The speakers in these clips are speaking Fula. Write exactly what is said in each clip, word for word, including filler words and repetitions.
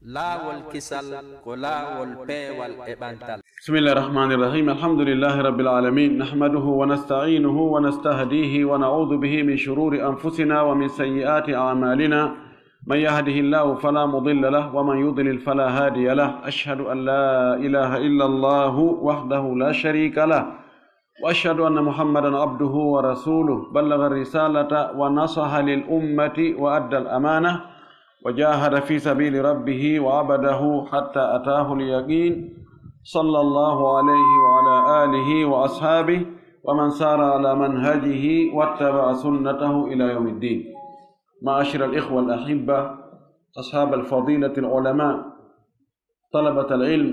Laawol kisal ko laawol peewal e ɓantal. بسم الله الرحمن الرحيم. الحمد لله رب العالمين. نحمده ونستعينه ونستهديه ونعوذ به من شرور أنفسنا ومن سيئات أعمالنا. من يهده الله فلا مضل له ومن يضلل فلا هادي له. أشهد أن لا إله إلا الله وحده لا شريك له. وأشهد أن محمدا عبده ورسوله، بلغ الرسالة ونصح للأمة وأدى الأمانة وجاهد في سبيل ربه وعبده حتى أتاه اليقين، صلى الله عليه وعلى آله وأصحابه ومن سار على منهجه واتبع سنته إلى يوم الدين. معاشر الإخوة الأحبة، أصحاب الفضيلة العلماء، طلبة العلم،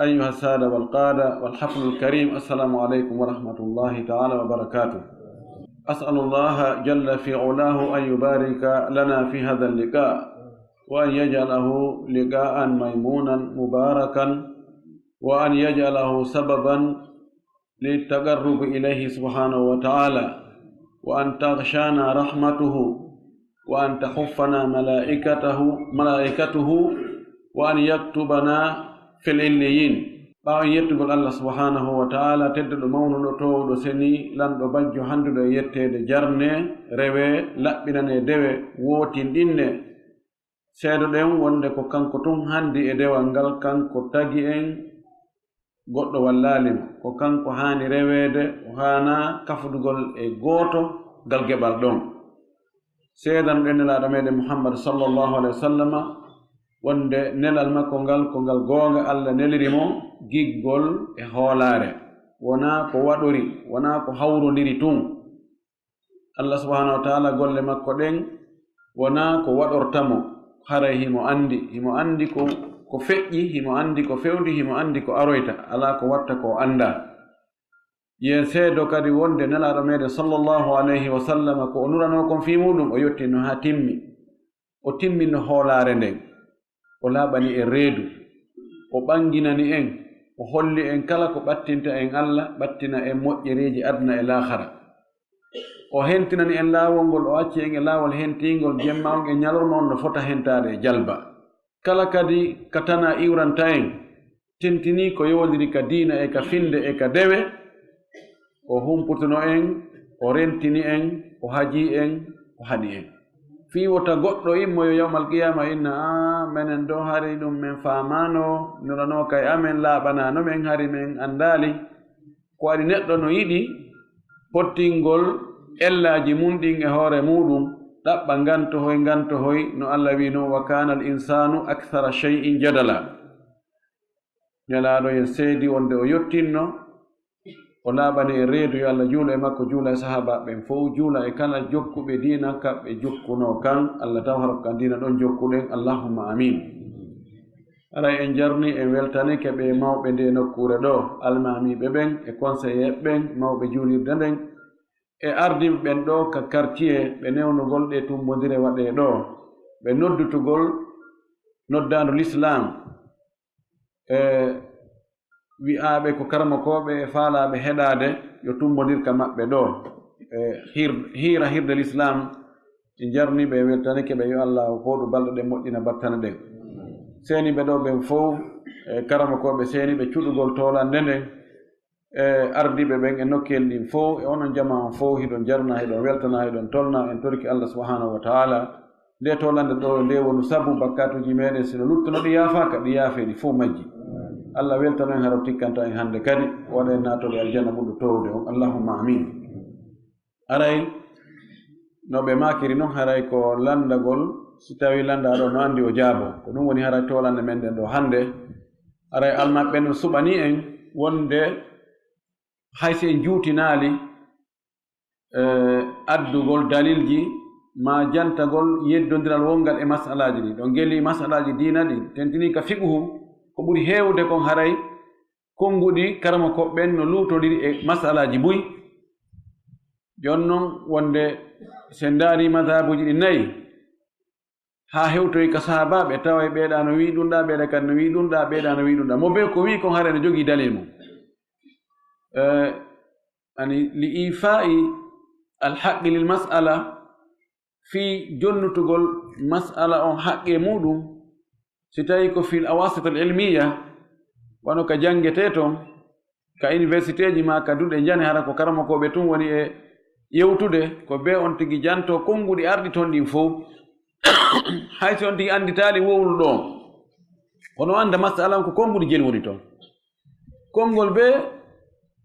أيها السادة والقادة والحفل الكريم، السلام عليكم ورحمة الله تعالى وبركاته. أسأل الله جل في علاه أن يبارك لنا في هذا اللقاء، وأن يجعله لقاء ميمونا مباركا، وأن يجعله سببا للتقرب إليه سبحانه وتعالى، وأن تغشانا رحمته، وأن تحفنا ملائكته، ملائكته، وأن يكتبنا في العليين. Ɓaawo en yettugol Allah subhanahu wa ta'ala, tedduɗo, mawnuɗo, toowuɗo, seni, lanɗo, bajjo, handuɗo e yetteede, jarne, rewe, laɓɓinane, dewe, wootinɗinne. Seedoɗen wonde ko kanko tun handi e dewal ngal, kanko tagi en, goɗɗo wallaali mo. Ko kanko haani reweede, o haanaa kafdugol e gooto ngal geɓal ɗon. Seedanoɗen Nelaaɗo meɗen Muhammad sallallahu alaihi wa sallama wonde nelal makko ngal ko ngal goonga, Allah neliri mo giggol e hoolaare. Wonaa ko waɗori, wonaa ko hawrondiri tun. Allah subhanahu wa ta'ala golle makko ɗen wonaa ko waɗorta mo, haray himo andi, himo andi ko, ko feƴƴi, himo andi ko fewndi, himo andi ko aroyta, alaa ko watta ko o andaa. Yen seedo kadi wonde Nelaaɗo meɗen sallallahu alayhi wa sallama ko o nuranoo kon fii muuɗum, o yottinno haa timmi. O timminno hoolaare nden. O laaɓani en reedu. O ɓanginani en. O holli en kala ko ɓattinta en Allah, ɓattina en moƴƴereeji aduna e laahara. O hentinani en laawol ngol, o acci en e laawol hentiingol, jemma on e ñalorma on no fota hentaade e jalba. Kala kadi ka tana iwranta en, tentini ko yowondiri ka diina e ka finde e ka dewe, o humputuno en, o rentini en, o haji en, o haɗi en. Fii wota goɗɗo immoyo yawmal qiyaama inna, "Aa, menen ɗoo hari ɗum men faamaano, nuranoo kay amen laaɓanaano men, hari men anndaali." Ko waɗi neɗɗo no yiɗi pottingol ellaaji mun ɗin e hoore muuɗum, ɗaɓɓa ngantohoy, ngantohoy, no Allah wi'no, "Wa kaana al insaanu akthara shay'in jadala." Nelaaɗo en seedi wonde o yottinno, o laaɓani en reedu, yo Allah juulu e makko, juula e sahaabaaɓe ɓen fow, juula e kala jokkuɓe diina ka ɓe jokkunoo kan, Allah taw hara ko kan diina ɗon jokkuɗen, Allahumma amiin. Haray en jarni, en weltanike ɓe mawɓe nde nokkuure ɗo, almaamiiɓe ɓen e conseiller ɓen, mawɓe juulirde nden, e ardiiɓe ɓen ɗo ka quartier, ɓe newnugol ɗe tumbondire waɗee ɗo, ɓe noddutugol noddaandu Lislaam, e wi'aaɓe ko karamokooɓe e faalaaɓe heɗaade, yo tumbondir ka maɓɓe ɗo, e hir-, hiira hirde Lislaam. En jarni ɓe, en weltanike ɓe, yo Allah fooɗu balɗe ɗen, moƴƴina battane ɗen. Seeniiɓe ɗo ɓen fow, e karamokooɓe seeniiɓe cuɗugol toolannde nden, e ardiiɓe ɓen e nokkeel ɗin fow, e onon jamaa on fow, hiɗon jarna, hiɗon weltana, hiɗon tolna, en toriki Allah subhanahu wa ta'ala. Nde toolannde ɗo, nde wonu sabu bakkatuuji meɗen, sino luttuno ɗi yaafaaka, ɗi yaafee ɗi fow majji. Allah weltano en, hara o tikkanta en hande kadi, o waɗa en naatooɓe aljanna ɓurɗo toowude on. Allahumma amin. Haray, no ɓe maakiri non, haray ko lanndagol, si tawii lanndaaɗo no anndi o jaabo. Ko ɗum woni haray toolannde men nden ɗo hannde. Haray almaɓe ɓen no suɓanii en wonde hay si en juutinaali, eh, addugol dalilji maa jantagol yeddondiral wonngal e masalaaji ɗin. Ɗon geli masalaaji diina ɗin, tentinii ka fiqhu, ko ɓuri heewude kon haray konnguɗi karamokooɓe ɓen no luutondiri e masalaaji buy. Jooni non wonde si en ndaarii madhabuuji ɗin nayi, haa hewtoyi ka sahaabaaɓe, taway ɓeeɗa no wi'i ɗum ɗaa, ɓeeɗa kadi no wi'i ɗum ɗaa, ɓeeɗa no wi'i ɗum ɗaa. Mo bee ko wi'i kon haray no jogii dalil mum. Eh, ani li ifa'i al haqqi lil mas'ala, fii jonnutugol mas'ala on haqqe muuɗum, Si tawii ko fil awasitul ilmiya, wano ka janngetee toon, ka universiteeji maa ka duɗe njane, hara ko karamokooɓe tun woni e yewtude, ko bee on tigi jantoo konnguɗi arɗi toon ɗin fow. Hay si on tigi annditaali wowluɗo on, kono o annda masala on ko konnguɗi jelwori toon. Konngol bee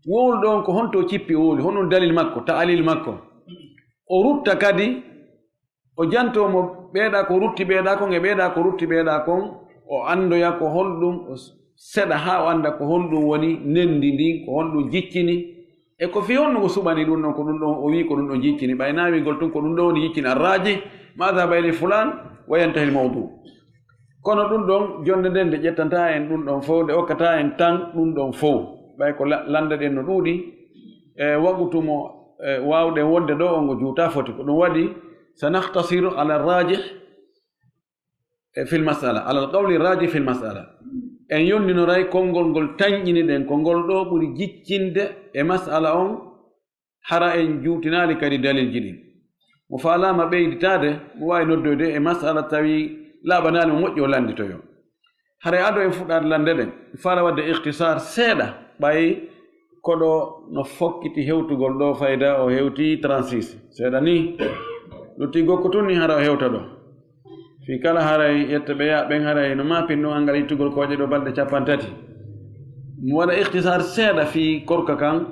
wowluɗo on ko honto o cippi o wowli, honɗun dalil makko, ta'alil makko. O rutta kadi, o jantoo mo ɓeeɗa ko rutti ɓeeɗa kon e ɓeeɗa ko rutti ɓeeɗa kon, o anndoya ko honɗun, o seɗa haa o annda ko honɗun woni nendi ndin, ko honɗun jiccini, e ko fii honɗun o suɓani ɗun ɗon, ko ɗun ɗon o wi'i ko ɗun ɗon jiccini, ɓay naa wi'ugol tun ko ɗun ɗon woni jiccini, arraaji, ma dhahaba ilayhi fulaan, wa yantahil mawdu. Kono ɗun ɗon, jonnde nden nde ƴettantaa en ɗun ɗon fow, nde okkataa en tan ɗun ɗon fow, ɓay ko la-, lannde ɗen no ɗuuɗi, e waqutu mo, e, waawɗen wonde ɗoo on o juutaa foti. Ko ɗun waɗi, sa nakhtasiru ala rajih, e, fil mas'ala, ala al qawli rajih fil mas'ala. En yondinoray konngol ngol tanƴini ɗen, ko ngol ɗoo ɓuri jiccinde e mas'ala on, hara en juutinaali kadi dalilji ɗin. Mo faalaama ɓeyditaade, mo waawi noddoyde e mas'ala tawi laaɓanaali mo moƴƴi o lannditoyo. Haray ado en fuɗɗaade lannde ɗen, mi faala waɗde ikhtisaar seeɗa, ɓay koɗo no fokkiti hewtugol ɗoo fayda, o hewti trente-six. Seeɗa ni, lutti gokko tun ni hara o hewta ɗoo. Fii kala haray yetta ɓe yaa ɓen haray no maapin ɗun anngal ittugol kooƴe ɗoo balɗe cappanɗe tati. Mi waɗa ikhtisaar seeɗa fii korka kan,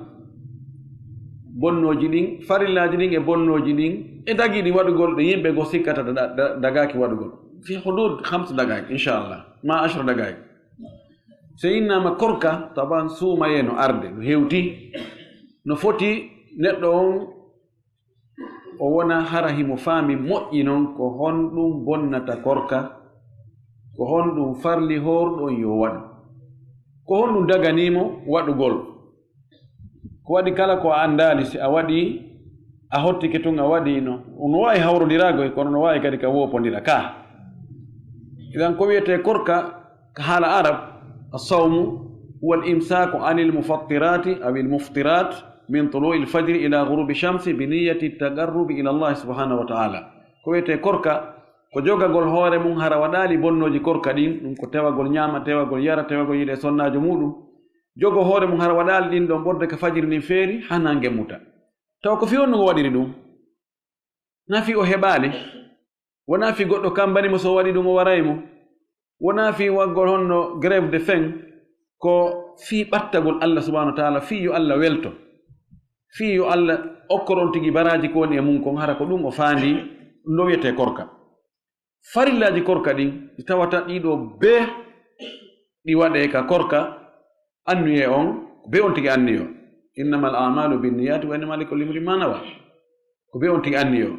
bonnooji ɗin, farillaaji ɗin e bonnooji ɗin, e dagiiɗi waɗugol ɗi yimɓe goo sikkata da-, da-, dagaaki waɗugol. Fii hudud khams dagaik, inchallah, ma ashra dagaik. So innaama korka, taban suumayee no arde, no hewti, no foti neɗɗo on o wona hara himo faami moƴƴi non ko honɗun bonnata korka, ko honɗun farli hoorɗo on yo waɗu, ko honɗun daganii mo waɗugol. Ko waɗi kala ko a anndaali, si a waɗii, a hottike tun a waɗii no, no waawi hawrondirago e kono no waawi kadi ka woopondira ka. Idan ko wi'etee korka, ka haala Arab, as-sawmu huwa al-imsaku anil mufattirati aw al muftirat min tulu'i al-fajri ila ghurubi shamsi bi niyyati at-taqarrubi ila Allah subhanahu wa ta'ala. Ko wi'etee korka, ko jogagol hoore mun hara waɗaali bonnooji korka ɗin, ɗun ko tewagol ɲaama, tewagol yara, tewagol yiide e sonnaajo muuɗun. Jogo hoore mun hara waɗaali ɗin ɗon ɓorde ka fajiri ndin feeri, haa naange muta. Tawa ko fii honɗun o waɗiri ɗun? Naa fii o heɓaali? Wonaa fii goɗɗo kambani mo, so o waɗi ɗun o waray mo? Wonaa fii waɗugol honno grève de faim, ko fii ɓattagol Allah subhanahu wa ta'ala, fii yo Allah welto, fii yo Allah okkor on tigi baraaji ko woni e mun kon, hara ko ɗun o faandii, ɗun ɗoo wi'etee korka. Farillaaji korka ɗin, ɗi tawata ɗii ɗoo bee ɗi waɗee ka korka, anniyee on, ko bee on tigi anniyoo. Innamal a'malu binniyati wa innama likulli imri'in ma nawa. Ko bee on tigi anniyoo.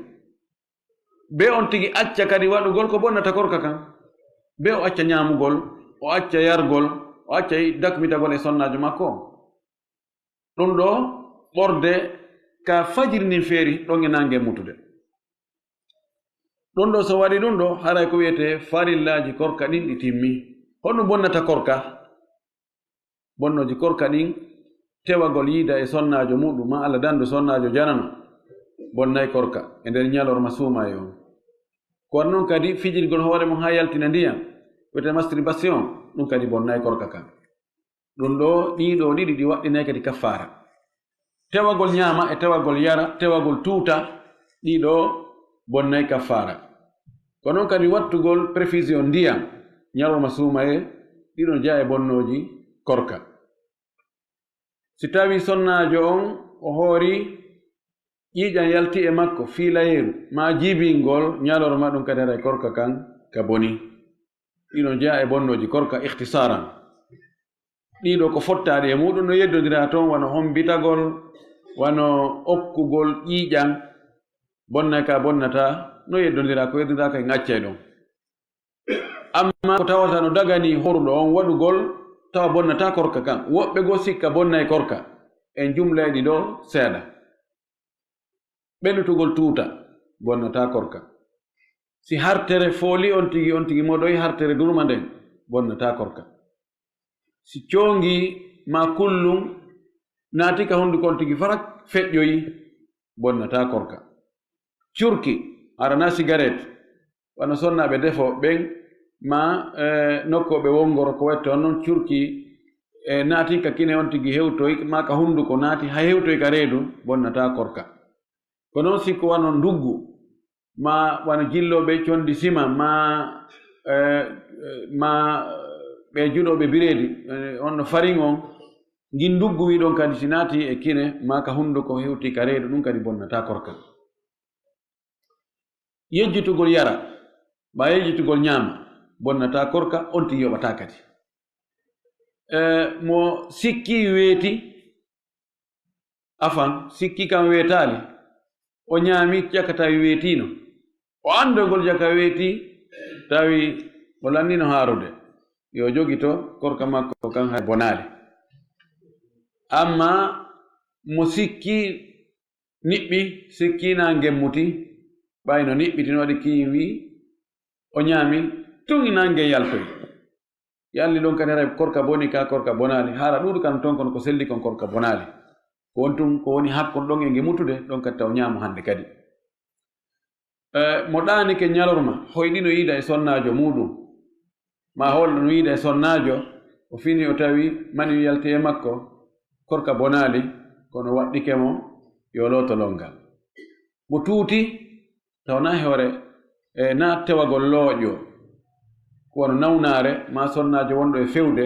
Bee on tigi acca kadi waɗugol ko bonnata korka kan. Bee o acca ɲaamugol, o acca yargol, o acca dakmitagol e sonnaajo makko on. Ɗun ɗoo ɓorde ka fajiri ndin feeri ɗon e naange mutude. Ɗun ɗoo so waɗi ɗun ɗoo, haray ko wi'etee farillaaji korka ɗin ɗi timmi. Honɗun bonnata korka? Bonnooji korka ɗin, tewagol yiida e sonnaajo muuɗun, ma Allah dandu sonnaajo janano, bonnay korka e nder ɲalorma suumayee on. Ko waɗi non kadi fijirgol hoore mun haa yaltina ndiyan, wi'etee masturbation, ɗun kadi bonnay korka kan. Ɗun ɗoo, ɗii ɗoo ɗiɗi ɗi waɗɗinay kadi kaffaara. Tewagol ɲaama e tewagol yara, tewagol tuuta, ɗii ɗoo bonnay kaffaara. Ko non kadi wattugol perfusion ndiyan ɲalorma suumayee, ɗii ɗoo no jeyaa e bonnooji korka. Si tawii sonnaajo on o hoori ƴiiƴan yalti e makko fiilayeeru, maa jibingol ɲalorma, ɗun kadi haray korka kan ka boni. Ɗii ɗoo no jeyaa e bonnooji korka ikhtisaaran. Ɗii ɗoo ko fottaaɗi e muuɗun no yeddondiraa toon, wano hombitagol, wano okkugol ƴiiƴan, bonnay ka bonnataa, no yeddondiraa, ko yeddondiraa kay ŋaccay ɗon. Amma ko tawata no daganii hooruɗo on waɗugol, tawa bonnataa korka kan, woɓɓe goo sikka bonnay korka, en jumlay ɗi ɗoo seeɗa. Ɓenutugol tuuta, bonnataa korka. Si hartere fooli on tigi, on tigi moɗoyi hartere durma nden, bonnataa korka. Si coongi maa kullun naati ka honduko on tigi farak feƴƴoyi, bonnataa korka. Curki, hara naa sigaret, wano sonnaaɓe defooɓe ɓen, ma, eh, nokku ɓe wongoro ko wayi toon noon curki, e naati ka kine on tigi hewtoy, ma ka hunnduko naati, hay hewtoy ka reedu, bonnataa korka. Ko noon si ko wano nduggu, ma wano jillooɓe condi sima, ma, eh, eh, ma ɓe juɗooɓe bireedi, eh, on no farin on, ngin nduggu wi ɗon kadi si naati e kine, ma ka hunnduko hewti ka reedu, ɗum kadi bonnataa korka. Yejjitugol yara, ma yejjitugol ñaama, bonnataa korka, on tigi yoɓataa kadi. Eh, mo sikki weeti, afan, sikki kan weetaali, o ñaami caka tawi weetiino. O anndogol caka weeti, tawi o lannino haarude. Yo jogito korka makko kan hay bonaali. Amma mo sikki niɓɓi, sikki na ngemmuti, ɓay no niɓɓiti no waɗi kiin wi, o ñaami, tun nange yaltoy. Yalli ɗon kadi haray korka boni ka korka bonaali. Haara ɗuuɗu kan ton kono ko selli kon korka bonaali. Ko on tun ko woni hakkon ɗon e nge mutude, ɗon kadi taw ñaamo hannde kadi. Eh, mo ɗaanike ñalorma, hoyɗino yiida e sonnaajo muuɗum. Ma hoolɗo no yiida e sonnaajo, o fini o tawi mani yalti e makko, korka bonaali, kono waɗɗike mo, yo looto longal. Mo tuuti, taw na e hoore, e na tewagol looƴo, ko wano nawnaare, ma sonnaajo wonɗo e fewde,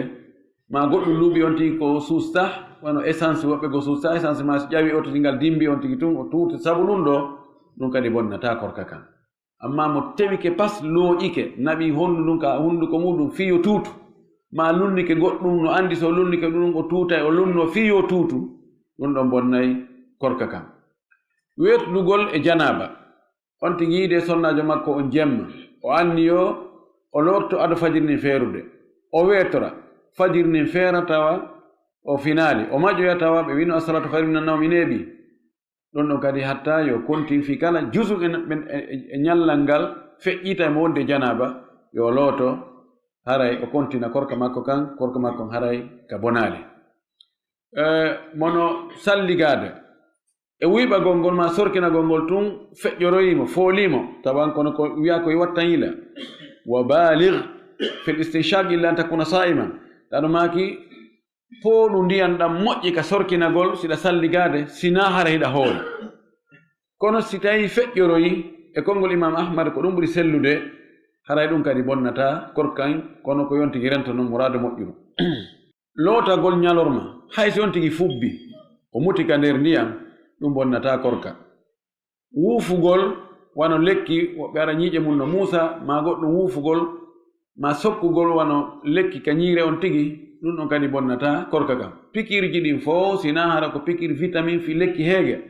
ma goɗɗum luuɓi on tigi ko suusta, wano essence, woɓɓe ko suusta essence, ma so ƴawi oto ngal dimbi on tigi tun, o tuuti sabu ɗum ɗo, ɗum kadi bonnata korka kan. Amma mo tewike pas looƴike, naɓi hondu ndun ka hunduko muɗum fii yo tuutu, ma lunnike goɗɗum no andi so lunnike ɗum o tuutay, o lunno fii yo tuutu, ɗum ɗon bonnay korka kan. Weetɗugol e janaaba. On tigi yiide sonnaajo makko on jemma, o anniyo o lorto ado fajiri nin feerude. O weetora, fajiri nin feera tawa o finaali. O maƴoya tawa ɓe wino assalatu khairum minan nawmi neeɓi. Ɗon ɗon kadi hatta yo kontin fi kala juzu e, e, e, e ñallal ngal feƴƴita e mo wonde janaaba, yo looto, haray o kontina korka makko kan, korka makko on haray ka bonaali. Eh, mono salligaade. E wuyɓagol ngol ma sorkinagol ngol tun feƴƴoroyimo, foolimo, tawan kono ko wiya ko watta yila. Wa baligh fil istinshaq illa an takuna sa'iman. Ɗaɗo maaki, pooɗu ndiyan ɗan moƴƴi ka sorkinagol, siɗa salligaade, sina hara hiɗa hooli. Kono si tawi feƴƴoroyi e konngol Imam Ahmad, ko ɗum ɓuri sellude, haray ɗum kadi bonnata korkan, kono ko yontigi rento non muraado moƴƴuru. Lootagol ñalorma, hay si on tigi fubbi, o muti ka nder ndiyan, ɗum bonnata korka. Wuufugol wano lekki, woɓɓe ara ñiiƴe mum no muusa, maa goɗɗum wuufugol, maa sokkugol wano lekki ka ñiire on tigi, ɗum ɗon kadi bonnata korka kan. Pikiirji ɗin fow, si naa hara ko pikiir vitamin fii lekki heege,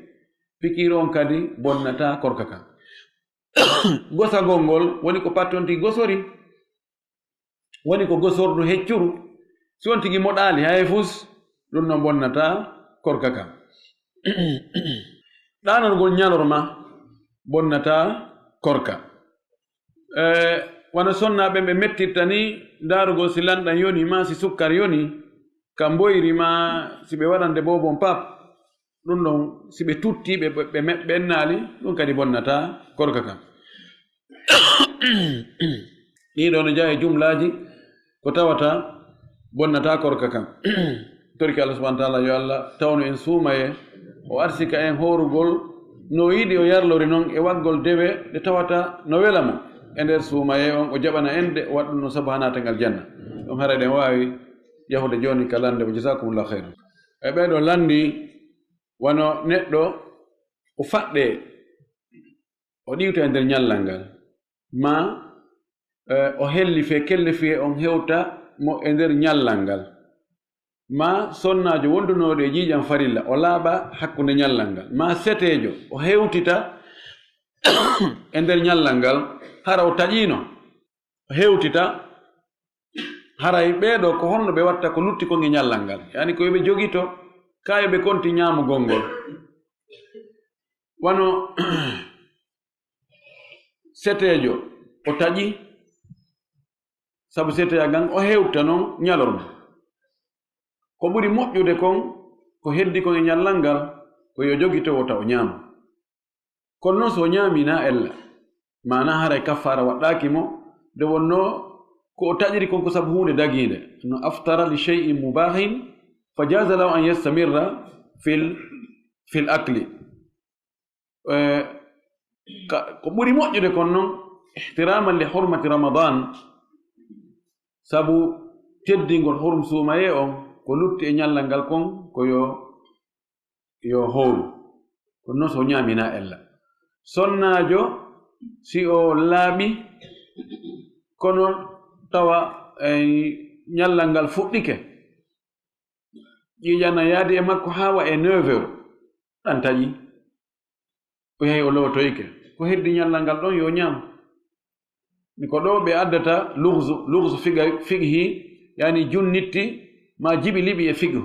pikiir on kadi bonnata korka kan. Gosagol ngol woni ko patton tigi gosori, woni ko gosordu heccuru, si on tigi moɗaali hay fus, ɗum no bonnata korka kan. Ɗaanargol ñalorma bonnata korka. E, wano sonnaaɓe ɓe mettirta ni, ndaarugol si lanɗan yoni, maa si sukkar yoni, ka mboyri, maa si ɓe waɗande boobon pap, ɗum ɗon, si ɓe tutti, ɓe, ɓe, ɓe me-, ɓennaali, ɗum kadi bonnata korka kan. Ɗii ɗoo no jeyaa e jumlaaji ko tawata bonnata korka kan. Torki Allah subhanahu wa taala, yo Allah tawnu en suumaye, o arsika en hoorugol no yiɗi, o yarlori non e waggol dewe ɗe tawata no wela mo. E nder suumaye on, o jaɓana en ɗe, o waɗa ɗum no sabu haa naaten aljanna. Ɗum haray ɗen waawi yahude jooni ka lande. Wa jazakumullahu khairan. E ɓee ɗoo lanndi, wano neɗɗo o faɗɗee, o ɗiwta e nder ñallal ngal, maa, eh, o helli fee kellefiye on hewta mo e nder ñallal ngal, maa sonnaajo wondunooɗo e ƴiiƴan farilla, o laaɓa hakkunde ñallal ngal, maa seteejo, o hewtita e nder ñallal ngal, hara o taƴiino, o hewtita, haray ɓee ɗoo ko honno ɓe watta ko lutti kon e ñallal ngal? Yaani ko yo ɓe jogito, kaa yo ɓe konti ñaamugol ngol. Wano seteejo, o taƴi, sabu seteya ngan o hewta non ñalorma. Ko ɓuri moƴƴude kon, ko heddi kon e ñallal ngal, ko yo jogito wota o ñaama. Kono non so o ñaami na ella, maanaa haray kaffaara waɗɗaaki mo, nde wonnoo ko o taƴiri kon ko sabu huunde dagiinde. No aftara li shay'in mubahin, fa jaza lahu an yastamirra fil, fil akli. Eh, ka, ko ɓuri moƴƴude kon non, ihtiraman li hurmati Ramadan, sabu teddingol hurum suumayee on, ko lutti e ñallal ngal kon, ko yo, yo hooru. Kono non so o ñaami na ella. Sonnaajo, si o laaɓi, kono tawa, eh, ñallal ngal fuɗɗike, ƴiiƴan na yaadi e makko haa wa e neuf heures, ɗan taƴi. O yahi o lootoyke. Ko heddi ñallal ngal ɗon yo ñaam. Ni ko ɗo ɓe addata lugsu, lugsu figa-, fiqhi, yani junnitti ma jiɓi liɓi e fiqhu.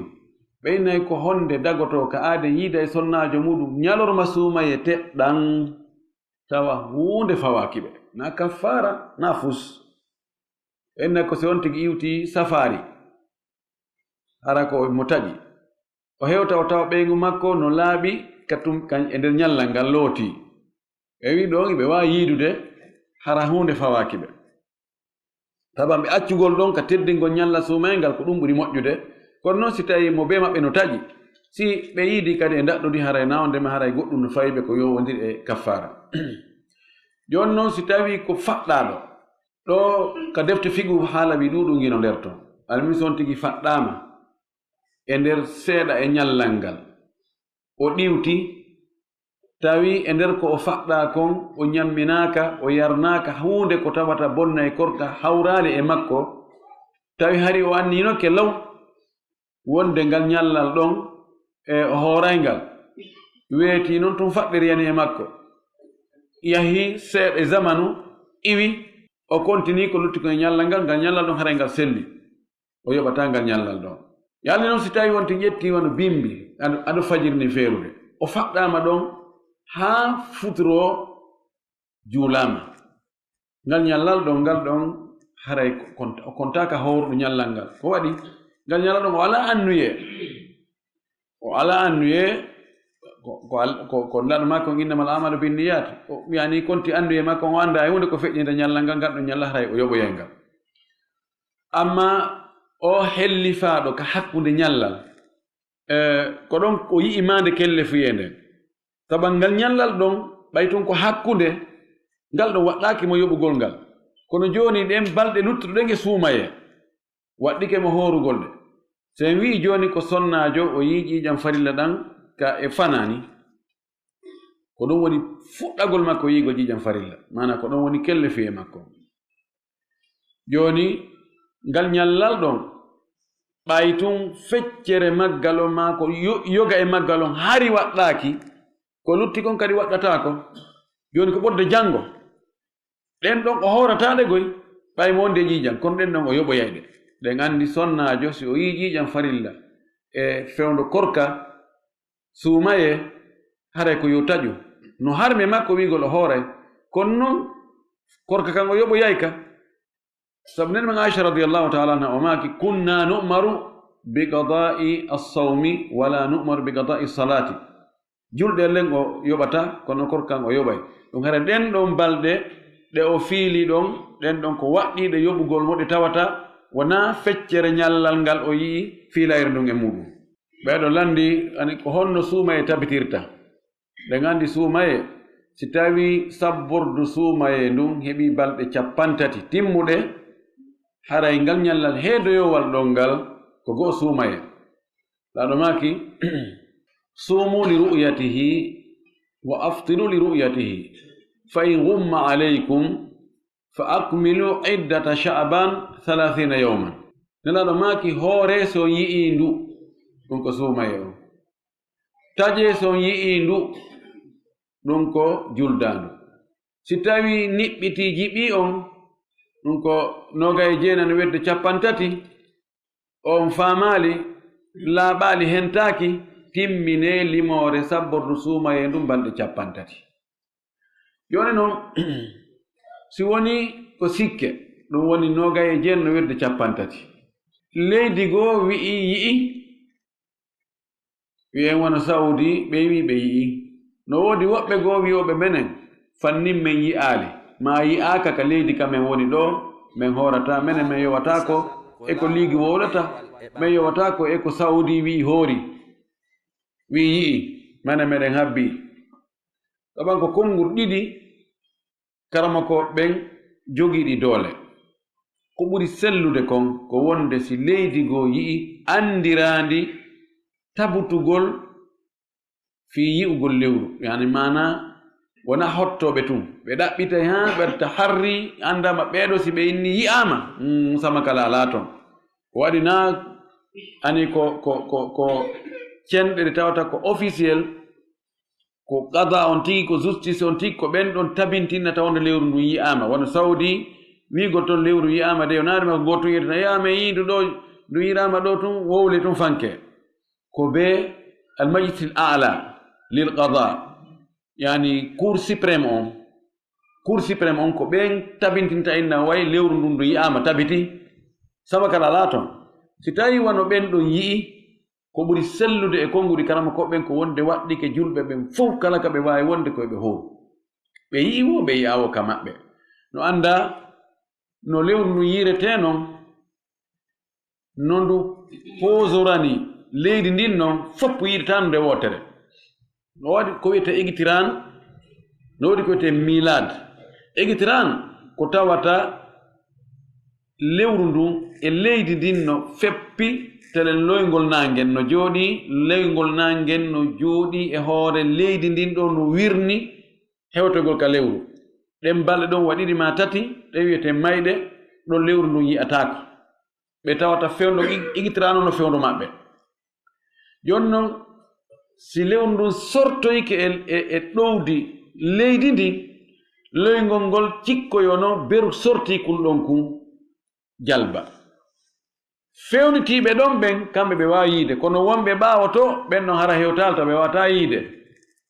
Ɓe innay ko honde dagotoo ka aaden yiida e sonnaajo muɗum ñalorma suumayee teɗɗan, tawa huunde fawaaki ɓe. Na kaffaara, na fus. Ɓe innay ko si on tigi iwti safaari, hara ko mo taƴi. O hewta o tawa ɓeyngu makko no laaɓi ka tum-, kan e nder ñallal ngal lootii. Ɓe wi ɗon ɓe waawi yiidude, hara huunde fawaaki ɓe. Tawa ɓe accugol ɗon ka teddingol ñallal suumayee ngal ko ɗum ɓuri moƴƴude. Kono non si tawi mo bee maɓɓe no taƴi, si ɓe yiidi kadi e ndaɗɗudi, haray na wonde ma haray goɗɗum no fawi ɓe ko yowondiri e kaffaara. Jooni non si tawi ko faɗɗaaɗo, ɗo ka defte fiqhu haala wi ɗuuɗu ngi no nder ton. Almin si on tigi faɗɗaama e nder seeɗa e ñallal ngal, o ɗiwti, tawi e nder ko o faɗɗaa kon, o ñamminaaka, o yarnaaka huunde ko tawata bonnay korka hawraali e makko, tawi hari o anniyinoke law wonde ngal ñallal ɗon, e, o hooray ngal. Weeti non tun faɗɗere yani e makko. Yahi seeɗa zamanu, iwi, o kontinii ko lutti ko e ñallal ngal, ngal ñallal ɗon haray ngal selli. O yoɓataa ngal ñallal ɗon. Yalni non si tawi wonti ƴetti wano bimbi, ado, ado fajiri ni feerude. O faɗɗaama ɗon haa futuro juulaama. Ngal ñallal ɗon, ngal ɗon haray ko-, kon-, o kontaaka howruɗo ñallal ngal. Ko waɗi? Ngal ñallal ɗon o alaa annuyee. O alaa annuyee, ko, ko al-, ko, ko ndaɗo makko, innamal amalu binniyat. O, yani konti annuyee makko, o anndaa e huunde ko feƴƴinta ñallal ngal, ngal ɗon ñallal haray o yoɓoyay ngal. Amma o hellifaaɗo ka hakkunde ñallal, e, ko ɗon o yi'i maande kellefuyee nden. Sabu ngal ñallal ɗon, ɓay tun ko hakkunde, ngal ɗon waɗɗaaki mo yoɓugol ngal. Kono jooni ɗen balɗe luttuɗe ɗen e suumayee, waɗɗike mo hoorugol ɗe. So en wi'i jooni ko sonnaajo, o yi'i ƴiiƴan farilla ɗan ka e fanaani, ko ɗum woni fuɗɗagol makko yi'ugol ƴiiƴan farilla. Maanaa ko ɗon woni kellefuyee makko. Jooni, ngal ñallal ɗon, ɓay tun feccere maggal on maa ko yo-, yoga e maggal on hari waɗɗaaki, ko lutti kon kadi waɗɗataako. Jooni ko ɓodde janngo. Ɗen ɗon o hoorataa ɗe goy, ɓay mo wonde ƴiiƴan, kono ɗen ɗon o yoɓoyay ɗe. Ɗen anndi sonnaajo, si o yi'i ƴiiƴan farilla e fewndo korka, suumayee, haray ko yo taƴu. No harmi e makko wi'ugol o hooray, kono non korka kan o yoɓoyay ka. Sabu nen men Aisha radiyallahu ta'ala anha o maaki, "Kunna nu'maru bi qada'i as-sawmi wala nu'maru bi qada'i salati." Julɗe len o yoɓata, kono korka kan o yoɓay. Ɗum hara ɗen ɗon balɗe ɗe o fiili ɗon, ɗen ɗon ko waɗɗiiɗe yoɓugol mo ɗe tawata wonaa feccere ñallal ngal o yi'i fiilayre ndun e muɗum. Ɓeeɗo lanndi, ani ko honno suumayee tabitirta? Ɗen anndi suumayee, si tawii sabbordu suumayee ndun heɓii balɗe cappanɗe tati timmuɗe, haray ngal ñallal heedoyowal ɗon ngal ko go'o suumayee. Laaɗo maaki, "Suumu li ru'yatihi wa aftiru li ru'yatihi, fa in ghumma alaykum, fa akmilu iddata Sha'ban thalathina yawman." Nelaaɗo maaki, "Hoore so on yi'ii ndu," ɗum ko suumayee on. "Taƴee so on yi'ii ndu," ɗum ko juldaandu. Si tawii niɓɓitii jiɓii on, ɗum ko noogay e jeenay no wedde cappanɗe tati, on faamaali, laaɓaali, hentaaki, timminee limoore sabbordu suumayee ndun balɗe cappanɗe tati. Jooni non, si wonii ko sikke, ɗum woni noogay e jeenay no wedde cappanɗe tati. Leydi goo wi'i yi'i, wi'en wano Saudi, ɓe wi'i ɓe yi'i. No woodi woɓɓe goo wi'ooɓe menen, fannin men yi'aali, maa yi'aaka ka leydi ka men woni ɗoo, Men hoorata, menen men yowata ko e ko liigi wowlata, men yowata ko e ko Saudi wi'i hoori, wi'i yi'i, menen meɗen habbi. Ɗo ɓan ko konguɗi ɗiɗi karamokooɓe ɓen jogiiɗi doole. Ko ɓuri sellude kon ko wonde si leydi goo yi'i anndiraandi tabutugol fii yi'ugol lewru, yani maana wona hottooɓe tun. Ɓe ɗaɓɓitay haa ɓe taharri anndaama ɓeeɗo si ɓe inni yi'aama, mm, sama kala alaa ton. Ko waɗi naa ani ko, ko, ko, ko cenɗe ɗe tawata ko officiel, ko qada on tigi, ko justice on tigi, ko ɓen ɗon tabintinnata wonde lewru ndun yi'aama. Wano Saudi wi'ugol ton lewru yi'aama de, yo naade ma ko gooto yi'ete tan, yi'aama e yi'ude ɗo, ndu yi'iraama ɗo tun, wowle tun fanke. Ko be Al Majlis Al A'la lil Qada, yani Cour Suprême on. Cour Suprême on ko ɓen tabintinta inna way lewru ndun ndu yi'aama tabiti. Sama kala alaa ton. Si tawi wano ɓen ɗon yi'i, ko ɓuri sellude e konguɗi karamokooɓe ɓen ko wonde waɗɗike julɓe ɓen fow kala ka ɓe waawi wonde ko ɓe hooru. Ɓe yi'i wo, ɓe yi'a wo ka maɓɓe. No annda no lewru ndun yi'iretee non, no ndu poosorani leydi ndin non, fow yi'irtaano nde wootere. No waɗi ko wi'etee igtiraan, no woodi ko wi'etee miilaad. Igtiraan ko tawata lewru ndun e leydi ndin no feppi, telen loyngol naangen no jooɗii, loyngol naangen no jooɗii e hoore leydi ndin ɗo no wirni hewtogol ka lewru. Ɗen balɗe ɗon waɗi ɗiɗi maa tati, ɗen wi'etee mayɗe, ɗon lewru ndun yi'ataako. Ɓe tawata fewndo ig-, igitiraano no fewndo maɓɓe. Jooni non, si lewru ndun sortoyike e, e, e ɗowdi leydi ndin, loyngol ngol cikkoyono beru sortii kun ɗon kun jalba. Fewnitiiɓe ɗon ɓen, kamɓe ɓe waawi yiide, kono wonɓe ɓaawo to, ɓen non hara hewtaali taw ɓe waawataa yiide.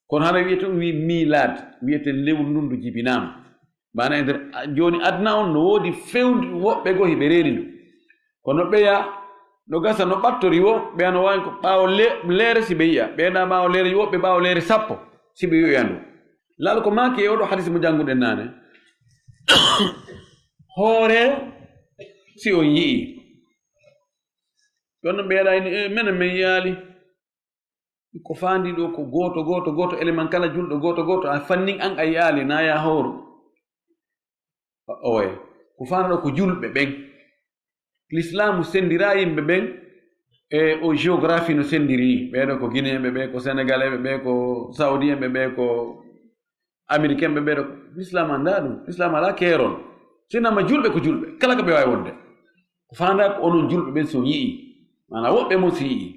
Kono hara wi'ete, wi'i miilaad, wi'ete lewru ndun ndu jibinaama. Maana e nder, a, jooni aduna on no woodi fewndi woɓɓe goo hiɓe reeni ndu. Kono ɓeya no gasa no ɓattori wo, ɓeya no waawi ko ɓaawo le-, leere si ɓe yi'a. Ɓeya na ɓaawo leere, woɓɓe ɓaawo leere sappo si ɓe yi'a ndu. Laal ko maaki e oɗo hadis mo jannguɗen naane. Hoore si on yi'i. Ɗon no ɓeya ɗa ini, "Eh, menen men yi'aali." Ko faandi ɗo ko gooto, gooto, gooto, eleman kala julɗo gooto, gooto, a fannin an a yi'aali, na ya hooru. O-, oye. Ko faandi ɗo ko julɓe ɓen. Lislaamu sendira yimɓe ɓen e o géographie no sendiri. Ɓeeɗo ko Guinéen ɓe, ɓe ko Sénégalais ɓe, ɓe ko Saoudien ɓe, ɓe ko Américain ɓe, ɓeeɗo. Lislaam anndaa ɗum. Lislaam alaa keerol. Sinama julɓe ko julɓe. Kala ko ɓe waawi wonde. Ko faandaa ko onon julɓe ɓen so yi'i. Maanaa woɓɓe mon si yi'i.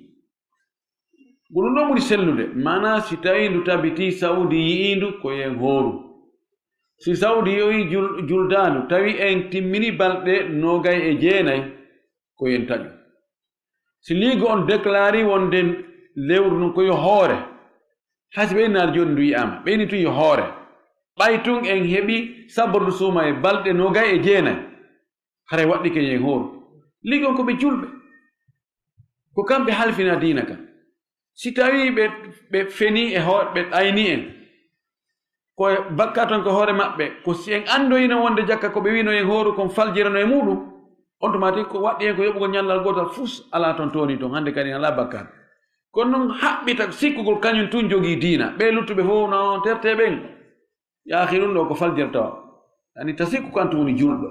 Ko ɗum ɗoo ɓuri sellude, maanaa si tawii ndu tabitii Saudi yi'ii ndu, ko yo en hooru. Si Saudi yowi jul-, juldaandu, tawi en timmini balɗe noogay e jeenay, ko yo en taƴu. Si liigo on deklaarii wonde lewru ndun ko yo hoore, hay si ɓe innaali jooni ndu yi'aama, ɓe inni tun yo hoore. Ɓay tun en heɓii sabordu suumayee balɗe noogay e jeenay, haray waɗɗike yo en hooru. Liigo on ko ɓe julɓe. Ko kamɓe halfina diina kan. Si tawii ɓe, ɓe fenii e hoore, ɓe aynii en, ko e bakkaat on ko hoore maɓɓe, ko si en anndoyino wonde jakka ko ɓe wi'no en hooru kon faljirano e muuɗum, on tuma tigi ko waɗɗi en ko yoɓugol ñallal gootal fus alaa ton tooni ton, hannde kadi alaa bakkaat. Kono non haɓɓita sikkugol kañum tun jogii diina, ɓe luttuɓe fof no tertee ɓen. Yaahi ɗum ɗo ko faljirta o. Ani ta sikku ko an tun woni julɗo.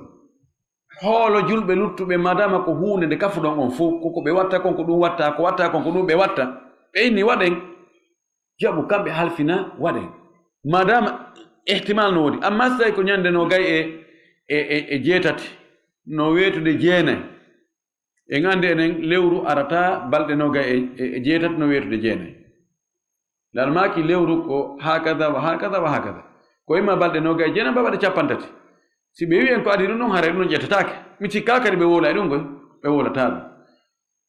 Hoolo julɓe luttuɓe, madama ko huunde nde kafuɗon on fof, ko ko ɓe watta kon, ko ɗum watta, ko watta kon, ko ɗum ɓe watta. Ɓe inni waɗen, jaɓu kamɓe halfina waɗen. Madama ihtimal no woodi. Amma si tawi ko ñande noogay e, e, e, e jeetati, no weetude jeenay. En anndi enen lewru arata balɗe noogay e, e, e jeetati no weetude jeenay. Laal maaki lewru ko hakada wa hakada wa hakada. Ko imma balɗe noogay e jeenay, ba waɗa cappanɗe tati. Si ɓe wi'i en ko adii ɗum ɗon, haray ɗum ɗon ƴettataake. Mi cikkaa kadi ɓe wowla e ɗum koy, ɓe wowlataa ɗum.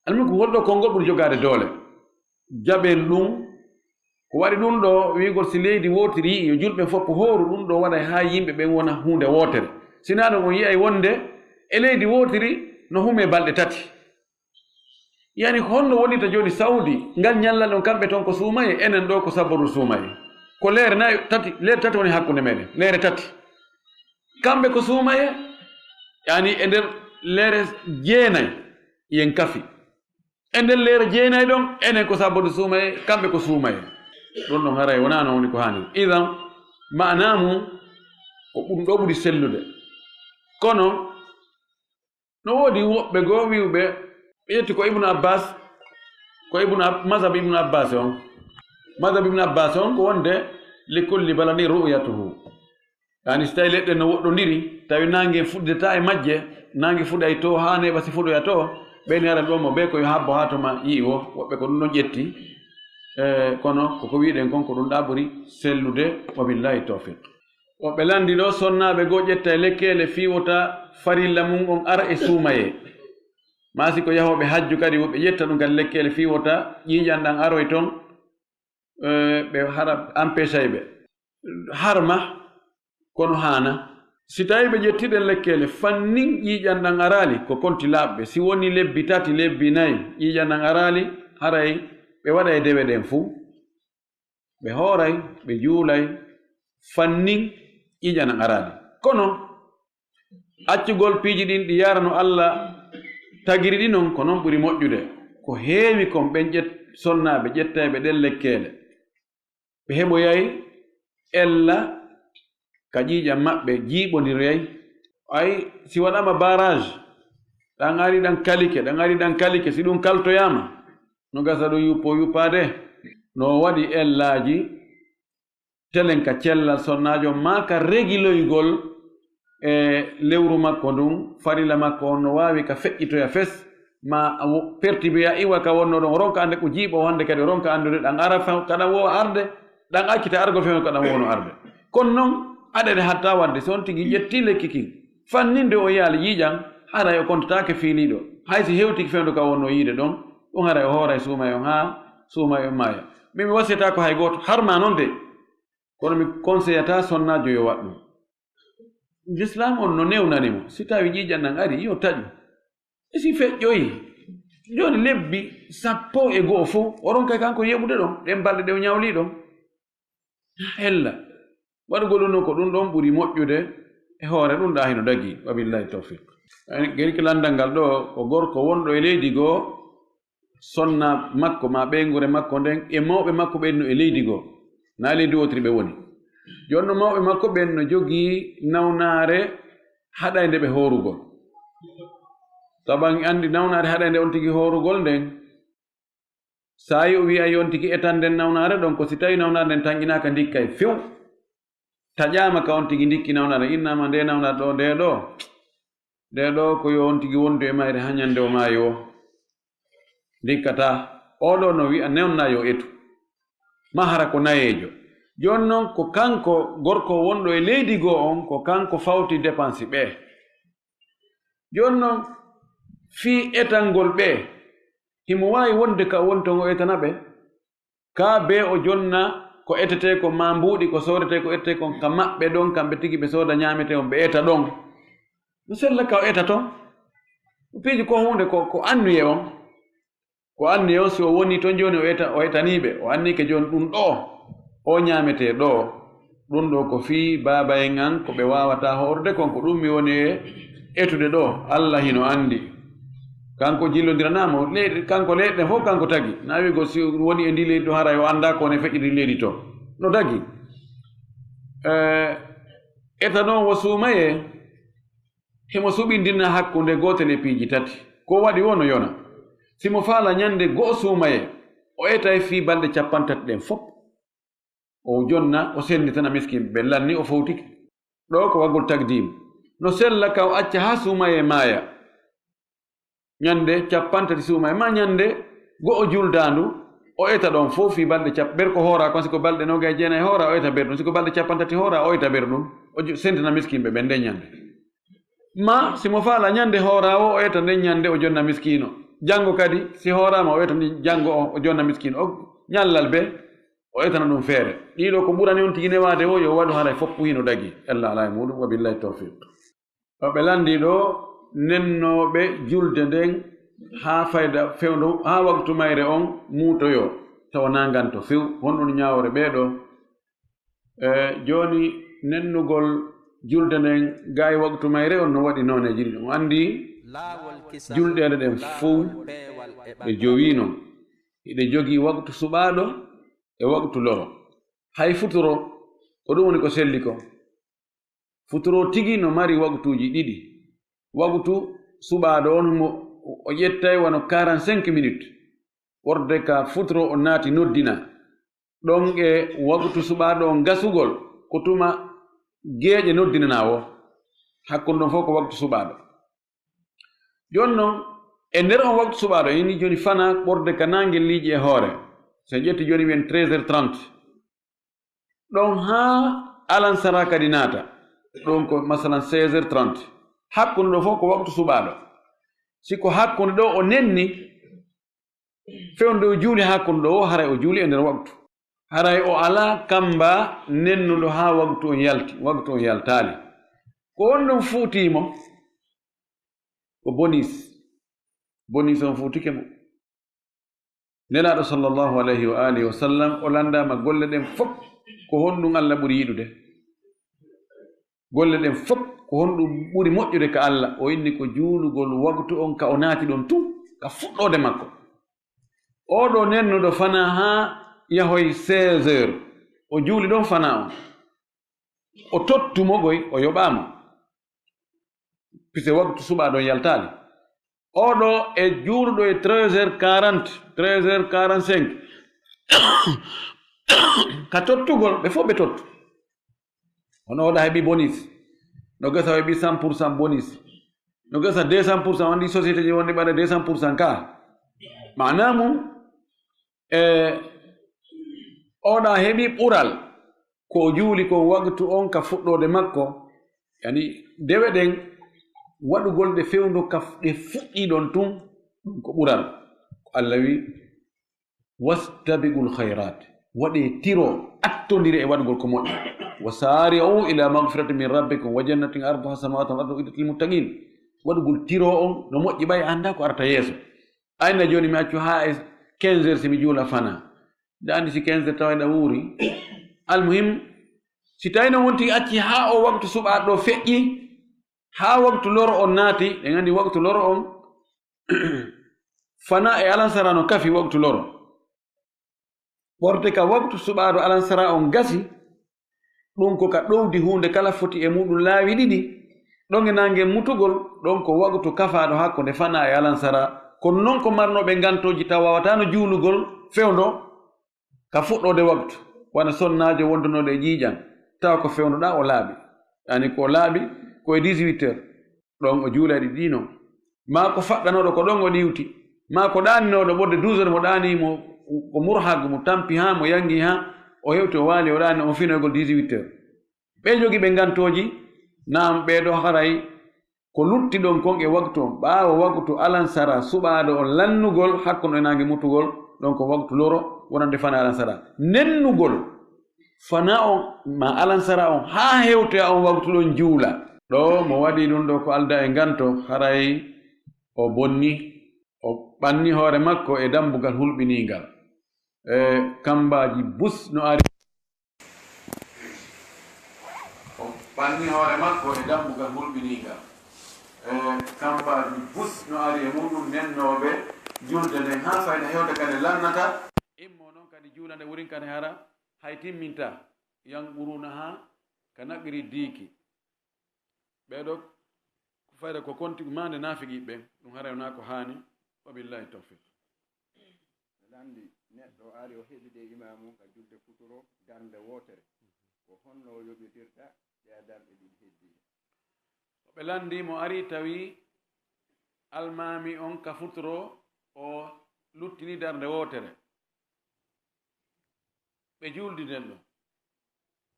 Almuhim ko ngol ɗoo konngol ɓuri jogaade doole. Jaɓen ɗum. Ko waɗi ɗum ɗoo wi'ugol si leydi wootiri yo julɓe fof hooru, ɗum ɗoo waɗay haa yimɓe ɓen wona huunde wootere. Sinaa ɗum on yi'ay wonde e leydi wootiri no humee balɗe tati. Yani honno wonirta jooni Saudi, ngal ñallal on kamɓe ton ko suumayee, enen ɗoo ko sabordu suumayee. Ko leere nay-, tati, leere tati woni hakkunde meɗen, leere tati. Kamɓe ko suumayee, Yani e nder leere jeenay yen kafi. E nder leere jeenay ɗon, enen ko sabbode suumaye, kamɓe ko suumaye. Ɗum ɗon haray wonaa noon woni ko haani. Idan, maanaa mum, ko ɗum ɗo ɓuri sellude. Kono, no woodi woɓɓe goo wi'uɓe, ɓe ƴetti ko Ibnu Abbas, ko Ibnu Ab-, mazhab Ibnu Abbas on. Mazhab Ibnu Abbas on ko wonde, "Li kulli baladin ru'yatuhu." Yani, so tawi leɗɗe no woɗɗondiri, tawi naange fuɗdata e majje, naange fuɗay to haa neeɓa si fuɗoya to, ɓeyni haran ɗon mo ɓe ko yo habbo haa to ma yi'i wo, woɓɓe ko ɗum ɗon ƴetti. E, kono koko wi'ɗen kon ko ɗum ɗa ɓuri sellude, wa billahi tawfiq. Woɓɓe lanndi ɗo sonnaaɓe goo ƴetta e lekkeele fii wota farilla mum on ara e suumayee. Maa si ko yahooɓe hajju kadi, woɓɓe ƴetta ɗum kadi lekkeele fii wota ƴiiƴan ɗan aroy ton, eh, ɓe hara empêchey ɓe. Harma, kono haana. Si tawii ɓe ƴettii ɗen lekkeele, fannin ƴiiƴan ɗan araali, ko konti laaɓɓe. Si woni lebbi tati, lebbi nayi, ƴiiƴan ɗan araali, haray ɓe waɗay dewe ɗen fuu. Ɓe hooray, ɓe juulay, fannin ƴiiƴan ɗan araali. Kono, accugol piiji ɗin ɗi yaara no Alla tagiri ɗi non, ko non ɓuri moƴƴude. Ko heewi kon ɓen ƴet-, sonnaaɓe ƴettayɓe ɗen lekkeele. Ɓe heɓoyay ella ka ƴiiƴan maɓɓe, jiiɓondiroyay. Ay, si waɗaama barrage, ɗan ari ɗan kalike, ɗan ari ɗan kalike, si ɗum kaltoyaama, no gasa ɗum yuppo yuppaade. No waɗi ellaaji telen ka cellal sonnaajo, maa ka regiloygol e lewru makko ndun, farilla makko on no waawi ka feƴƴitoya fes, maa a wo-, pertibeya iwa ka wonno ɗon, o ronka annde ko jiiɓo hannde kadi, o ronka anndude ɗan ara fe-, ka ɗan wo arde, ɗan accita argol fewnde ka ɗan wowno arde. Kono non, aɗa ene hatta waɗde, si on tigi ƴetti lekki kin, fanninde o yaali ƴiiƴan, haray o kontotaake fiiliiɗo. Hay si hewtiki fewnde ka wonno yiide ɗon, ɗum haray o hooray suumaye on haa suumaye on maaya. Min mi wasiyata ko hay gooto, harma non de. Kono mi konseyata sonnaajo yo waɗ ɗum. Lislaam on no newnani mo, si tawi ƴiiƴan nan ari, yo taƴu. E si feƴƴoyi, jooni lebbi sappo e go'o fof, o ronkay kanko yeɓude ɗon, ɗen balɗe ɗe o ñawli ɗon. Ella, waɗugol ɗum ɗon ko ɗum ɗon ɓuri moƴƴude e hoore ɗum ɗaa hino dagii. Wa billahi tawfiq. Geni ki lanndal ngal ɗo, ko gorko wonɗo e leydi goo, sonna makko maa ɓeynguure makko nden e mawɓe makko ɓen no e leydi goo, na e leydi wootiri ɓe woni. Jooni no mawɓe makko ɓen no jogii nawnaare haɗaynde ɓe hoorugol. Sabu an anndi nawnaare haɗaynde on tigi hoorugol nden, saa'i o wi'ay on tigi etan nden nawnaare ɗon, ko si tawi nawnaare nden tanƴinaaka ndikkay few. Taƴaama ka on tigi ndikki nawnaare, innaama nde nawnaare ɗo, nde ɗo. Nde ɗo ko yo on tigi wondu e mayre haa ñande o maayi o. Ndikkata, oo ɗoo no wi'a newna yo etu. Ma hara ko nayeejo. Jooni non ko kanko gorko wonɗo e leydi goo on, ko kanko fawti dépense ɓee. Jooni non fii etangol ɓee, himo waawi wonde ka wonton o etana ɓe. Kaa bee o jonna ko etetee kon, maa mbuuɗi ko sooretee ko etetee kon ka maɓɓe ɗon, kamɓe tigi ɓe sooda ñaametee on, ɓe eta ɗon. No sella ka o eta ton. Piiji ko huunde ko, ko annuye on. Ko annuye on, si o woni ton jooni o eta, o etanii ɓe, o annike jooni ɗum ɗoo, o ñaametee ɗoo. Ɗum ɗoo ko fii baaba en an, ko ɓe waawataa hoorde kon, ko ɗum mi woni e etude ɗoo. Alla hino anndi. Kanko jillondiranaama, leyɗe, kanko leyɗe ɗen fof kanko tagi. Na wi'ugol si woni e ndi leydi ɗo, haray o anndaa ko woni e feƴƴude ndi leydi to. No tagi. Eh, eta noon wo suumayee, himo suɓindina hakkunde gootel e piiji tati. Ko waɗi wo no yona. Si mo faala ñande go'o suumayee, o etay fii balɗe cappanɗe tati ɗen fof. O jonna, o senditana miskin ɓe lanni, o fowtike. Ɗoo ko waggol takdim. No sella ka o acca haa suumayee maaya. Ñande cappanɗe tati suumayee, maa ñande go'o juldaandu, o eta ɗon fof fii balɗe cap-, ber ko hoora kon, si ko balɗe noogay e jeenay hoora, o eta ber ɗum, si ko balɗe cappanɗe tati hoora, o eta ber ɗum, o ju-, senditana miskin ɓe ɓen nden ñande. Maa si mo faala ñande hooraawo, o eta nden ñande, o jonna miskiino. Janngo kadi, si hooraama, o eta nden janngo o, o jonna miskiino. O ñallal be, o etana ɗum feere. Ɗii ɗoo ko ɓurani on tigi newaade o, yo waɗu haray foppu hino dagi. Ella alaa e muuɗum, wa billahi tawfiq. Ɗo ɓe lanndii ɗoo, nennooɓe julde nden haa fayda fewndo, haa waktu mayre on muutoyoo, tawa naanganto few. Honɗun ñaawoore ɓee ɗoo? E, jooni nennugol Julde nden, gaa e waktu mayre on no waɗi nooneeji ɗiɗi. On anndi julɗeele ɗen fow ɗe jowiino. Hiɗe jogii waktu suɓaaɗo e waktu loro. Hay futuro, ko ɗum woni ko selli kon. Futuro tigi no mari waktuuji ɗiɗi. Waktu suɓaaɗo on, mo o ƴettay wano quarante-cinq minutes. Ɓorde ka futuro o naati noddina. Ɗon e waktu suɓaaɗo on gasugol, ko tuma geeƴe noddinanaa woo. Hakkunde ɗon fow ko waktu suɓaaɗo. Jooni non, e nder on waktu suɓaaɗo, en ni jooni fana ɓorde ka naange liiƴi e hoore. So en ƴetti jooni, wiyen treize heures trente. Ɗon haa alansara kadi naata. Ɗon ko masalan seize heures trente. Hakkunde ɗo fow ko waktu suɓaaɗo. Si ko hakkunde ɗo o nenni, fewndo o juuli hakkunde ɗo o, haray o juuli e nder waktu. Haray o alaa kamba nennuɗo haa waktu on yalti, waktu on yaltaali. Ko honɗum fuutii mo? Ko bonis. Bonis on fuutike mo. Nelaaɗo sallallahu alayhi wa alihi wa sallam, o lanndaama golle ɗen fow, ko honɗum Allah ɓuri yiɗude? Golle ɗen fow, ko honɗum ɓuri moƴƴude ka Allah? O inni ko juulugol waktu on ka o naati ɗon tun, ka fuɗɗoode makko. Oo ɗoo nennuɗo fana haa yahoy seize heures, o juuli ɗon fana on. O tottu mo goy, o yoɓaama. Puisque waktu suɓaaɗo on yaltaali. Oo ɗoo e juuluɗo e treize heures quarante, treize heures quarante-cinq. Ka tottugol, ɓe fow ɓe tottu. Hono oo ɗoo heɓi bonis. No gasa o heɓi cent pour cent bonis. No gasa deux cents pour cent, on ɗi société ji wonɗi ɓaɗa deux cents pour cent ka. Maanaa mum, e, oo ɗoo heɓi ɓural. Ko o juuli kon waktu on ka fuɗɗoode makko, yani, dewe ɗen waɗugol ɗe fewndo ka f-, ɗe fuɗɗii ɗon tun, ɗum ko ɓural. Ko Allah wi, "Wastabiqul khairat." Waɗee tiro, attondire e waɗugol ko moƴƴi. "Wa sari'u ila magfiratin min rabbikum wa jannatin arduha samawati wal ardu uiddat lil muttaqin." Waɗugol tiro on no moƴƴi ɓay annda ko arta yeeso. Ayna jooni mi accu haa e quinze heures si mi juula fana. Nde anndi si quinze heures tawa eɗa wuuri. Almuhim, si tawi no wonti acci haa o waktu suɓaaɗo feƴƴi, haa waktu loro on naati, en anndi waktu loro on, fana e alansara no kafi waktu loro. Ɓorde ka waktu suɓaaɗo alansara on gasi, ɗum ko ka ɗowdi huunde kala foti e muɗum laawi ɗiɗi, ɗon e naange mutugol, ɗon ko waktu kafaaɗo hakkunde fana e alansara. Kono non ko marnooɓe ngantooji tawa waawataa no juulugol fewndo ka fuɗɗoode waktu, wano sonnaajo wondunooɗo e ƴiiƴan, tawa ko fewndo ɗaa o laaɓi. Yani ko o laaɓi ko e dix-huit heures. Ɗon o juulay ɗi ɗiɗi non. Maa ko faɗɗanooɗo ko ɗon o ɗiwti. Maa ko ɗaaninooɗo ɓurde douze heures mo ɗaanii mo, ko murhag mo tampi haa mo yangi haa o hewti o waali o ɗaani o finoygol dix-huit heures. Ɓee jogi ɓe ngantooji, naam ɓee ɗoo haray ko lutti ɗon kon e waktu on, ɓaawo waktu alansara suɓaaɗo on lannugol hakkunde e naange mutugol, ɗon ko waktu loro wonande fana alansara. Nennugol fana on ma alansara on haa hewtoya on waktu ɗon juula. Ɗo mo waɗi ɗum ɗo ko aldaa e nganto, haray o bonni, o ɓanni hoore makko e dambugal hulɓiniingal. E kambaaji bus no ari. O ɓanni hoore makko e dambugal hulɓiniingal. E kambaaji bus no ari e muɗum nennooɓe julde nden haa fayda hewta kadi lannata. Immo non kadi juula nde wurin kadi hara hay timminta. Yanquruna haa ka naɓiri diiki. Ɓee ɗoo ko fayda ko konti maande naafiqiiɓe ɓen, ɗum haray wonaa ko haani. Wa billahi tawfiq. Ɓe lanndi, neɗɗo ari o heɓi de imaamu ka julde futuro darnde wootere, ko honno o yoɓitirta ɗe darɗe ɗiɗi heddiiɗe? Ɓe lanndi mo ari tawi almaami on ka futuro o luttini darnde wootere. Ɓe juuldi nden ɗon.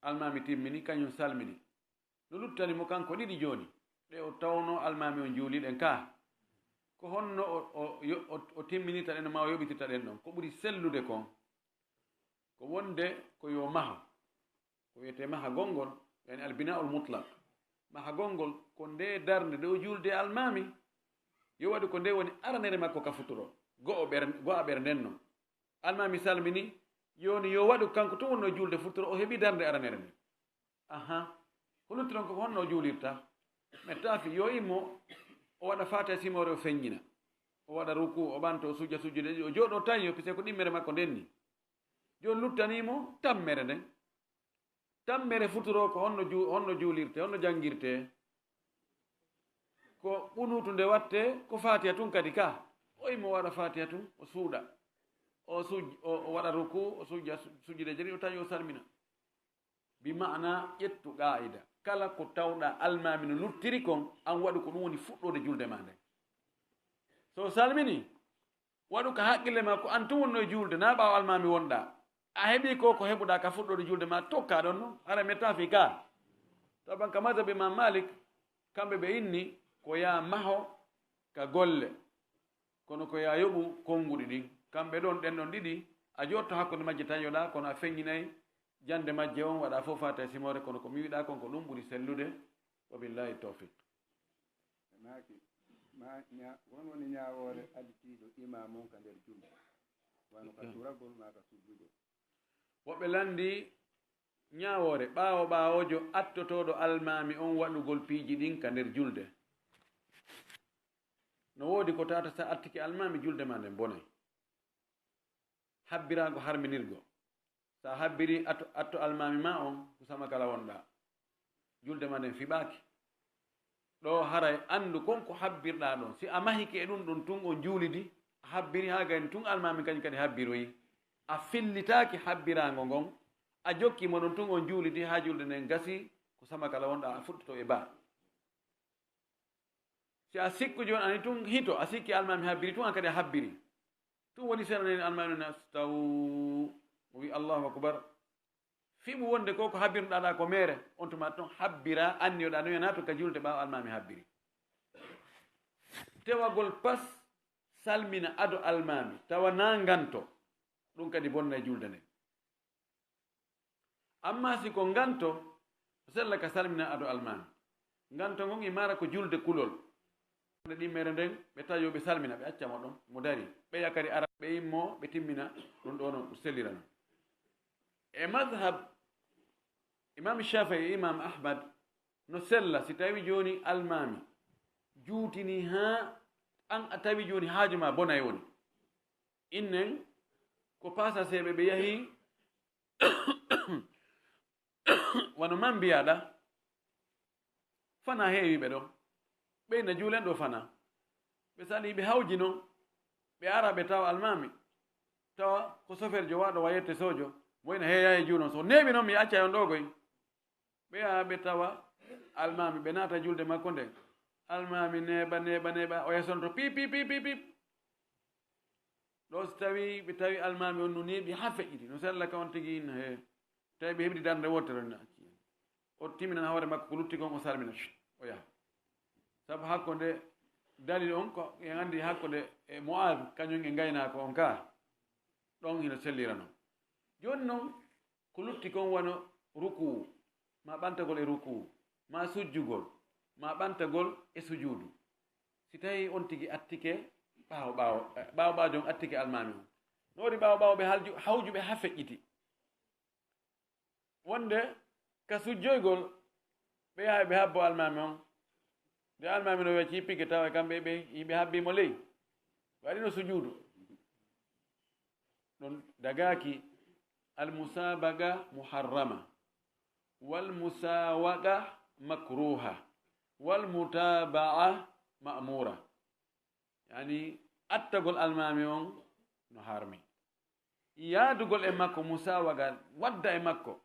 Almaami timmini, kañum salmini. No luttani mo kanko ɗiɗi jooni, ɗe o tawnoo almaami on juuli ɗen ka. Ko honno o, o, yo-, o, o timminirta ɗen maa o yoɓitirta ɗen ɗon? Ko ɓuri sellude kon, ko wonde ko yo maho. Ko wiyetee mahagol ngol, yani albina'ul mutlaq. Mahagol ngol, ko nde darnde nde o juulde almaami, yo waɗu ko nde woni aranere makko ka futuro. Go'o ɓer-, go'a ɓernde non. Almaami salmini, jooni yo waɗu kanko tun wonno juulde futuro, o heɓi darnde aranere nden. Aha. Ko lutti ɗon ko honno o juulirta? Mettaafi, yo immo, o waɗa faatiha simoore, o feññina. O waɗa ruku, o ɓanto, o sujja sujjude ɗiɗi, o jooɗo tawi yo, puisque ko ɗimmere makko nden ni. Jooni luttanii mo tammere nden. Tammere futuro ko honno ju-, honno juulirte, honno janngirte? Ko qunuutu nde watte, ko faatiha tun kadi ka. O immo o waɗa faatiha tun, o suuɗa. O suj-, o, o waɗa ruku, o sujja su-, sujjude jadi, o tawi o salmina. Bi ma'ana ƴettu qaa'ida. Kala ko tawɗa almaami no luttiri kon, an waɗu ko ɗum woni fuɗɗoode julde ma nden. So salmini, waɗu ka haqqille ma ko an tun wonno e julde, na ɓaawo almaami wonɗa. A heɓi ko, ko heɓuɗa ka fuɗɗoode julde ma, tokka ɗon no, hara mettaafi ka. Taban ka mazhab Imam Malik, kamɓe ɓe inni ko ya maho ka golle. Kono ko ya yoɓu konnguɗi ɗin. Kamɓe ɗon, ɗen ɗon ɗiɗi, a jotto hakkunde majje tawi yoɗa, kono a feññinay jannde majje on, waɗa fof faata e simoore, kono ko mi wiɗa kon ko ɗum ɓuri sellude. Wa billahi tawfiq. Maaki, ma, ña-, won woni ñaawoore aditiiɗo imaam on ka nder julde? Wano ka suragol maa ka sujjugol. Woɓɓe lanndi ñaawoore ɓaawo ɓaawoojo attotooɗo almaami on waɗugol piiji ɗin ka nder julde. No woodi ko tawata sa attike almaami, julde ma nden bonay. Habbiraago harminirgo. Sa habbiri atto, atto almaami ma on, kusama kala wonɗa. Julde ma nden fiɓaaki. Ɗo haray anndu kon ko habbirɗa ɗon. Si a mahike e ɗum ɗon tun on juulidi, a habbiri haa gayni tun almaami kañum kadi habbiroyi. A fillitaaki habbiraango ngon, a jokki mo ɗon tun on juulidi haa julde nden gasi, kusama kala wonɗa a fuɗɗoto e ba. Si a sikku jooni ani tun hito, a sikki almaami habbiri tun, an kadi a habbiri. Tun woni sera nden almaami na staw, o wi Allahu akbar. Fiɓu wonde ko ko habbirnoɗa ɗa ko meere, on tuma ton habbira, anniyoɗa no yana to ka julde ɓaawo almaami habbiri. Tewagol pas salmina ado almaami, tawa na nganto, ɗum kadi bonna e julde nden. Amma si ko nganto, sella ka salmina ado almaami. Nganto ngon e mara ko julde kulol. Nde ɗimmere nden, ɓe tawi yo ɓe salmina, ɓe acca mo ɗon, mo dari. Ɓe yakari ara, ɓe immo, ɓe timmina, ɗum ɗo non, ɗum sellira non. E madhab Imam Shafi'i e Imam Ahmad, no sella si tawi jooni almaami juutini haa an a tawi jooni haaju ma bonay woni. Innen ko pasaseeɓe ɓe yahi wano man mbiyaɗa, fana heewi ɓe ɗo. Ɓe na juulen ɗo fana. Ɓe sali ɓe hawji non. Ɓe ara ɓe tawa almaami. Tawa ko soferjo waɗo wayette sojo. Mo ina heeya e juunon. So neeɓi non mi acca yon ɗo goy. Ɓe yaha ɓe tawa almaami, ɓe naata julde makko nden. Almaami neeɓa, neeɓa, neeɓa, o yesonto pip, pip, pip, pip, pip. Ɗo so tawi ɓe tawi almaami on no neeɓi haa feƴƴiti, no sella ka on tigi ina he. Tawi ɓe heɓi darnde wootere, o timinan hoore makko ko lutti kon, o salmina, o yaha. Sabu hakkunde dalil on ko en anndi hakkunde e Mu'aaz, kañum e ngaynaako on ka. Ɗon hino sellira non. Jooni non, ko lutti kon wano rukuu, ma ɓantagol e rukuu, ma sujjugol, ma ɓantagol e sujuudu. Si tawi on tigi attike ɓaawo ɓaawo, ɓaawo ɓaawo jom attike almaami on. No waɗi ɓaawo ɓaawo ɓe halju-, hawjuɓe haa feƴƴiti. Wonde ka sujjoygol, ɓe yaha ɓe habbo almaami on. Nde almaami no wecci pikke tawa e kamɓe ɓe, yimɓe habbi mo ley. Waɗi no sujuudu. Ɗon dagaaki, almusaabaqa muharrama, walmusaawaqa makruha, walmutaaba'a ma'muura. Yani, attagol almaami on no harmi. Yaadugol e makko, musaawaqa, wadda e makko,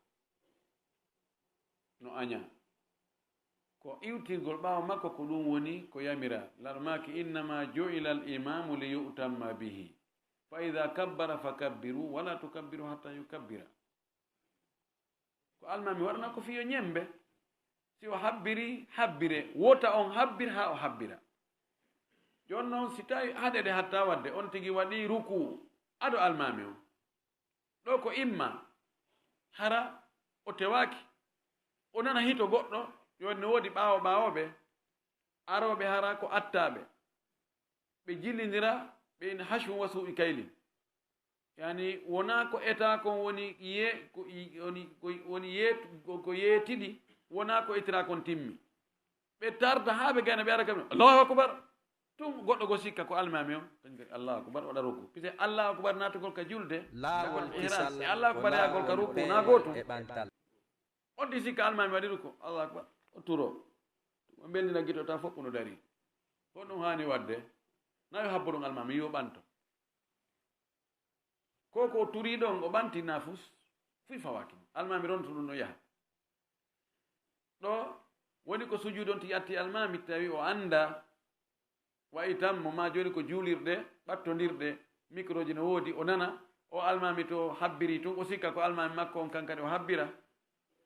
no aña. Ko iwtirgol ɓaawo makko, ko ɗum woni ko yamira. Laɗo maaki, "Innama ju'ila al-imamu li yu'tamma bihi. Fa idha kabbara fa kabbiru, wala tukabbiru hatta yukabbira." Ko almaami waɗana ko fii yo ñemmbe. Si o habbiri, habbire. Wota on habbir haa o habbira. Jooni non, si tawi haɗeɗe hatta wadde, on tigi waɗi rukuu ado almaami on. Ɗo ko imma hara o tewaaki, o nana hito goɗɗo, yo no woodi ɓaawo ɓaawooɓe, arooɓe hara ko attaaɓe. Ɓe jillindira, ɓe ina hashun wa suu'i kaylin. Yani, wonaa ko etaa kon woni ye-, ko i-, woni, ko woni yeet-, ko, ko yeetiɗi, wonaa ko ittiraa kon timmi. Ɓe tarda haa ɓe gayna, ɓe ara kam, "Allahu akbar." Tun goɗɗo go sikka ko almaami on, kañum kadi, "Allahu akbar," waɗa ruku. Puisque Allahu akbar naatugol ka julde, Laawol ihram, kisal e Allahu ko akbar yaagol ka laawol ruku, na gootum. E ɓantal. Oddi sikka almaami waɗi ruku, "Allahu akbar," o turo. O mbelndina gito taw fof no dari. Ko ɗum haani waɗde. Na yo habbo ɗum almaami, yo ɓanto. Ko ko turi ɗon, o ɓanti na fus, fuy fawaaki. Almaami ronto ɗum no yaha. Ɗo woni ko sujuudu on ti atti almaami, tawi o annda, wayi tan mo ma jooni ko juulirɗe ɓattondirɗe, microji no woodi, o nana, o almaami to habbiri tun, o sikka ko almaami makko on kan kadi o habbira.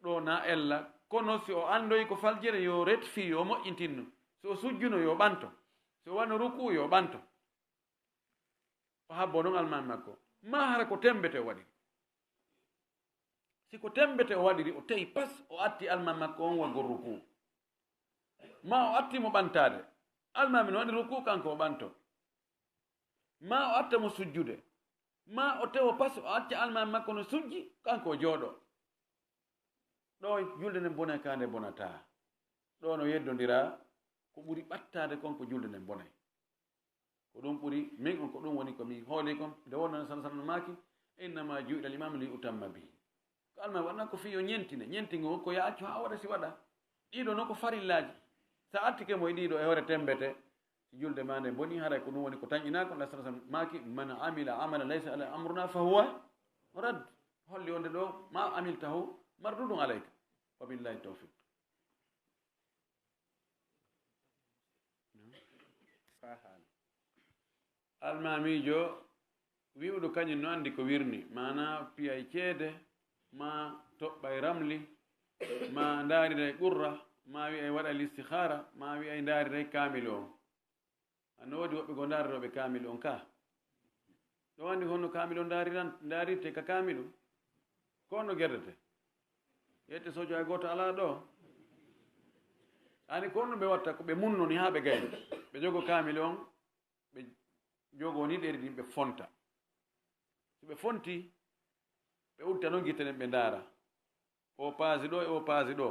Ɗo na ella, kono si o anndoyi ko faljere, yo ret fii, yo moƴƴintinno. Si o sujjuno, yo ɓanto. Si o wano ruku, yo ɓanto. O habbo non almaami makko. Ma hara ko tembete o waɗiri. Si ko tembete o waɗiri, o tawi pas, o atti almaami makko on waggol ruku. Ma o atti mo ɓantaade. Almaami no waɗi ruku, kanko o ɓanto. Ma o atta mo sujjude. Ma o tewo pas, o acca almaami makko no sujji, kanko o jooɗo. Ɗo julde nden bonay, ka nde bonataa. Ɗo no yeddondira ko ɓuri ɓattaade kon ko julde nden bonay. Ko ɗum ɓuri min on, ko ɗum woni ko mi hooli kon. Nde wonno Nabi sallallahu alaihi wasallam maaki, "Innama ju'ila al-imamu li yutamma bihi." Ko almaami waɗna ko fii yo ñentine, ñentingol ko yo accu haa o waɗa si waɗa. Ɗiɗo no ko farillaaji. Sa attike mo e ɗiɗo e hoore tembete, si julde ma nde boni, haray ko ɗum woni ko tanƴinaa ko. Nabi sallallahu alaihi wasallam maaki, "Man amila amalan laysa alaihi amruna fa huwa radd." Holli wonde ɗo, "Ma amiltahu mardudun alayka." Wa billahi tawfiq. Almaamiijo wi'uɗo kañum no anndi ko wirni, maanaa piyay ceede, maa toɓɓay ramli, maa ndaariray qurra, maa wi'ay waɗay listihaara, maa wi'ay ndaariray kaamilu on. Anno woodi woɓɓe goo ndaarirooɓe kaamilu on ka. Ɗo anndi honno kaamilu on ndaariran-, ndaarirte ka kaamilu? Ko honno gerdete? Yette sojo hay gooto alaa ɗo. Ani ko honno ɓe watta? Ko ɓe munnoni haa ɓe gayni. Ɓe jogo kaamilu on, ɓe jogo ni ɗeri ɗin, ɓe fonta. Si ɓe fonti, ɓe udda non gite ɗen, ɓe ndaara. O paasi ɗo e o paasi ɗo.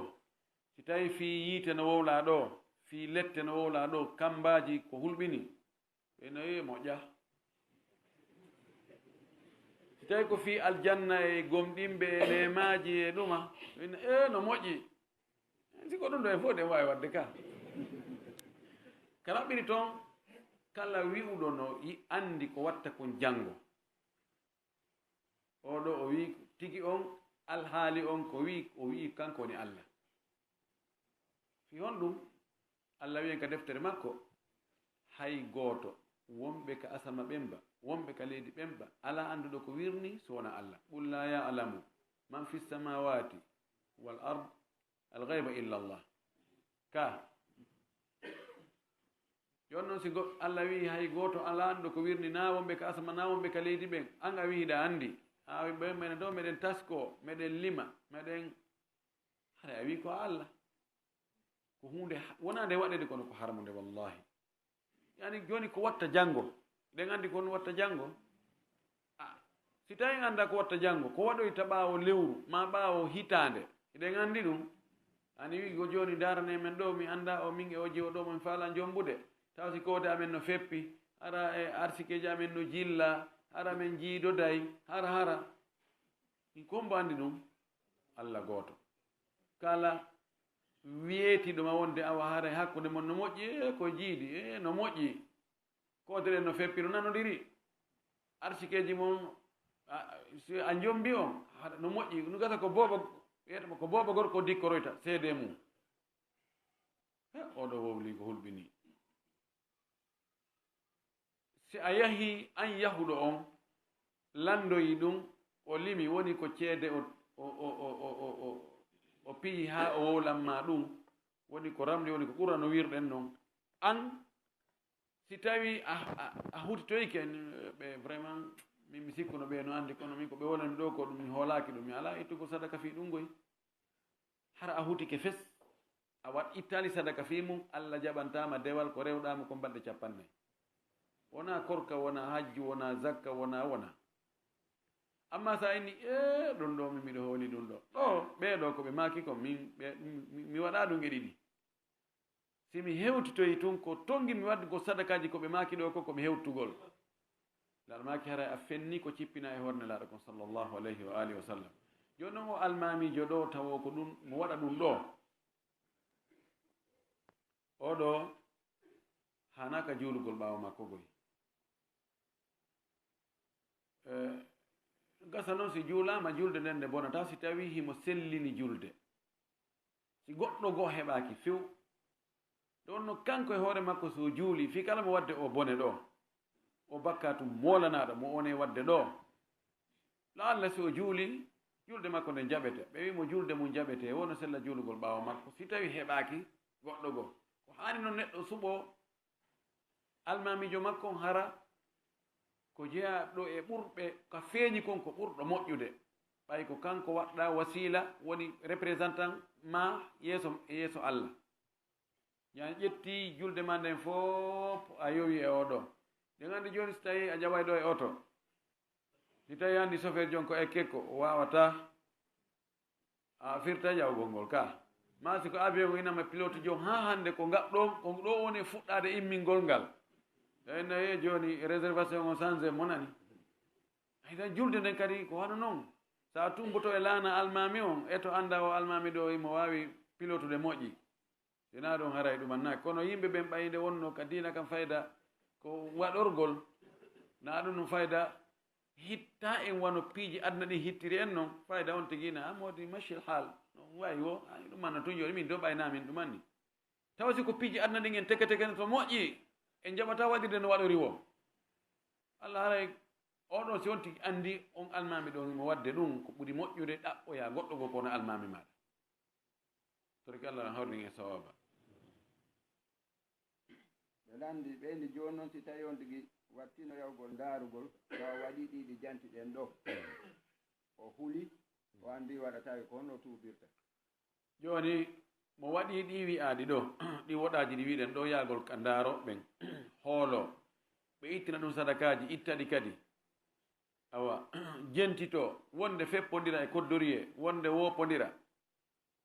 Si tawi fii yiite no wowlaa ɗo, fii lette no wowlaa ɗo, kambaaji ko hulɓini, ɓe no, "Ee, moƴƴa." Si tawi ko fii aljanna e gomɗinɓe e neemaaji e ɗuma, ɓe no, "Ee, no moƴƴi." Si ko ɗum ɗo en fof ɗen waawi waɗde ka. Ka raɓɓiri toon, kala wi'uɗo no yi-, anndi ko watta kon janngo. Oo ɗo o wi'i tigi on, alhaali on ko wi'i, o wi'i kanko woni Allah. Fii honɗum? Allah wi'i en ka deftere makko, hay gooto, wonɓe ka asama ɓen ba, wonɓe ka leydi ɓen ba, alaa annduɗo ko wirni so wonaa Allah. "Qul laa ya'lamu man fis samawati wal ard al ghayba illa Allah." Ka. Jooni noon, si go-, Allah wi'i hay gooto alaa annduɗo ko wirni, naa wonɓe ka asama, naa wonɓe ka leydi ɓen, an a wi'i hiɗa anndi. A wi'i, "Ɓen meɗen ɗo, meɗen taskoo, meɗen lima, meɗen," haray a wi'i ko Allah. Ko huunde ha-, wonaa nde waɗede, kono ko harmunde, wallahi. Yani, jooni ko watta janngo? Eɗen anndi ko on watta janngo? A, si tawi en anndaa ko watta janngo, ko waɗoyta ɓaawo lewru maa ɓaawo hitaande, eɗen anndi ɗum? Ani wi'i ko jooni, "Ndaarane men ɗo, mi anndaa o min e o jiwo ɗo, mo mi faalaa jommbude." Taw si koode amen no feppi, hara e arsikeeji amen no jilla, hara men jiidoday, hara, hara. Min ko mbo anndi ɗum? Allah gooto. Kala weetiiɗo ma wonde awa haray hakkunde mon no moƴƴi, e ko jiidi, e no moƴƴi. Koode ɗen no feppi, no nanodiri. Arsikeeji mon, a, si a jombi on, haɗa no moƴƴi, no gasa ko boobo, wiyata ko boobo gorko dikkoroyta seede mum. He, oɗo wowli ko hulɓini. Si a yahii, an yahuɗo on, lanndoyi ɗum, o limi, woni ko ceede o, o, o piyi haa o wowlan ma ɗum, woni ko ramli, woni ko qurra no wirɗen non. An, si tawi a, a, a hutitoyke, ɓe vraiment, min mi sikkuno ɓe no anndi, kono min ko ɓe wowlani ɗo ko ɗum mi hoolaaki ɗum, mi alaa ittugol sadaka fii ɗum goy. Hara a hutike fes, a waɗ ittaali sadaka fii mum, Allah jaɓantaa ma dewal ko rewɗaa mo kon balɗe cappannayi. Wonaa korka, wonaa hajju, wonaa zakka, wonaa, wonaa. Amma sa inni, "E, ɗum ɗo min miɗo hooli ɗum ɗo." Ɗo, ɓee ɗo ko ɓe maaki kon, min, ɓe, mi, mi waɗa ɗum e ɗiɗi. Si mi hewtitoyi tun, ko tongi mi waɗugo sadakaaji ko ɓe maaki ɗo ko, ko mi hewtugol. Laaɗo maaki, "Haray a fenni ko cippina e hoore Nelaaɗo kon, sallallahu alayhi wa alihi wa sallam." Jooni non o almaamiijo ɗo, tawo ko ɗum, mo waɗa ɗum ɗo. Oɗo haanaka juulugol ɓaawo makko goy. Eh, gasa non si juulaama, julde nden nde bonata si tawi himo sellini julde. Si goɗɗo goo heɓaaki few, ɗon no kanko e hoore makko so juuli, fii kala mo wadde o bone ɗo, o bakkaatu moolanaaɗo mo one wadde ɗo. Laalla si o juuli, julde makko nden jaɓete. Ɓe wi'i mo julde mum jaɓete, wono sella juulugol ɓaawo makko, si tawi heɓaaki goɗɗo goo. Ko haani non neɗɗo suɓo almaamiijo makko on hara ko jeyaa ɗo e ɓurɓe, ka feeñi kon ko ɓurɗo moƴƴude. Ɓay ko kanko waɗɗaa wasiila, woni représentant maa yeeso, e yeeso Alla. Ñaa ƴetti julde maa nden fof a yowi e oo ɗoo. Ɗen anndi jooni si tawii a jaɓay ɗoo e oto. Si tawii anndi sofeer jon ko ekkekko, o waawataa. A firta jawgol ngol ka. Maa si ko avion inama pilote jon haa hannde ko ngaɗɗon, ko ɗoo woni fuɗɗaade immingol ngal. Tawi nayi jooni réservation on changé mo nani. Ay tan julde nden kadi ko hano non. Sa tumboto e laana almaami on, e to annda o almaami ɗo imo waawi pilotude moƴƴi. Sinaa ɗum haray ɗum annaaki. Kono yimɓe ɓen ɓay nde wonno ka diina kan fayda ko waɗorgol, na ɗum no fayda hitta en wano piiji aduna ɗin hittiri en non, fayda on tigi na modi machil haal. Non wayi wo, ani ɗum manna tun joni min do ɓayna min ɗum anni. Tawa si ko piiji aduna ɗin en teke teke to moƴƴi, en jaɓata waɗirde no waɗori wo. Allah haray oɗon si on tigi anndi on almaami ɗon mo waɗde ɗum ko ɓuri moƴƴude ɗaɓɓoya goɗɗo goo kono almaami maaɗa. Torki Allah na horni e sawaba. Ɓe lanndi, ɓe inni, jooni noon, si tawii on tigi waɗtiino yahugol ndaarugol, tawa waɗii ɗii ɗi janti ɗen ɗoo, o huli, o anndii waɗataake, ko honno o tuubirta? Jooni, mo waɗii ɗii wi'aaɗi ɗoo, ɗii woɗaaji ɗi wi'ɗen ɗoo, yaagol ka ndaarooɓe ɓen, hooloo, ɓe ittina ɗum sadakaaji, itta ɗi kadi, awa, jentitoo, wonde feppondira e koddoriyee, wonde woopondira.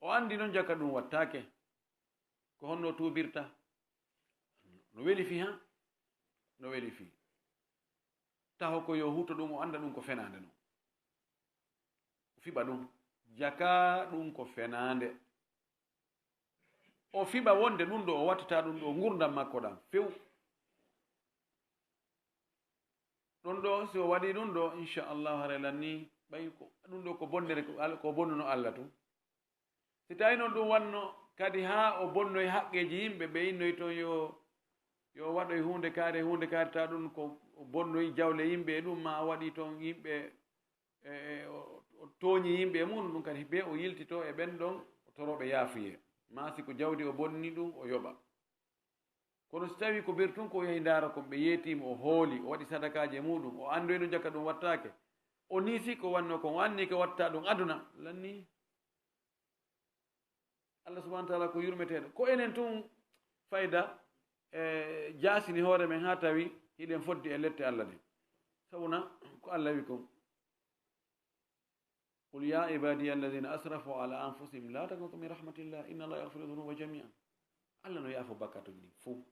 O anndi noon jaka ɗum wattaake. Ko honno o tuubirta? No weli fii han? No weli fii. Taho ko yo huuto ɗum, o annda ɗum ko fenaande non. O fiɓa ɗum. Jaka ɗum ko fenaande. O fiɓa wonde ɗum ɗo o wattata ɗum ɗo ngurdam makko ɗam few. Ɗum ɗo si o waɗii ɗum ɗo, inchallahu, haray lannii ɓay ko ɗum ɗo ko bonnere, ko Al-, ko bonnuno Allah tun. Si tawii noon ɗum wanno kadi haa o bonnoyi haqqeeji yimɓe, ɓe innoyi toon yo, yo waɗoy huunde kaari e huunde kaari, tawa ɗum ko o bonnoyi jawle yimɓe e ɗum, maa o waɗii toon yimɓe, e, e, o, o tooñii yimɓe e muɗum, ɗum kadi bee o yiltitoo e ɓen ɗon, o toroo ɓe yaafuyee. Maa si ko jawdi o bonni ɗum, o yoɓa. Kono si tawii ko ber tun ko o yahi ndaara kon, ɓe yeetii mo, o hooli, o waɗi sadakaaji e muɗum, o anndoyi no jaka ɗum wattaake, o niisii ko wannoo kon, o annii ko watta ɗum aduna, lannii. Allah subhanahu wa taala ko yurmeteeɗo. Ko enen tun fayda e jaasini hoore men haa tawi hiɗen foddi e lette Allah ɗen. Sabuna ko Allah wi kon, "Qul ya ibadiya alladhina asrafu ala anfusihim la taqnatu min rahmatillah, inna Allah yaghfiru dhunuba jami'an." Allah no yaafo bakkatuji ɗin fow.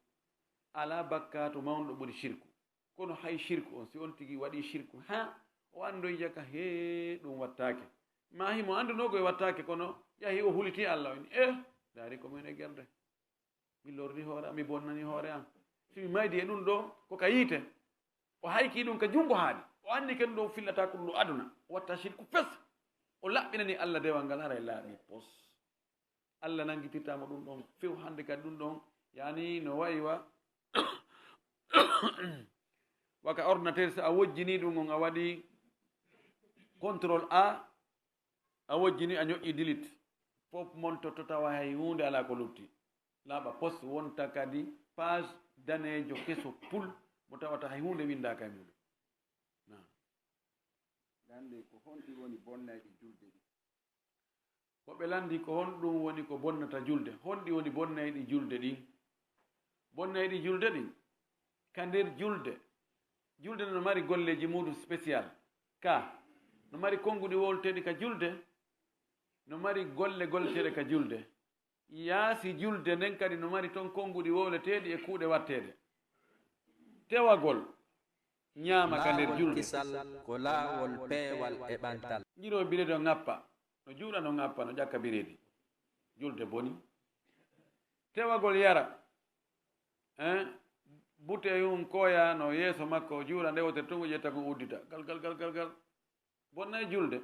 Alaa bakkatu mawnuɗo ɓuri shirku. Kono hay shirku on, si on tigi waɗii shirku, haa o anndoyi jaka, hee, ɗum wattaake. Maa himo anndunoo ko e wattaake, kono yahi o hulitii Allah, o inni, "Eh, ndaari ko min e gerde. Mi lorri hoore am, mi bonnani hoore am. Si mi maydi e ɗum ɗo, ko ka yiite." O haykii ɗum ka junngo haaɗi. O anndi ken ɗum ɗo fillata ko ɗum ɗo aduna. O watta shirku fes. O laɓɓinani Allah dewal ngal, haray laaɓi pos. Allah nanngitirtaa mo ɗum ɗon few. Hannde kadi ɗum ɗon, yani no wayi wa, wa ka ordinateur, so a wojjinii ɗum on, a waɗi contrôle A, a wojjini, a ñoƴƴi delete, fof montoto tawa hay huunde alaa ko lutti. Laaɓa pos, wonta kadi page daneejo keso pul mo tawata hay huunde winndaaka e muɗum. Naam. Lanndii ko honɗi woni bonnayɗi julde ɗin? Ko ɓe lanndii ko honɗum woni ko bonnata julde, honɗi woni bonnayɗi julde ɗin? Bonnayɗi julde ɗin, ka nder julde, julde no mari golleeji muɗum spécial. Ka, no mari konnguɗi wowleteeɗi ka julde, no mari golle golleteeɗe ka julde. Yaasi julde nden kadi no mari ton konnguɗi wowleteeɗi e kuuɗe watteeɗe. Tewagol ñaama ka nder julde. Laawol kisal ko laawol peewal e ɓantal. Njiro biredi o ŋappa, no juuɗa no ŋappa, no ƴakka biredi. Julde boni. Tewagol yara, hein? Buteyun koya no yeeso makko, juuɗa nde wotere tun o ƴetta kon uddita. Gal, gal, gal, gal, gal. Bonnay julde.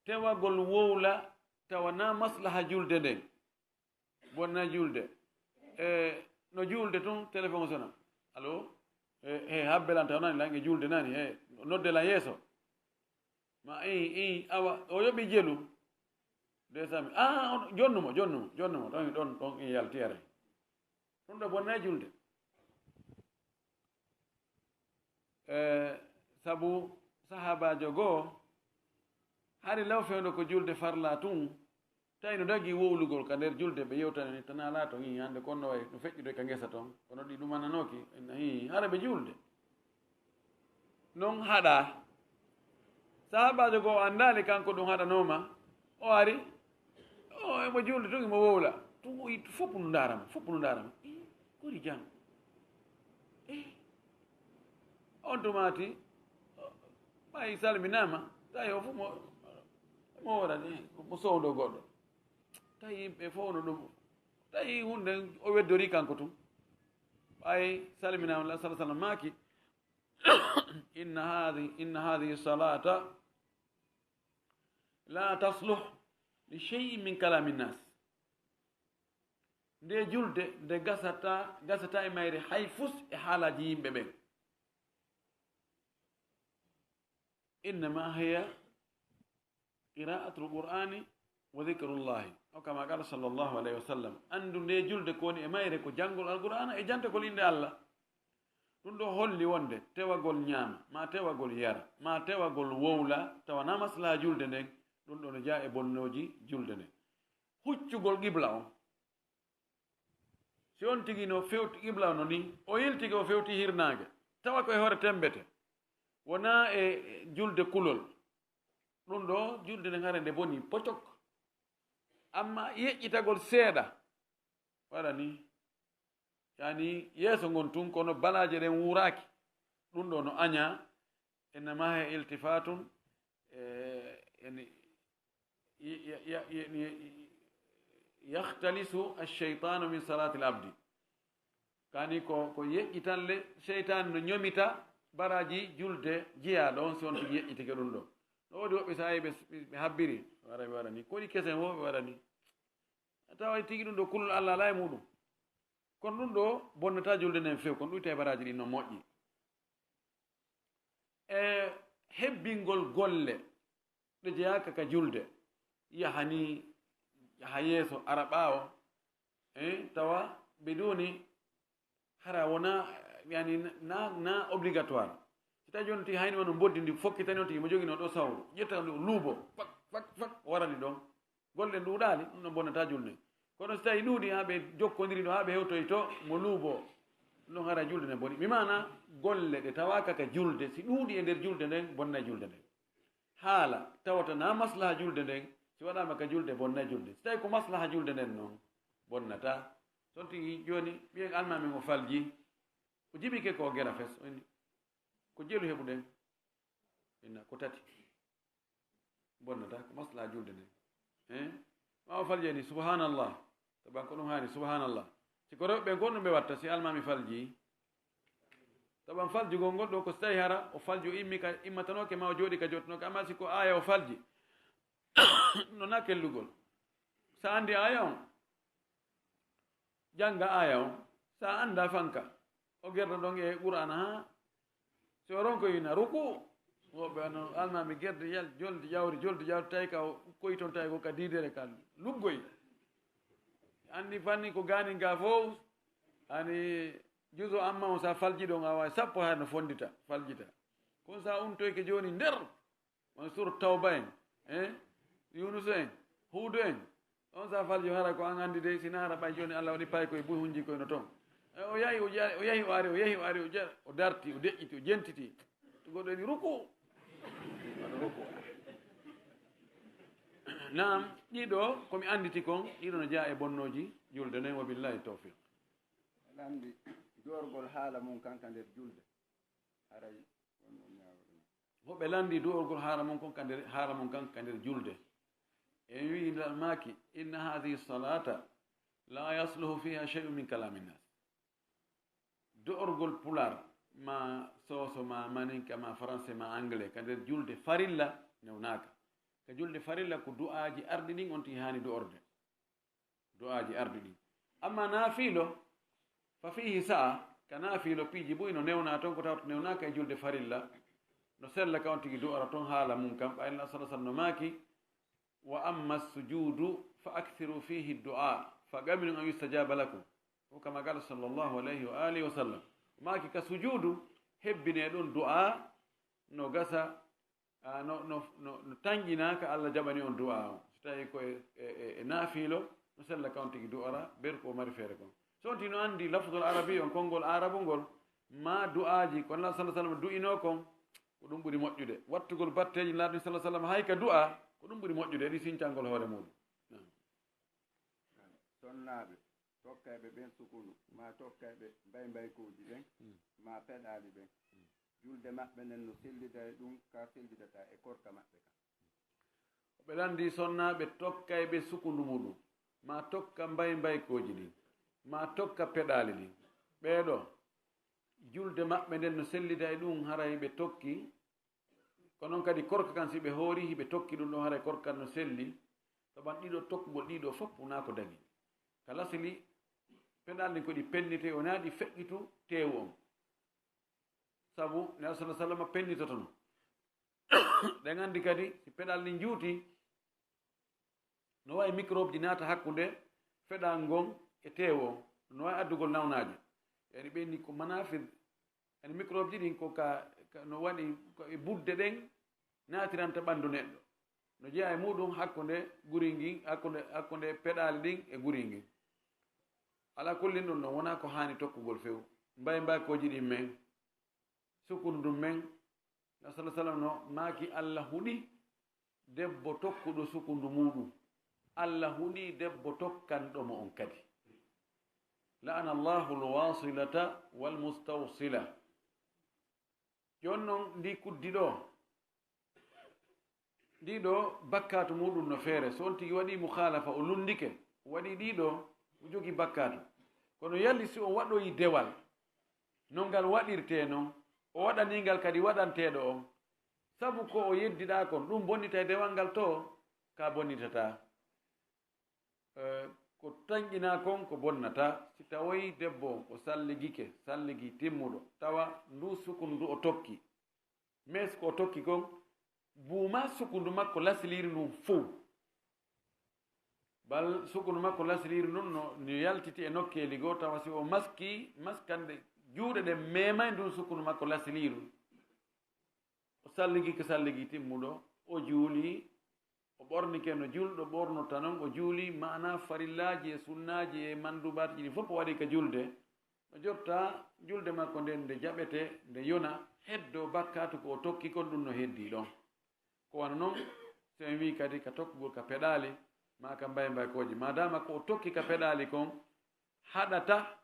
Tewagol wowla tawa na maslaha julde nden. Bonna julde. E, no julde tun, téléphone o sona. Allo? E, he, habbe lan taw nani lan e julde nani, he, nodde lan yeeso. Ma, i, i, awa, o yoɓi jelu. Deux cent mille. Ah, on, jonnumo, jonnumo, jonnumo. Ɗon, ɗon, ɗon e yalti aray. Ɗum ɗo bonna julde. E, sabu sahaabaajo goo, hari law fewndo ko julde farla tun, tawi no dagi wowlugol ka nder julde, ɓe yewtani ni, tana laato ni, hannde kon no wayi, no feƴƴude ka ngesa ton, kono ɗi ɗumananooki, inna hii, hara ɓe julde. Non haɗa. Sahaabaajo goo anndaali kanko ɗum haɗanooma, o ari, o, emo julde tun, emo wowla. Tun o yiɗi fof no ndaara mo, fof no ndaara mo. Eh, kori jam. Eh, on tumaati, ɓay salminaama, tawi o fof mo, mo worani, mo sowndo goɗɗo. Tawi yimɓe fof no ɗum, tawi huunde o weddori kanko tun. Ɓay salminaama, la sallallahu alaihi wasallam maaki, inna hadhi, inna hadhihi salata la tasluh li shay'in min kalami nas. Nde julde, nde gasata, gasata e mayre hay fus e haalaaji yimɓe ɓen. Innama hiya qira'atul qur'ani wa dhikrullahi. O kama qala sallallahu alaihi wasallam. Anndu nde julde ko woni e mayre ko janngol Alqur'aana e jantagol innde Allah. Ɗum ɗo holli wonde tewagol ñaama, ma tewagol yara, ma tewagol wowla, tawa na maslaha julde nden, ɗum ɗo no jaa e bonnooji julde nden. Huccugol qibla on. Si on tigi no fewti qibla on no ni, o yiltike o fewti hirnaange, tawa ko e hoore tembete, wonaa e julde kulol. Ɗum ɗo julde nden hare nde boni pocok. Amma yeƴƴitagol seeɗa, waɗa ni, yani yeeso ngon tun, kono balaaje ɗen wuuraaki. Ɗum ɗo no aña, innama he iltifatun, e, yani, ya-, ya-, ya-, yani, yahtalisu ash-shaytanu min salati al-abdi. Kani ko, ko yeƴƴitanle, seytaane no ñomita baraaji julde jiyaaɗo on, si on tigi yeƴƴitike ɗum ɗo. No woodi woɓɓe saa'i ɓe, ɓe habbiri, ɓe wara, ɓe waɗa ni. Koni kesen wo, ɓe waɗa ni. A tawa tigi ɗum ɗo kulol Allah alaa e muɗum. Kono ɗum ɗo bonnata julde nden few, kono ɗum tawi baraaji ɗin no moƴƴi. E hebbingol golle ɗe jeyaaka ka julde, yaha ni, yaha yeeso, ara ɓaawo, eh, tawa biduni, hara wona, yani, na, na obligatoire. Si tawi jooni tigi hayni wano mboddi ndi fokkitani on tigi, mo jogino ɗo sawru, ƴetta ndu luubo, fak, fak, fak, o warani ɗon. Golle ɗuuɗaali, ɗum ɗon bonnata julde. Kono si tawi ɗuuɗi haa ɓe jokkondiri ɗo, haa ɓe hewtoyto, mo luubo, ɗum ɗon hara julde nden boni. Mi maana, golle ɗe tawaaka ka julde, si ɗuuɗi e nder julde nden, bonna julde nden. Haala tawata na maslaha julde nden, si waɗaama ka julde, bonna julde. Si tawi ko maslaha julde nden non, bonnata. Son tigi jooni, ɓiyen almaami mo falji, o jibike ko gera fes, o inni, ko jelu heɓuɗen? Inna ko tati. Bonnata ko maslaha julde nden. Hein? Ma o falji ni, subhanallah. Taban ko ɗum haani, subhanallah. Si ko rewɓe ɓen kon ɗum ɓe watta, si almaami falji. Taban faljugol ngol ɗo ko si tawi hara, o falji o immi ka, immatanooke ma o jooɗi ka jottanooke, amma si ko aaya o falji, no na kellugol. Sa andi aaya on, jannga aaya on, sa annda fanka, o gerda ɗon e Qur'aana, haa si o ronkoyina ruku, woɓɓe no almaami gerdi yal, joldi ƴawri, joldi ƴawri, tawi ka o koyi toon, tawi ko ka diidere ka luggoy. Anndi fanni ko gaanin ga fof, ani juzo amma on sa falji ɗon, a wawi sappo hara no fondita, faljita. Kono sa untoyke jooni nder, on surat Tawba en, eh? Yunusu en, Huudu en. On sa faljo hara ko an andi dey, sina hara ɓay joni Allah waɗi pay koye buy hunji koye no toon. Eh, o yahi, o ja-, o yahi, o ari, o yahi, o ari, o ja-, o darti, o deƴƴiti, o jentiti. To goɗɗo eni ruku. Naam, ɗiɗo ko mi annditi kon, ɗiɗo no jeyaa e bonnooji julde nden, wa billahi tawfiq. Lanndi du'orgol haala mum kan ka nder julde. Haray on non ñaawoɗon. Hoɓe lanndi du'orgol haala mum kon ka nder, haala mum kan ka nder julde. En wi'i ndal maaki, inna hadhihi salata la yasluhu fiha shay'un min kalami nnas. Du'orgol pular, ma sooso, ma maninka, ma français, ma anglais, ka nder julde farilla newnaaka. Ka julde farilla ko du'aaji arɗi ɗin on tigi haani du'orde. Du'aaji arɗi ɗin. Amma naafiilo, fa fihi sa'a, ka naafiilo piiji buy no newnaa ton ko tawata newnaaka e julde farilla. No sella ka on tigi du'ora ton haala mum kan, ɓay Nulaaɗo sallallahu alaihi wasallam no maaki, wa amma sujudu fa akthiru fihi du'a, fa qaminun an yustajaba lakum. O kama qala sallallahu alaihi wa alihi wa sallam. Maaki ka sujudu, hebbine ɗon du'a, no gasa, a, no, no, no, no tanƴinaa ka Allah jaɓani on du'a on. So tawi ko e, e, e, e naafiilo, no sella ka on tigi du'ora, ber ko o mari feere kon. So on tigi no anndi lafdul arabi on, konngol arabu ngol, ma du'aaji, ko Nulaaɗo sallallahu alaihi wasallam du'inoo kon, ko ɗum ɓuri moƴƴude. Wattugol batteeji Nulaaɗo sallallahu alaihi wasallam hay ka du'a, ko ɗum ɓuri moƴƴude, e ɗi sincangol hoore muɗum. Naam. Sonnaaɓe, tokkayɓe ɓen sukundu, ma tokkayɓe mbaymbaykooji ɓen, Mm. ma peɗaali ɓen. Mm. Julde maɓɓe nden no sellida e ɗum, ka sellidata e korka maɓɓe kan. Ɓe lanndi sonnaaɓe tokkayɓe sukundu muɗum, ma tokka mbaymbaykooji ɗin, ma tokka peɗaali ɗin. Ɓee ɗoo, julde maɓɓe nden no sellida e ɗum, haray ɓe tokki. Ko non kadi korka kan, si ɓe hoori, hiɓe tokki ɗum ɗon, haray korka kan no selli. Saban ɗiɗo tokkugol ɗiɗo fof wonaa ko daŋi. Ka lasili, peɗaali ɗin ko ɗi pennite, wonaa ɗi feƴƴitu teewu on. Sabu Nulaaɗo sallallahu alaihi wasallam pennitotono. Ɗen anndi kadi, si peɗaali ɗin juuti, no waawi microbe ji naata hakkunde feɗaango ngon e teewu on, no waawi addugol nawnaaje. Yani ɓen ni ko manafid, yani microbe ji ɗin ko ka, ka no waɗi ko e budde ɗen naatiranta ɓanndu neɗɗo. No jeyaa e muɗum hakkunde guri ngin, hakkunde, hakkunde peɗaali ɗin e guri ngin. Ala kullin ɗum ɗon wonaa ko haani tokkugol few. Mbaymbaykooji ɗin men, sukundu ndun men, Nulaaɗo sallallahu alaihi wasallam no maaki, Allah huɗi debbo tokkuɗo sukundu muɗum. Allah huɗi debbo tokkanɗo mo on kadi. La'ana Allahu al-wasilata wal mustawsila. Jooni non ndi kuddi ɗoo, ndi ɗoo bakkaatu muɗum no feere. So on tigi waɗi mukhalafa, o lunndike, o waɗi ɗi ɗoo, o jogii bakkaatu. Kono yalli si o waɗoyi dewal, no ngal waɗirtee non, o waɗanii ngal kadi waɗanteeɗo on, sabu ko o yeddiɗaa kon, ɗum bonnitay dewal ngal too, ka bonnitataa. Eh, ko tanƴinaa kon ko bonnataa. Si tawoyi debbo on o salligike, salligi timmuɗo, tawa ndu sukundu ndu o tokki, mais ko o tokki kon, buuma sukundu makko lasiliiru ndun fow. Bal sukundu makko lasiliiru ndun no, no yaltiti e nokkeeli goo, tawa si o maski, maskande juuɗe ɗen meemay ndun sukundu makko lasiliiru. O salligi ko salligi timmuɗo, o juuli, o ɓornike no julɗo ɓornota non, o juuli, maana farillaaji e sunnaaji e mandubaatiji ɗin fof o waɗi ka julde. No jotta julde makko nden nde jaɓete, nde yona, heddo bakkaatu ko o tokki kon, ɗum no heddi ɗon. Ko wano non, so en wii kadi ka tokkugol ka peɗaali, maa ka mbaymbaykooji, maadaama ko o tokki ka peɗaali kon haɗata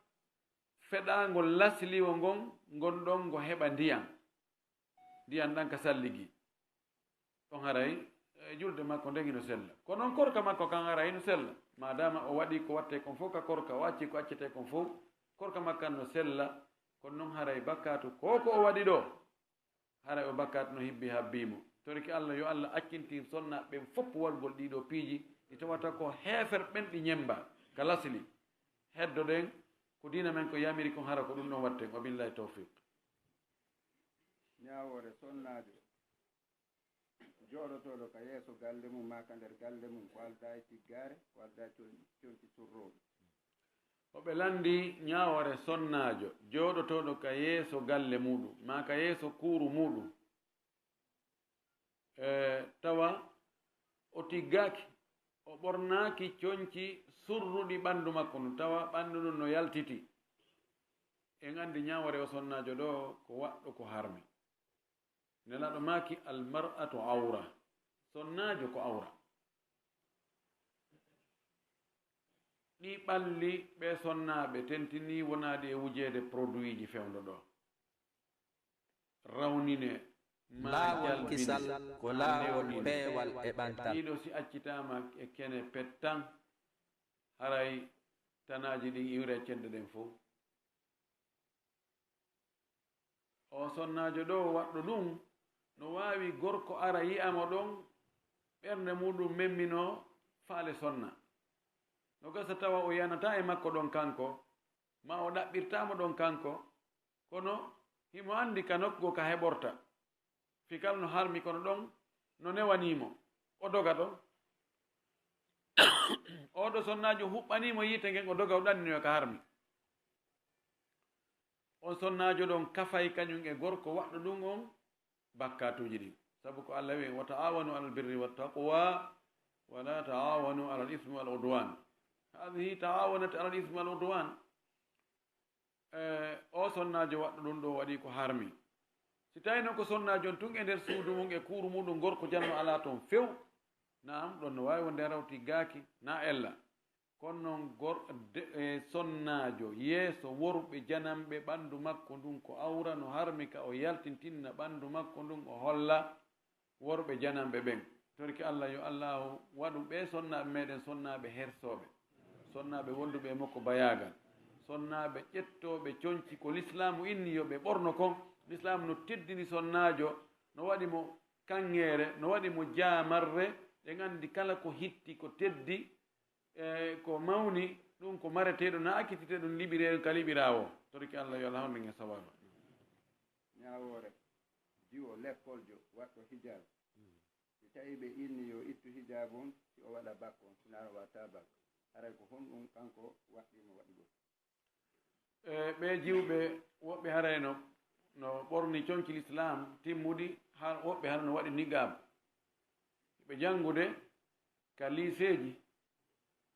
feɗaangol lasliwo ngon, ngon ɗon ngo heɓa ndiyan. Ndiyan ɗan ka salligi. Ɗon haray, eh, julde makko nden hino sella. Kono non korka makko kan haray hino sella. Maadaama o waɗi ko wattee kon fof ka korka, o acci ko accetee kon fof, korka makko kan no sella. Kono non haray bakkaatu ko ko o waɗi ɗoo, haray o bakkaatu no hibbi habbii mo. Torike Allah, yo Allah accintin sonnaaɓe ɓen fof waɗugol ɗii ɗoo piiji ɗi tawata ko heeferɓe ɓen ɗi ñemmba ka lasli. Heddoɗen ko diina men ko yamiri kon, hara ko ɗum ɗon watten. Wa billahi tawfiq. Ñaawoore sonnaajo jooɗotooɗo ka yeeso galle mum, maa ka nder galle mum, ko aldaa e tiggaare, ko aldaa e con-, conci surrooɓe. Hoɓe lanndi ñaawoore sonnaajo jooɗotooɗo ka yeeso galle muɗum, maa ka yeeso kuuru muɗum, e tawa o tiggaaki, o ɓornaaki conci surruɗi ɓanndu makko ndun, tawa ɓanndu ndun no yaltiti. En anndi ñaawoore o sonnaajo ɗoo ko waɗɗo ko harmi. Nelaaɗo maaki, "Al mar'atu awra." Sonnaajo ko awra. Ɗi ɓalli ɓe sonnaaɓe tentini wonaaɗi e wujeede produitji fewndo ɗo. Rawnine ma Laawol jalbine, kisal ko ma laawol newɗine. Peewal e ɓantal. Ɗiɗo si accitaama e kene pet tan, haray tanaaji ɗin iwre cedde ɗen fof. O sonnaajo ɗo waɗɗo ɗum, no waawi gorko ara yi'a mo ɗon, ɓernde muɗum memminoo faale sonna. No gasa tawa o yanataa e makko ɗon kanko, ma o ɗaɓɓirtaa mo ɗon kanko, kono himo anndi ka nokku goo ka heɓorta. Fii kala no harmi, kono ɗon no newanii mo. O doga ɗon. Oo ɗo sonnaajo huɓɓanii mo yiite ngen, o doga, o ɗanninoya ka harmi. On sonnaajo ɗon kafay kañum e gorko waɗɗo ɗum on bakkaatuuji ɗin. Sabu ko Allah wi'i, "Wa ta'awanu alal birri wat taqwa, wa la ta'awanu alal ismi wal udwan." Haadihi ta'awanat alal ismi wal udwan. E, o sonnaajo waɗɗo ɗum ɗo waɗi ko harmi. Si tawi noon ko sonnaajo on tun e nder suudu mum e kuuru muɗum, gorko janno alaa toon few, naam, ɗon no waawi wonde rawti gaaki, na ella. Kono noon gor-, de-, e, sonnaajo yeeso worɓe jananɓe ɓanndu makko ndun ko awra, no harmi ka o yaltintinna ɓanndu makko ndun, o holla worɓe jananɓe ɓen. Torki Allah, yo Allahu waɗu ɓee sonnaaɓe meɗen sonnaaɓe hersooɓe, sonnaaɓe wonduɓe e makko bayaagal, sonnaaɓe ƴettooɓe conci ko lislaamu inni yo ɓe ɓorno kon. Lislaamu no teddini sonnaajo, no waɗi mo kaŋŋeere, no waɗi mo jaamarre. Ɗen anndi kala ko hitti, ko teddi, e ko mawni, ɗum ko mareteeɗo, na accititee ɗum liɓireede ka liɓiraa woo. Torki Allah, yo Allah honɗin e sawaabu. Ñaawoore, jiwo lekkoljo waɗɗo hijab. Si tawi ɓe inni yo ittu hijab on, si o waɗa bak on, si na o waɗta bak, haray ko honɗum kanko waɗɗii mo waɗugol? E ɓee jiwɓe, woɓɓe haray no, no ɓorni conci lislaam timmuɗi, har woɓɓe hara no waɗi niqaab. Ɓe janngude ka liiseeji.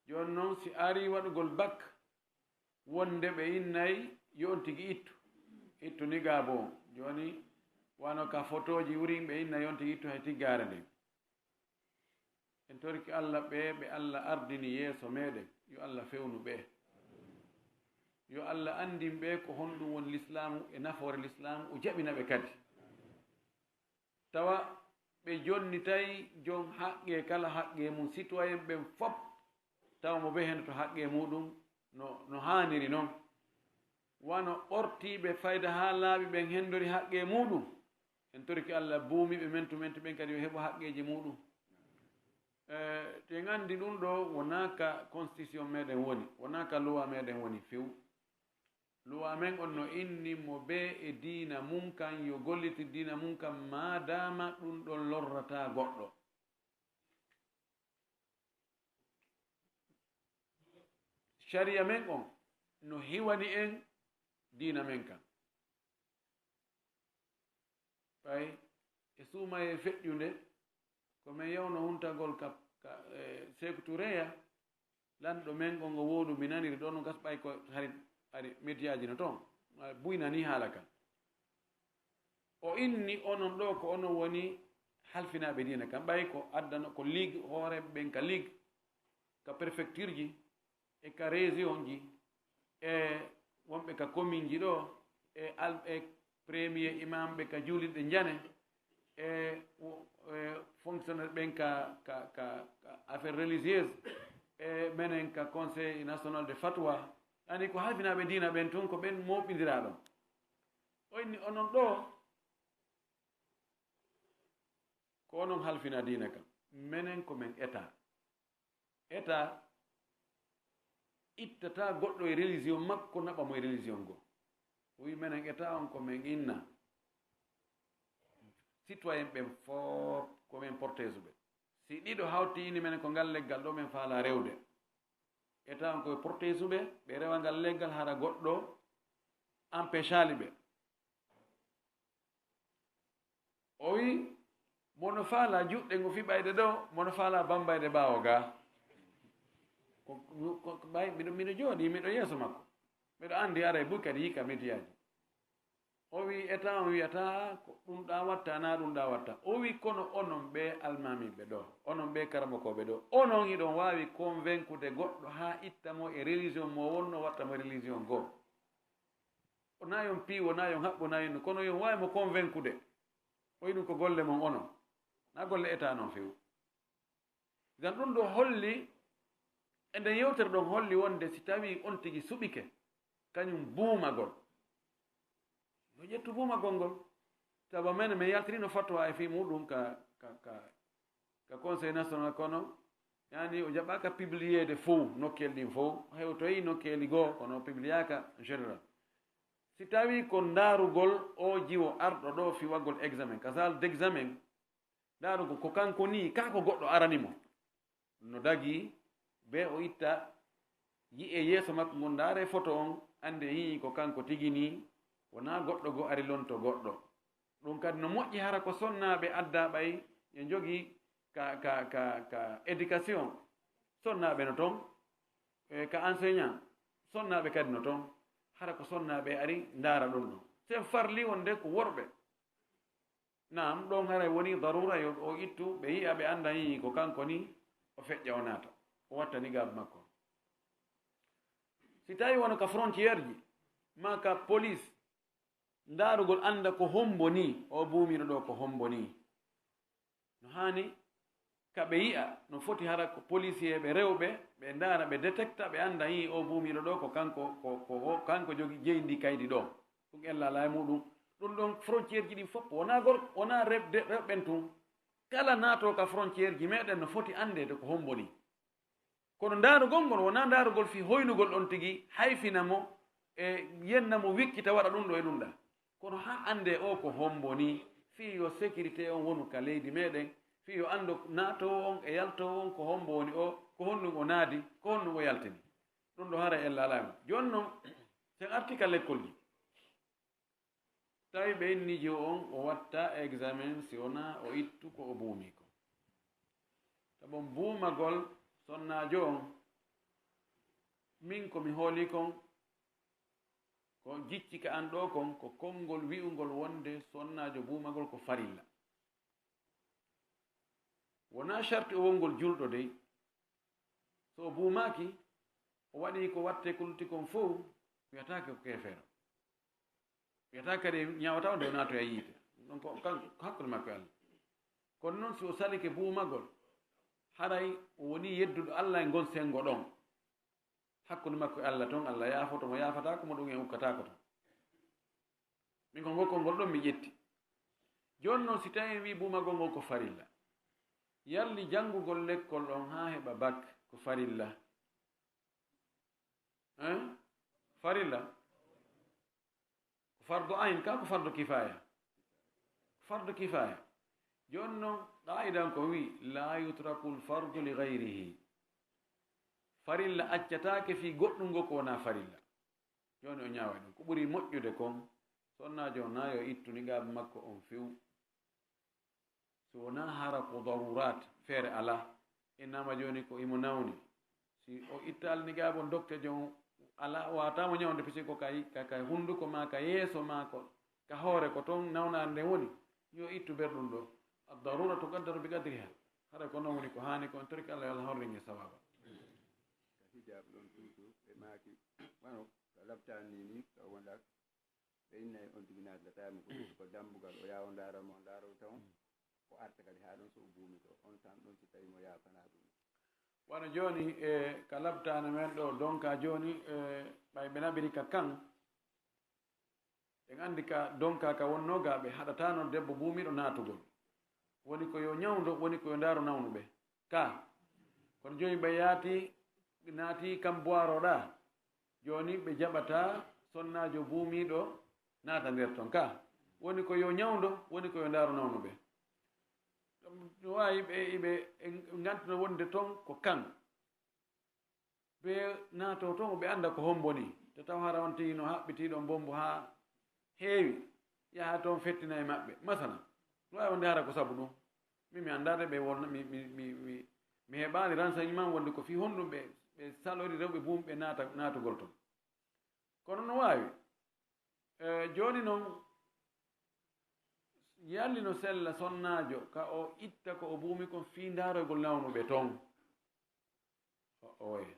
Jooni noon, si arii waɗugol bak, wonde ɓe innay yo on tigi ittu, ittu niqaab on. Jooni, wano ka fotooji wurin, ɓe innay yo on tigi ittu hay tiggaare nden. En torki Allah, ɓee ɓe Allah ardini yeeso meɗen, yo Allah fewnu ɓe. Yo Allah anndin ɓe ko honɗum woni lislaamu e nafoore lislaamu, o jaɓina ɓe kadi. Tawa ɓe jonnitay jon haqqee kala haqqee mum, citoyen ɓen fop, tawa mo bee hendo to haqqee muɗum no, no haaniri non. Wano ɓortiiɓe fayda haa laaɓi ɓen hendori haqqee muɗum, en toriki Allah buumiiɓe mentu mentu ɓen kadi yo heɓu haqqeeji muɗum. E, te en anndi ɗum ɗo wonaa ka constitution meɗen woni, wonaa ka loi meɗen woni few. Luwaa men on no inni mo bee e diina mum kan, yo gollitir diina mum kan, maadaama ɗum ɗon lorrataa goɗɗo. Sariya men on no hiwani en diina men kan. Ɓay e suumayee feƴƴunde, ko men yawno huntagol ka, ka, e, Seeku Tureya, lanɗo men on, o wowlu mi naniri ɗon, no gas ɓay ko hari, hari mediyaaji no toon, a, buynani haala kan. O inni onon ɗo ko onon woni halfinaaɓe diina kan, ɓay ko addano, ko ligue, hooreeɓe ɓen ka ligue, ka préfecture ji, e ka région ji, e wonɓe ka commune ji ɗo, e al-, e premier imam ɓe ka juulirɗe njane, e wo-, e fonctionnaire ɓen ka, ka, ka, ka affaire religieuse, e menen ka Conseil National de Fatwa, ani ko halfinaaɓe diina ɓen tun, ko ɓen mooɓindiraa ɗon. O inni onon ɗo, ko onon halfina diina kan. Menen ko men État. État ittataa goɗɗo e religion makko, naɓa mo e religion goo. O wi, menen État on ko men inna. Citoyen ɓen fof ko men protégé ɓe. Si ɗiɗo hawti ini menen ko ngal leggal ɗo men faalaa rewde. État on ko e protégé ɓe, ɓe rewa ngal leggal hara goɗɗo empêchali ɓe. O wi, mono faalaa juɗɗe ngo fiɓayde ɗo, mono faalaa bambayde ɓaawo gaa. Ko, ko, ko ɓay, miɗo, miɗo jooɗii, miɗo yeeso makko. Miɗo anndi aray buy kadi yii ka mediyaaji. O wi, État on wiyata ko ɗum ɗa watta, na ɗum ɗa watta. O wi, kono onon ɓe almamiɓe ɗo, onon ɓe karamokooɓe ɗo, onon hiɗon waawi convaincude goɗɗo haa itta mo e religion mo wonno, watta mo religion goo. O na yon piiwo, na yon haɓɓo, na yon, kono yon waawi mo convaincude. O wi ɗum ko golle mon onon, na golle État non few. Idan ɗum ɗo holli, e nden yewtere ɗon holli wonde si tawi on tigi suɓike, kañum buumagol. No ƴettu buumagol ngol. Sabu men, min yaltirino fatwa e fii muɗum ka, ka, ka, ka Conseil National, kono yani o jaɓaka publiyeede fow, nokkel ɗin fow, hewtoyi nokkeeli goo, kono publiyaka en général. Si tawi ko ndaarugol o jiwo arɗo ɗo fiwagol examen, ka salle d'examen, ndaarugol ko kanko ni, kaa ko goɗɗo arani mo. No dagi, be o itta, yi'e yeeso makko ngon, ndaare foto on, annde hii ko kanko tigi ni, wonaa goɗɗo goo ari lonto goɗɗo. Ɗum kadi no moƴƴi, hara ko sonnaaɓe addaa ɓay, ɓe njogi ka, ka, ka, ka éducation. Sonnaaɓe no ton, e ka enseignant, sonnaaɓe kadi no ton. Hara ko sonnaaɓe ari ndaara ɗum ɗo. C'est farli wonde ko worɓe. Naam, ɗon haray woni darura yo o ittu, ɓe yi'a, ɓe annda, yii ko kanko ni, o feƴƴa, o naata, o watta nigaabu makko. Si tawi wono ka frontière ji, ma ka police, ndaarugol annda ko hombo ni, o buumiiɗo ɗo ko hombo ni. No haani ka ɓe yi'a, no foti hara ko policier ɓe rewɓe, ɓe ndaara, ɓe détecta, ɓe annda, yii o buumiiɗo ɗo ko kanko, ko, ko, ko kanko jogi, jeyi ndi kaydi ɗo. Ɗum ella alaa e muɗum. Ɗum ɗon frontière ji ɗin fof, wonaa gor-, wonaa rewɓe, rewɓe ɓen tun. Kala naatoo ka frontière ji meɗen no foti anndeede ko hombo ni. Kono ndaarugol ngol wonaa ndaarugol fii hoynugol on tigi, hayfina mo, e yenna mo wikkita waɗa ɗum ɗo e ɗum ɗa. Kono haa anndee o ko hombo ni, fii yo sécurité on wonu ka leydi meɗen, fii yo anndu naatoowo on e yaltoowo on ko hombo woni o, ko honɗum o naadi, ko honɗum o yaltini. Ɗum ɗo haray ella alaa e mum. Jooni non, si en artii ka lekkol ji, tawi ɓe inni jiwo on, o watta examen, si wonaa o ittu ko o buumi ko. Sabu buumagol sonnaajo on, min ko mi hooli kon, ko jicci ka an ɗo kon, ko konngol wi'ungol wonde sonnaajo buumagol ko farilla. Wonaa sharti o wongol julɗo dey. So o buumaaki, o waɗi ko watte ko lutti kon fow, wiyataake ko keefeero. Wiyata kadi ñaawata o nde o naatoya yiite. Ɗum ɗon ko kan-, ko hakkunde makko e Allah. Kono noon, si o salike buumagol, haray o woni yedduɗo Allah e ngon senngo ɗon. Hakkunde makko e Allah ton, Allah yaafoto mo, yaafataako mo, ɗum en ukkataako ton. Min ko ngol konngol ɗon mi ƴetti. Jooni noon, si tawii en wii buumagol ngol ko farilla, yalli janngugol lekkol on haa heɓa bak ko farilla? Hein? Farilla? Ko fardu ayn ka, ko fardu kifaya? Fardu kifaya. Jooni noon, qaa'idan ko wii, "La yutrakul fardu li ghayrihi." Farilla accataake fii goɗɗum ngo ko wonaa farilla. Jooni o ñaaway ɗum. Ko ɓuri moƴƴude kon, sonnaajo on na yo ittu niqaabu makko on few. So wonaa hara ko darurat, feere alaa. Innama jooni ko imo nawni. Si o ittaali niqaabu on, dokteejo on alaa, waawata mo ñawde, puisque ko ka, ka, ka hunnduko maa, ka yeeso maa, ko ka hoore, ko toon nawnaare nden woni. Yo ittu ber ɗum ɗo. Ad-darura tuqaddaru bi qadriha. Hara ko noon woni ko haani kon, torki Allah yo Allah horrin e sawaaba. Ka hijab ɗon toujours, ɓe maaki, wano ka labtaani ni, ka wonda, ɓe innay on tigi naatata mo ko, ko dambugal, o yaha o ndaara mo, o ndaara o taw, o arta kadi haa ɗon so o buumi to, on tan ɗon si tawi mo yaafana ɗum. Wano jooni, e ka labtaani men ɗo, donka jooni, e ɓay ɓe naɓiri ka kan, en anndi ka donka ka wonnoo ga, ɓe haɗataano debbo buumiiɗo naatugol. Woni ko yo ñawndo, woni ko yo ndaaro nawnuɓe. Ka. Kono jooni ɓe yaati, naati kam buwaroɗa. Jooni ɓe jaɓata sonnaajo buumiiɗo naata nder ton. Ka. Woni ko yo ñawndo, woni ko yo ndaaro nawnuɓe. No waawi ɓe, ɓe, ɓe ngantuno wonde ton ko kan. Ɓe naatoo toon, ɓe annda ko hombo nii. Te taw hara on tigi no haɓɓitii ɗon bombo haa heewi, yaha toon fettina e maɓɓe. Masala, no waawi wonde hara ko sabu ɗum. Min mi anndaa de ɓe won, mi, mi, mi, mi, mi heɓaali renseignement wonde ko fii honɗum ɓe, ɓe salori rewɓe buum ɓe naata, naatugol toon. Kono no waawi. E, jooni noon, Yalli no sella sonnaajo ka o itta ko o buumi kon fii ndaarogol nawnuɓe ton? O-, oye.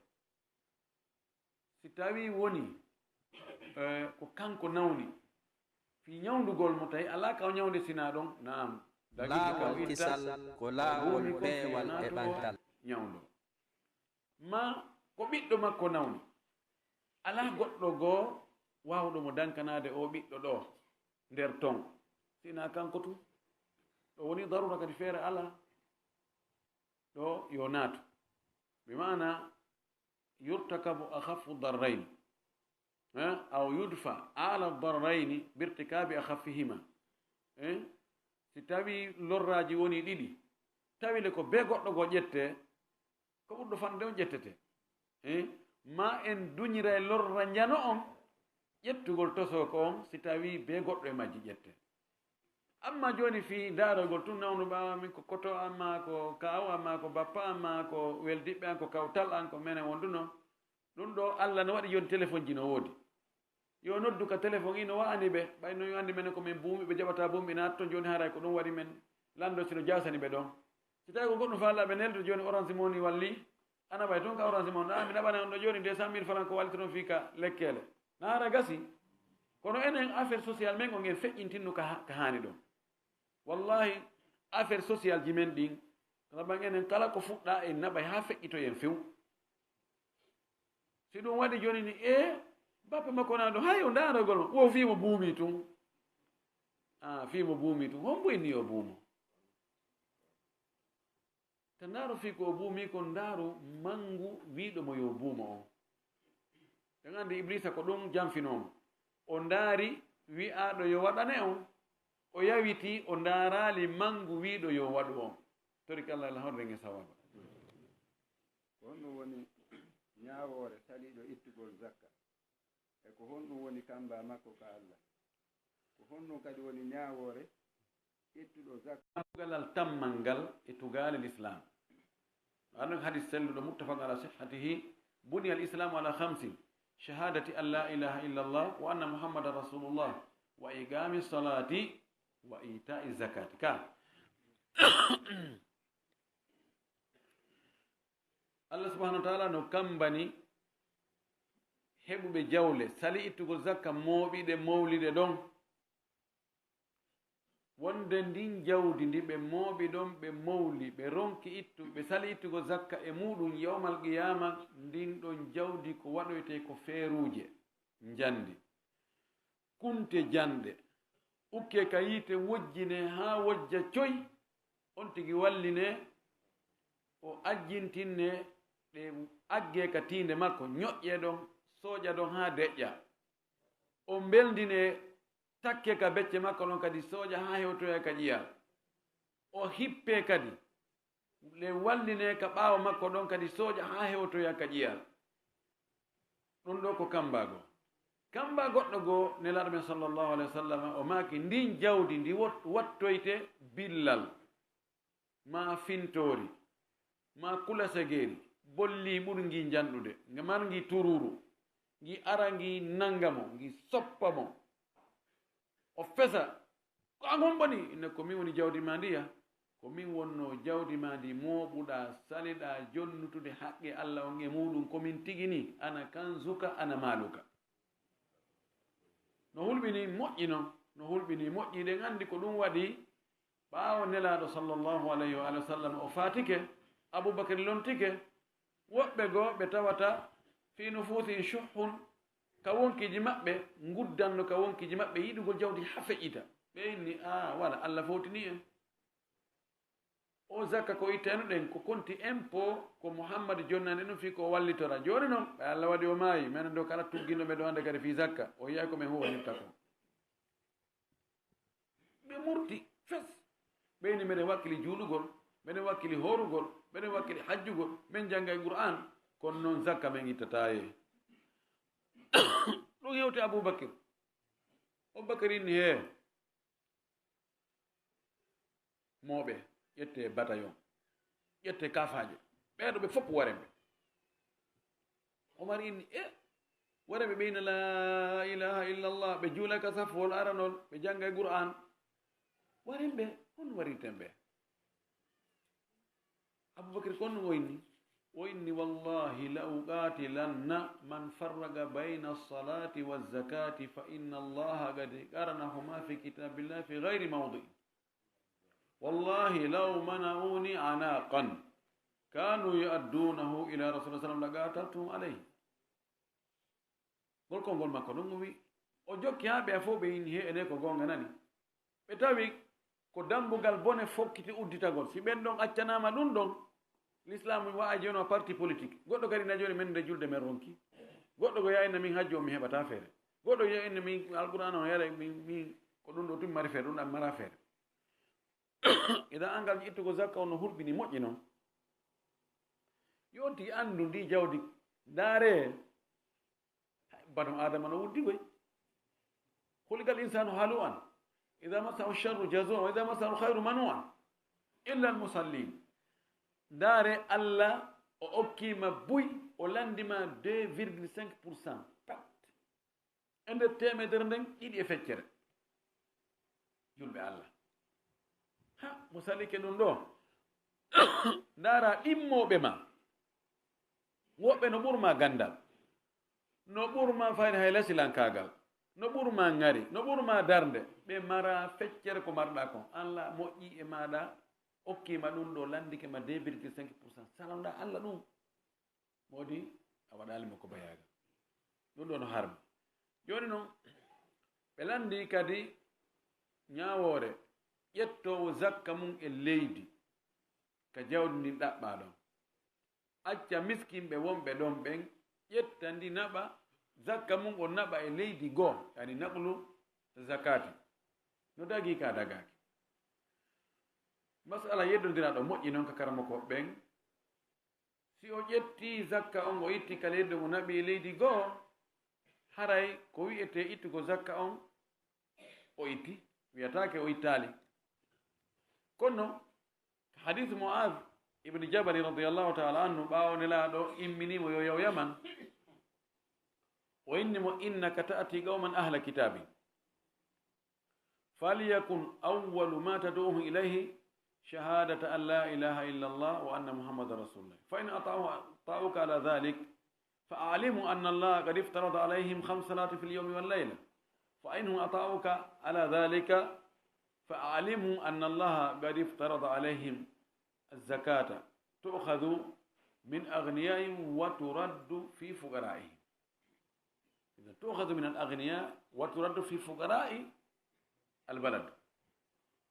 Si tawii woni, eh, ko kanko nawni, fii ñawndugol mo, tawi alaa ka o ñawnde sinaa ɗon, naam. Dagiti ka o itta ko buumi kon fii o naatugol peewal e ɓantal. Ñawndo. Maa ko ɓiɗɗo makko nawni. Alaa goɗɗo goo waawɗo mo dankanaade o ɓiɗɗo ɗoo nder ton, sinaa kanko tun. Ɗo woni daruura kadi feere alaa. Ɗo yo naatu. Bi maana yurtakabu akhaffu darrayni. Eh, aw yudfa ala darrayni birtikabi akhaffihima. Eh, si tawii lorraaji woni ɗiɗi, tawi le ko bee goɗɗo goo ƴettee, ko ɓurɗo fanɗude on ƴettete. Eh, maa en duñiray lorra njano on, ƴettugol tosoo ko on, si tawii bee goɗɗo e majji ƴettee. Amma jooni fii ndaarogol tun nawnuɓe, "Aa, min ko koto, amma ko kaaw, amma ko bappa, amma ko weldiɓɓe an, ko kawtal an, ko menen wonduno." Ɗun ɗoo Alla no waɗi jooni telefonji no woodi. Yo noddu ka telefon, ino wa'ani ɓe, ɓay no yo anndi menen ko min buumi, ɓe jaɓataa buumi, ɓe naata ton jooni, haray ko ɗun waɗi men lanndo si no jaasani ɓe ɗon. Si tawii ko goɗɗun faalaa ɓe neldo jooni, Orange Money walli, ana ɓay tun ka Orange Money, "Aa, mi naɓanay on ɗoo jooni deux cent mille francs ko wallitoron fii ka lekkeele." Na hara gasi. Kono enen affaire social men on en feƴƴintinno ka ha-, ka haani ɗon. Wallahi, affaire social ji men ɗin, saban enen kala ko fuɗɗaa en naɓay haa feƴƴitoyen few. Si ɗun waɗi jooni ni, e bappe makko na ɗo, hay o ndaaragol mo, wo fii mo buumi tun. Ah, fii mo buumi tun. Hombo inni yo buumo? Ta ndaaru fii ko o buumi kon, ndaaru mangu wiiɗo mo yo buumo on. En anndi Ibliisa ko ɗun janfinoo mo. O ndaari wi'aaɗo yo waɗane on, o yawitii, o ndaaraali mangu wiiɗo yo waɗu on. Toriki Allah, Allah honren e sawaaba. Ko honɗun woni ñaawoore saliiɗo ittugol zakka? E ko honɗun woni kamba makko ka Allah? Ko honɗun kadi woni ñaawoore ittuɗo zakka? Tugalal tammal ngal e tugaale Lislaam. Ɗun hadis selluɗo, muttafaq ala sihhatihi. Buniya al-Islaamu ala khamsin, shahadati an la ilaha illa Allah wa anna Muhammadan rasulullah wa iqami salati wa ita'i zakati. Ka Allah subhanahu wa ta'ala no kambani heɓuɓe jawle, sali ittugol zakka, mooɓiɗe, mowliɗe ɗon. Wonde ndin jawdi ndi ɓe mooɓi ɗon, ɓe mowli, ɓe ronki ittu-, ɓe sali ittugol zakka e muɗum, yawmal qiyaama, ndin ɗon jawdi ko waɗoytee ko feeruuje njandi. Kunte janɗe, ukkee ka yiite, wojjinee haa wojja coy, on tigi wallinee, o ajjintinnee, ɗe aggee ka tiinde makko, ñoƴƴee ɗon, sooƴa ɗon haa deƴƴa. O mbelndinee, takkee ka becce makko ɗon kadi, sooƴa haa hewtoya ka ƴi'al. O hippee kadi, ɗe wallinee ka ɓaawo makko ɗon kadi, sooƴa haa hewtoya ka ƴi'al. Ɗun ɗoo ko kamba goo. Kamba goɗɗo goo, Nelaaɗo men sallallahu alayhi wa sallam, o maaki, ndin jawdi ndi wot-, wattoyte billal, maa fintoori, maa kulasegeeri, bolli ɓuri ngi njanɗude, nga mar ngi tururu, ngi ara ngi nanga mo, ngi soppa mo. O fesa, "Ko an hombo ni?" Inne, "Ko min woni jawdi maa ndi ya. Ko min wonnoo jawdi maa ndi mooɓuɗaa, saliɗaa, jonnutude haqqe Allah on e muɗum, ko min tigi ni, ana kanzuka, ana maaluka." No hulɓini moƴƴi non, no hulɓini moƴƴi, ɗen anndi ko ɗum waɗi. Ɓaawo Nelaaɗo sallallahu alayhi wa alihi wa sallam o faatike, Abubakar lontike, woɓɓe goo ɓe tawata fii nufuusihim shuhhun, ka wonkiiji maɓɓe, nguddanno ka wonkiiji maɓɓe yiɗugol jawdi haa feƴƴita. Ɓe inni, "Aa, wala, Allah fowtini en. O zakka ko ittayno ɗen, ko konti impôt, ko Muhammad jonnani ɗum fii ko o wallitora." Jooni non, ɓay Allah waɗi o maayi, menen ɗoo kala tuggiiɗo men ɗoo hannde kadi fii zakka, o yi'ay ko men huuwonirta kon. Ɓe murti fes. Ɓe inni, "Meɗen wakkili juulugol, meɗen wakkili hoorugol, meɗen wakkili hajjugol, men janngay Qur'aan, kono non zakka men ittataa ye." Ɗum hewti Abubakir. Abubakir inni, "Hee, mooɓe, ƴettee batayon, ƴettee kaafaaje, ɓeeɗo ɓe fof waren ɓe." Omar inni, "E, wara ɓe ɓeyna laa ilaaha illallah, ɓe juula ka safowol aranol, ɓe jannga e Qur'aan." Warin ɓe, on warirten ɓe. Abubakar kon o inni, o inni, "Wallahi la uqatilanna man farraqa bayna as-salati wa zakati fa inna Allaha qad qaranahuma fi kitabillah fi ghayri mawdi. Wallahi law mana'uni anaqan kanu yu'addunahu ila Rasulillah sallallahu alaihi wasallam laqataltuhum alayhi." Ngol konngol makko ɗum o wi, o jokki haa ɓe fof ɓe inni he ene ko goonga nani. Ɓe tawi ko dambugal bone fokkiti udditagol. Si ɓen ɗon accanaama ɗum ɗon, l'islam wa a jooni o parti politique. Goɗɗo kadi na jooni men nde julde men ronki. Goɗɗo ko yaayna min hajjo mi heɓata feere. Goɗɗo yaayna min alqur'ana o yare min, min ko ɗum ɗo tun mari feere, ɗum ɗan mara feere. Idan angal ittugo zakka on no hulɓini moƴƴi non. Yo on tigi anndu ndi jawdi. Ndaare, bano Adama no wuddi koy. Khuliqal insanu halu'an. Idha massahu sharru jazua, wa idha massahu khairu manua. Illa al musallin. Ndaare, Allah o okkima buy, o landima deux virgule cinq pour cent. Pat. E nder teemedere nden, ɗiɗi e feccere. Julɓe Allah. Ha, mo salike ɗum ɗo. Ndaara ɗimmooɓe ma. Woɓɓe no ɓurma gandal. No ɓurma fayde hay lasilankaagal. No ɓurma ngari. No ɓurma darnde. Ɓe mara feccere ko marɗa kon. Allah moƴƴi e maɗa, okkima ɗum ɗo, landike ma deux virgule cinq pour cent. Salonɗa Allah ɗum. Moodi a waɗaali mo ko bayaagal. Ɗum ɗo no harmi. Jooni non, ɓe lanndi kadi ñaawoore ƴettoowo zakka mum e leydi ka jawdi ndin ɗaɓɓaa ɗon. Acca miskinɓe wonɓe ɗon ɓen ƴetta ndi naɓa, zakka mum on naɓa e leydi goo, yani naqlu zakati. No dagii ka dagaaki. Masala yeddondiraaɗo moƴƴi non ka karamoko ɓen. Si o ƴetti zakka on, o itti ka leydi, o naɓi e leydi goo, haray ko wi'etee ittugo zakka on, o itti, wiyataake o ittaali. Kono, hadiisu Mu'aaz ibn Jabal radiyallahu ta'ala anhu, ɓaawo Nelaaɗo immini mo yo yaw Yaman, o inni mo, "Innaka ta'ti qawman ahla kitaabin." فليكن أول ما تدعوهم إليه شهادة أن لا إله إلا الله وأن محمدا رسول الله. فإن أطاعوا-، أطاعوك على ذلك، فأعلمهم أن الله قد افترض عليهم خمس صلوات في اليوم والليلة. فإنهم أطاعوك على ذلك، فأعلمهم أن الله قد افترض عليهم الزكاة تؤخذ من أغنيائهم وترد في فقرائهم. Idan tu'khadhu min al-aghniya wa turaddu fi fuqara'i al-balad.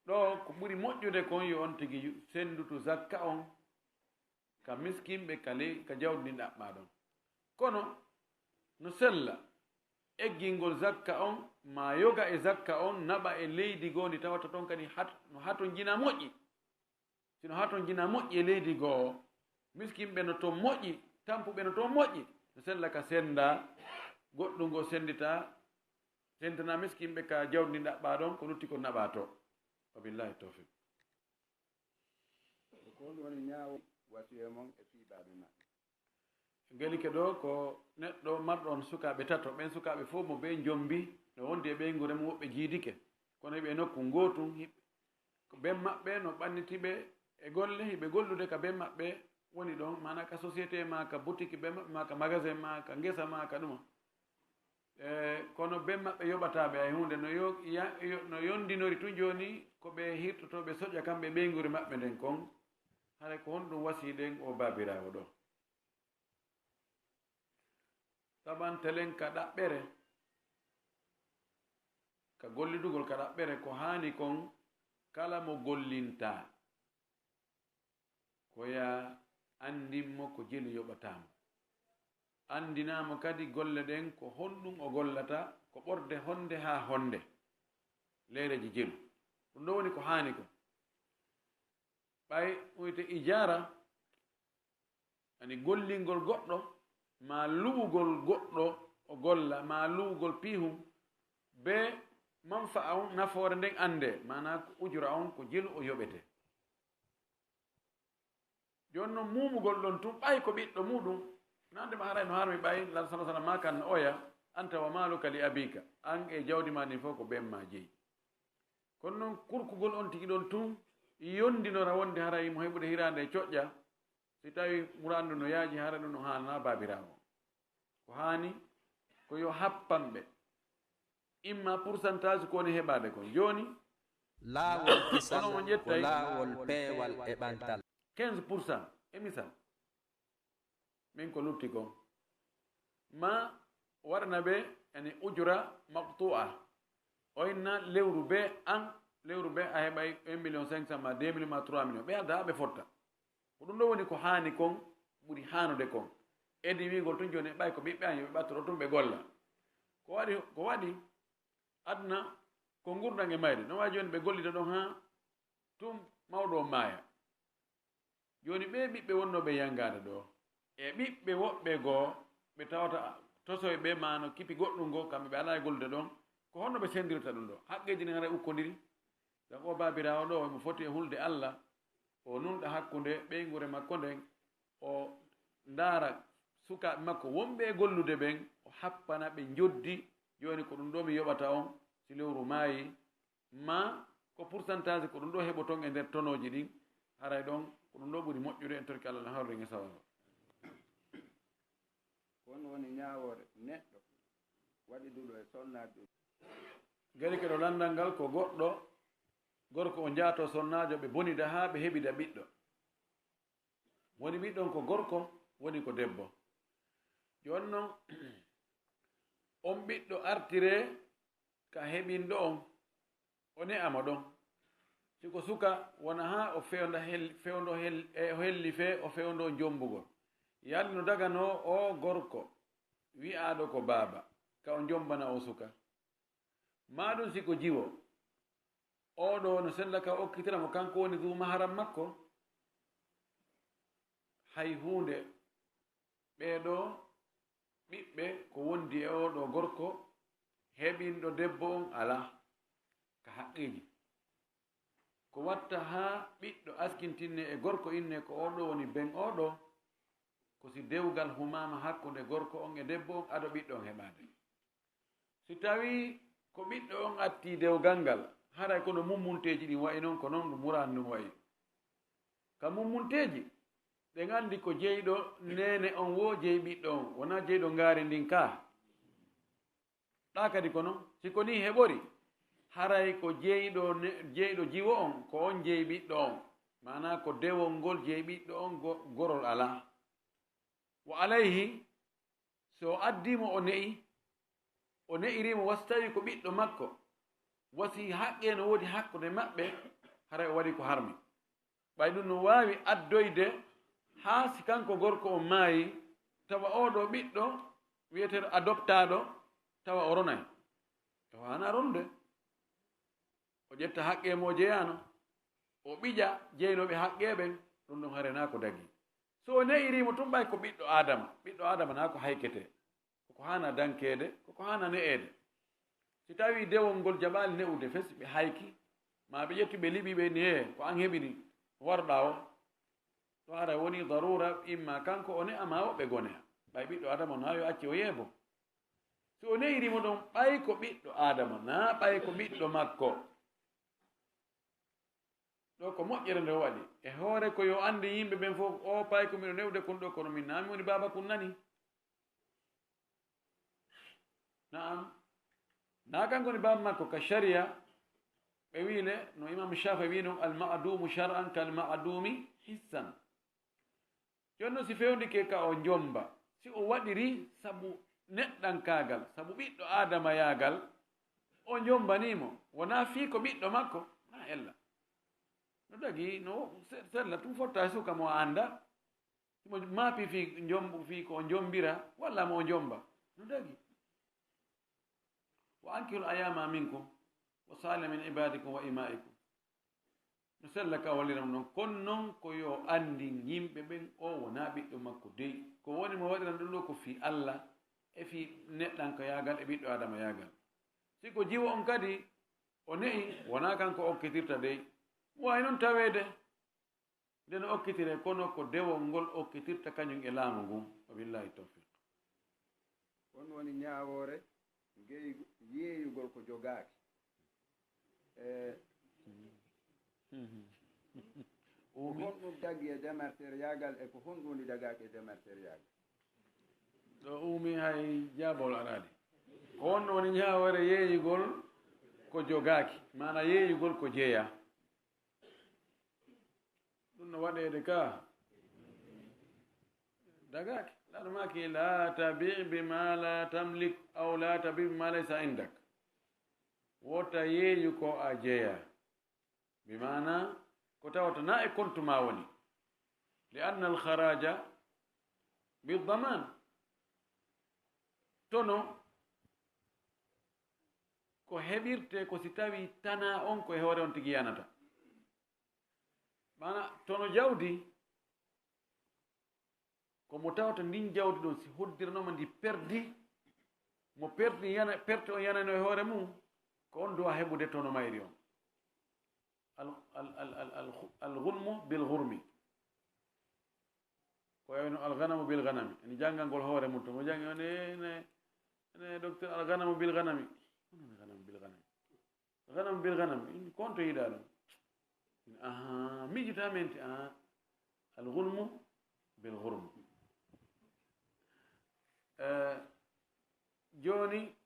Ɗo ko ɓuri moƴƴude kon yo on tigi yu-, senndutu zakka on ka miskinɓe ka ley-, ka jawdi ndi ɗaɓɓaa ɗon. Kono no sella eggingol zakka on, maa yoga e zakka on, naɓa e leydi goo ndi tawata ton kadi hat-, no hatonjina moƴƴi. Si no hatonjina moƴƴi e leydi goo, miskinɓe no ton moƴƴi, tampuɓe no ton moƴƴi, no sella ka sennda, goɗɗum ngo senndita, sennditana miskinɓe ka jawdi ndi ɗaɓɓaa ɗon, ko lutti ko naɓaa to. Wa billahi tawfiq. Ko honɗum woni ñaawo wasiya mon e fii baaba maɓɓe? Gelike ɗo ko neɗɗo marɗo on sukaaɓe tato, ɓen sukaaɓe fof mo ɓe njombi, no wondi e ɓeynguure mum, woɓɓe jiidike, kono hiɓe e nokku ngootum, hiɓe, ko ben maɓɓe no ɓanniti ɓe e golle, hiɓe gollude ka ben maɓɓe woni ɗon, maanaa ka société maa, ka boutique ben maɓɓe maa, ka magasin maa, ka ngesa maa, ka ɗuma. E, kono ben maɓɓe yoɓataa ɓe hay huunde, no yo-, ya-, yo-, no yondinori tun jooni, ko ɓe hirtotoo ɓe soƴa kamɓe ɓeynguure maɓɓe nden kon, haray ko honɗum wasiyɗen o baabiraawo ɗo? Saɓantelen ka ɗaɓɓere, ka gollidugol ka ɗaɓɓere, ko haani kon kala mo gollinta, ko ya anndin mo ko jelu yoɓataa mo. Anndinaa mo kadi golle ɗen ko honɗum o gollata, ko ɓorde honnde haa honnde, leyreeji jelu. Ɗum ɗo woni ko haani kon. Ɓay ɗum wiyetee ijaara, ani gollingol goɗɗo, maa luwugol goɗɗo o golla, maa luwugol piihum, be manfa'a on, nafoore nden anndee, maanaa ko ujura on, ko jelu o yoɓetee. Jooni non, muumugol ɗon tun, ɓay ko ɓiɗɗo muuɗum, nande ma haray no harmi, ɓay Laaɗo sallallahu alaihi wasallam maakan no oya, "Anta wa maaluka li abika," an e jawdi maa ndin fof ko ben maa jeyi. Kono noon kurkugol on tigi ɗon tun yondinora wonde haray mo heɓude hiraande e coƴƴa, si tawi muraadu no yaaji, hara ɗum no haanana baabiraawo. Ko haani ko yo happan ɓe, imma pourcentage ko woni heɓaade kon. Jooni, laawol kisal, kono on ƴettay ko laawol peewal e ɓantal. Quinze pour cent e misal, min ko lutti kon, ma waɗana ɓe yani ujura maqtu'a. O inna lewru be an, lewru be a heɓay un million cinq cent ma deux million ma trois million, ɓe adda ɓe fotta. Ko ɗum ɗo woni ko haani kon, ɓuri haanude kon. Edi wiigol tun jooni, ɓay ko ɓiɓɓe an, yo ɓe ɓattoro tun ɓe golla. Ko waɗi, ko waɗi aduna ko ngurdan e mayde. No waawi jooni ɓe gollida ɗon haa tun mawɗo o maaya. Jooni ɓee ɓiɓɓe wonnooɓe yanngaade ɗoo, e ɓiɓɓe woɓɓe goo ɓe tawata tosoy ɓe maano kipi goɗɗum goo, kamɓe ɓe alaa e gollude ɗon, ko honno ɓe senndirta ɗum ɗoo? Haqqeeji ɗin haray ukkodiri. Sabu o baabiraawo ɗoo, omo foti e hulde Alla, o nunɗa hakkunde ɓeynguure makko nden, o ndaara sukaaɓe makko wonɓe e gollude ɓen, o happana ɓe njoddi. Jooni ko ɗum ɗoo mi yoɓata on, si lewru maayi, ma ko pourcentage ko ɗum ɗoo heɓoton e nder tonooji ɗin, haray ɗon ko ɗum ɗoo ɓuri moƴƴude, en torki Alla no hawri e sawaro. Ko honno woni ñaawoore neɗɗo waɗiduɗo e sonnaajo? Gari keɗo lanndal ngal ko goɗɗo gorko o jaatoo sonnaajo, ɓe bonida haa ɓe heɓida ɓiɗɗo. Woni ɓiɗɗo on ko gorko, woni ko debbo. Jooni non, on ɓiɗɗo artiree ka heɓinɗo on, o ne'ama ɗon. Si ko suka, wona haa o fewnda hel-, fewndo hel-, e o hellifee, o fewndo jombugol. Yalla no daganoo o gorko wi'aaɗo ko baaba, ka o jombana o suka? Maa ɗum si ko jiwo, oo ɗoo no sella ka o okkitira mo, kanko woni duu maharam makko? Hay huunde. Ɓee ɗoo ɓiɓɓe ko wondi e oo ɗoo gorko heɓinɗo debbo on alaa ka haqqeeji. Ko watta haa ɓiɗɗo askintinnee e gorko, innee ko oo ɗoo woni ben oo ɗoo, ko si dewgal humaama hakkunde gorko on e debbo on ado ɓiɗɗo on heɓaade. Si tawii ko ɓiɗɗo on attii dewgal ngal, haray ko no mummunteeji ɗin wa'i non, ko non ɗum muraadu ndun wa'i. Ka mummunteeji, ɗen anndi ko jeyɗo neene on woo jeyi ɓiɗɗo on, wonaa jeyɗo ngaari ndin kaa. Ɗaa kadi ko non, si ko nii heɓori, haray ko jeyɗo ne-, jeyɗo jiwo on, ko on jeyi ɓiɗɗo on. Maanaa ko dewol ngol jeyi ɓiɗɗo on, go-, gorol alaa. Wa alayhi, si o addii mo, o ne'i, o ne'irii mo, wa si tawii ko ɓiɗɗo makko, wa si haqqee no woodi hakkunde maɓɓe, haray o waɗii ko harmi. Ɓay ɗum no waawi addoyde haa si kanko gorko on maayi, tawa oo ɗoo ɓiɗɗo wi'eteeɗo adoptaaɗo, tawa o ronay. Tawa hanaa ronude. O ƴetta haqqee mo o jeyaano, o ɓiƴa jeynooɓe haqqee ɓen, ɗum ɗon haray naa ko dagii. So o ne'irii mo tun, ɓay ko ɓiɗɗo Aadama, ɓiɗɗo Aadama naa ko hayketee. Koko haana dankeede, koko haana ne'eede. Si tawii dewol ngol jaɓaali ne'ude fes, ɓe hayki, maa ɓe ƴetti ɓe liɓi, ɓe ni, "Hee, ko an heɓini, waruɗaa o?" To haray wonii daruura, imma kanko o ne'a, maa woɓɓe goo ne'a. Ɓay ɓiɗɗo Aadama naa yo acce o yeebo. Si o ne'irii mo ɗon, ɓay ko ɓiɗɗo Aadama, naa ɓay ko ɓiɗɗo makko. Ɗoo ko moƴƴere nde o waɗi. E hoore ko yo anndi yimɓe ɓen fof, oo pay ko miɗo ne'ude kun ɗoo, kono min naa mi woni baaba kun nani. Naam. Naa kanko woni baaba makko ka shari'a, ɓe wi'i le, no Imam Shafi'i wi'i non, "Al ma'dumu shar'an kal ma'dumi hissan." Jooni non, si fewndike ka o jomba, si o waɗiri sabu neɗɗankaagal, sabu ɓiɗɗo aadamayaagal, o jombanii mo, wonaa fii ko ɓiɗɗo makko, maa ella. No dagii, no se-, sella tun fotta e suka mo a anndaa, si mo maapi fii jombu, fii ko o jombira, walla mo o jomba. No dagii. "Wa ankihul ayama minkum, wa saliha min ibadikum wa imaikum." No sella ka wallira mo non. Kono non ko yo anndin yimɓe ɓen, o wonaa ɓiɗɗo makko dey. Ko woni mo waɗiran ɗum ɗoo ko fii Alla e fii neɗɗankayaagal e ɓiɗɗo aadamayaagal. Si ko jiwo on kadi o ne'i, wonaa kanko okkitirta dey. Mo waawi non taweede nde no okkitire, kono ko dewol ngol okkitirta kañum e laamu ngun. Wa billahi tawfiq. On woni ñaawoore ngey yeeyugol ko jogaaki. E, Ko honɗum dagi e demerteryagal e ko honɗum woni dagaaki e demerteryagal? Ɗo uumi hay jaabol araade. Ko honno woni ñaawoore yeeyugol ko jogaaki, maana yeeyugol ko jeyaa? Ɗum no waɗeede ka dagaaki. Laɗo maaki, "La tabi bima la tamlik, aw la tabi bima laysa indak." Wota yeeyu ko a jeyaa. Bi maana ko tawata na e kontu ma woni. Li anna al kharaja bi daman. Tono ko heɓirte ko si tawi tana on ko e hoore on tigi yanata. Maana tono jawdi ko mo tawata ndin jawdi ɗon si hoddiranooma ndi perdi, mo perdi yana, perte on yanano e hoore mum, ko on duwa heɓude tono mayri on. Al, al, al, al, al, al ghunmu bil ghurmi. Ko wayno al ghanamu bil ghanami. Ene janngangol hoore mum to. Mo janngi on, ene, ene docteur, al ghanamu bil ghanami. Honno ghanamu bil ghanami? Ghanam bil ghanam, in konto yiɗa ɗum. Aha, miijita men ti, aha, al ghulmu bil ghurm. Eh, jooni,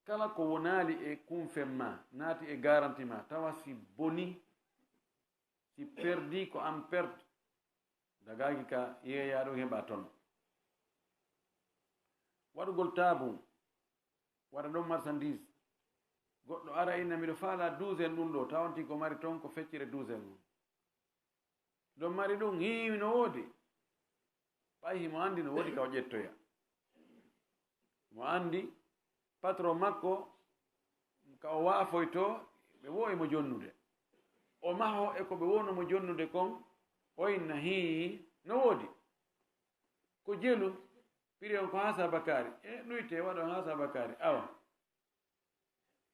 kala ko wonaali e kumfen ma, naati e garanti ma, tawa si boni, si perdi ko an perte, dagaaki ka yeeyaa ɗum heɓa tono. Waɗugol taabun, waɗa ɗon marchandise. Goɗɗo ara inna miɗo faala douzaine ɗum ɗo, tawanti ko mari ton ko feccere douzaine mum. Ɗon mari ɗum, hii no woodi. Ɓay himo anndi no woodi ka o ƴettoya. Mo anndi patron makko ka o waafoyto, ɓe wo e mo jonnude. O maho e ko ɓe wonu mo jonnude kon, o inna hii no woodi. Ko jelu, piri on ko haa sabakaari. E, nuyte waɗa on haa sabakaari. Awa.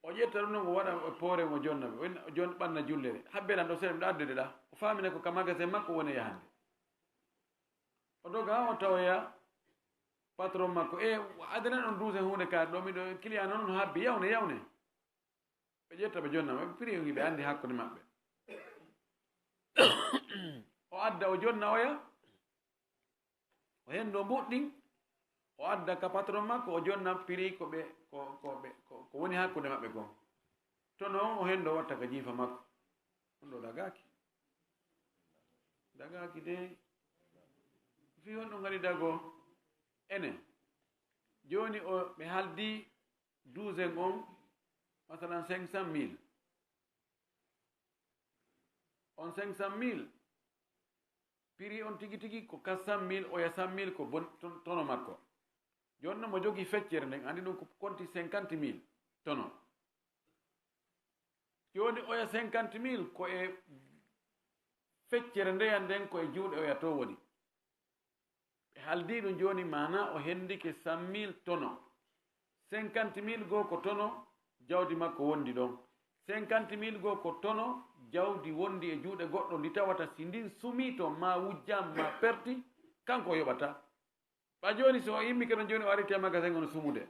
O ƴetta ɗum ɗon, o waɗa e poore, o jonna ɓe. O inna, o jon-, ɓanna jullere. Habbe lan ɗo seeɗa, miɗo addude ɗa. O faamina ko ka magasin makko woni yahande. O doga, o tawoya patron makko. E, adana ɗon duuse huunde kaari ɗo, miɗo client noon no habbi, yawne, yawne. Ɓe ƴetta ɓe jonna mo, ɓe prix on ɓe anndi hakkunde maɓɓe. O adda, o jonna oya. O henndo mbuɗɗin, o adda ka patron makko, o jonna prix ko ɓe, ko, ko ɓe, ko, ko woni hakkunde maɓɓe kon. To noon o henndo watta ka jiifa makko. On ɗo dagaaki. Dagaaki de. Fii honɗum haɗi dagoo? Enen. Jooni o, ɓe haldi douzaine on, masalan, cinq cent mille. On cinq cent mille, prix on tigi tigi ko quatre cent mille, oya cent mille ko bon, ton-, tono makko. Jooni no mo jogii feccere nden, anndi ɗum ko konti cinquante mille tono. Jooni oya cinquante mille ko e feccere ndeya nden, ko e juuɗe oya to woni. Ɓe haldi ɗum jooni, maana o hendike cent mille tono. Cinquante mille goo ko tono jawdi makko wondi ɗon. Cinquante mille goo ko tono jawdi wondi e juuɗe goɗɗo, ndi tawata si ndin sumii to ma wujjam ma perti, kanko o yoɓata. Ɓa jooni so o immike ɗon jooni o ariti e magasin on sumude.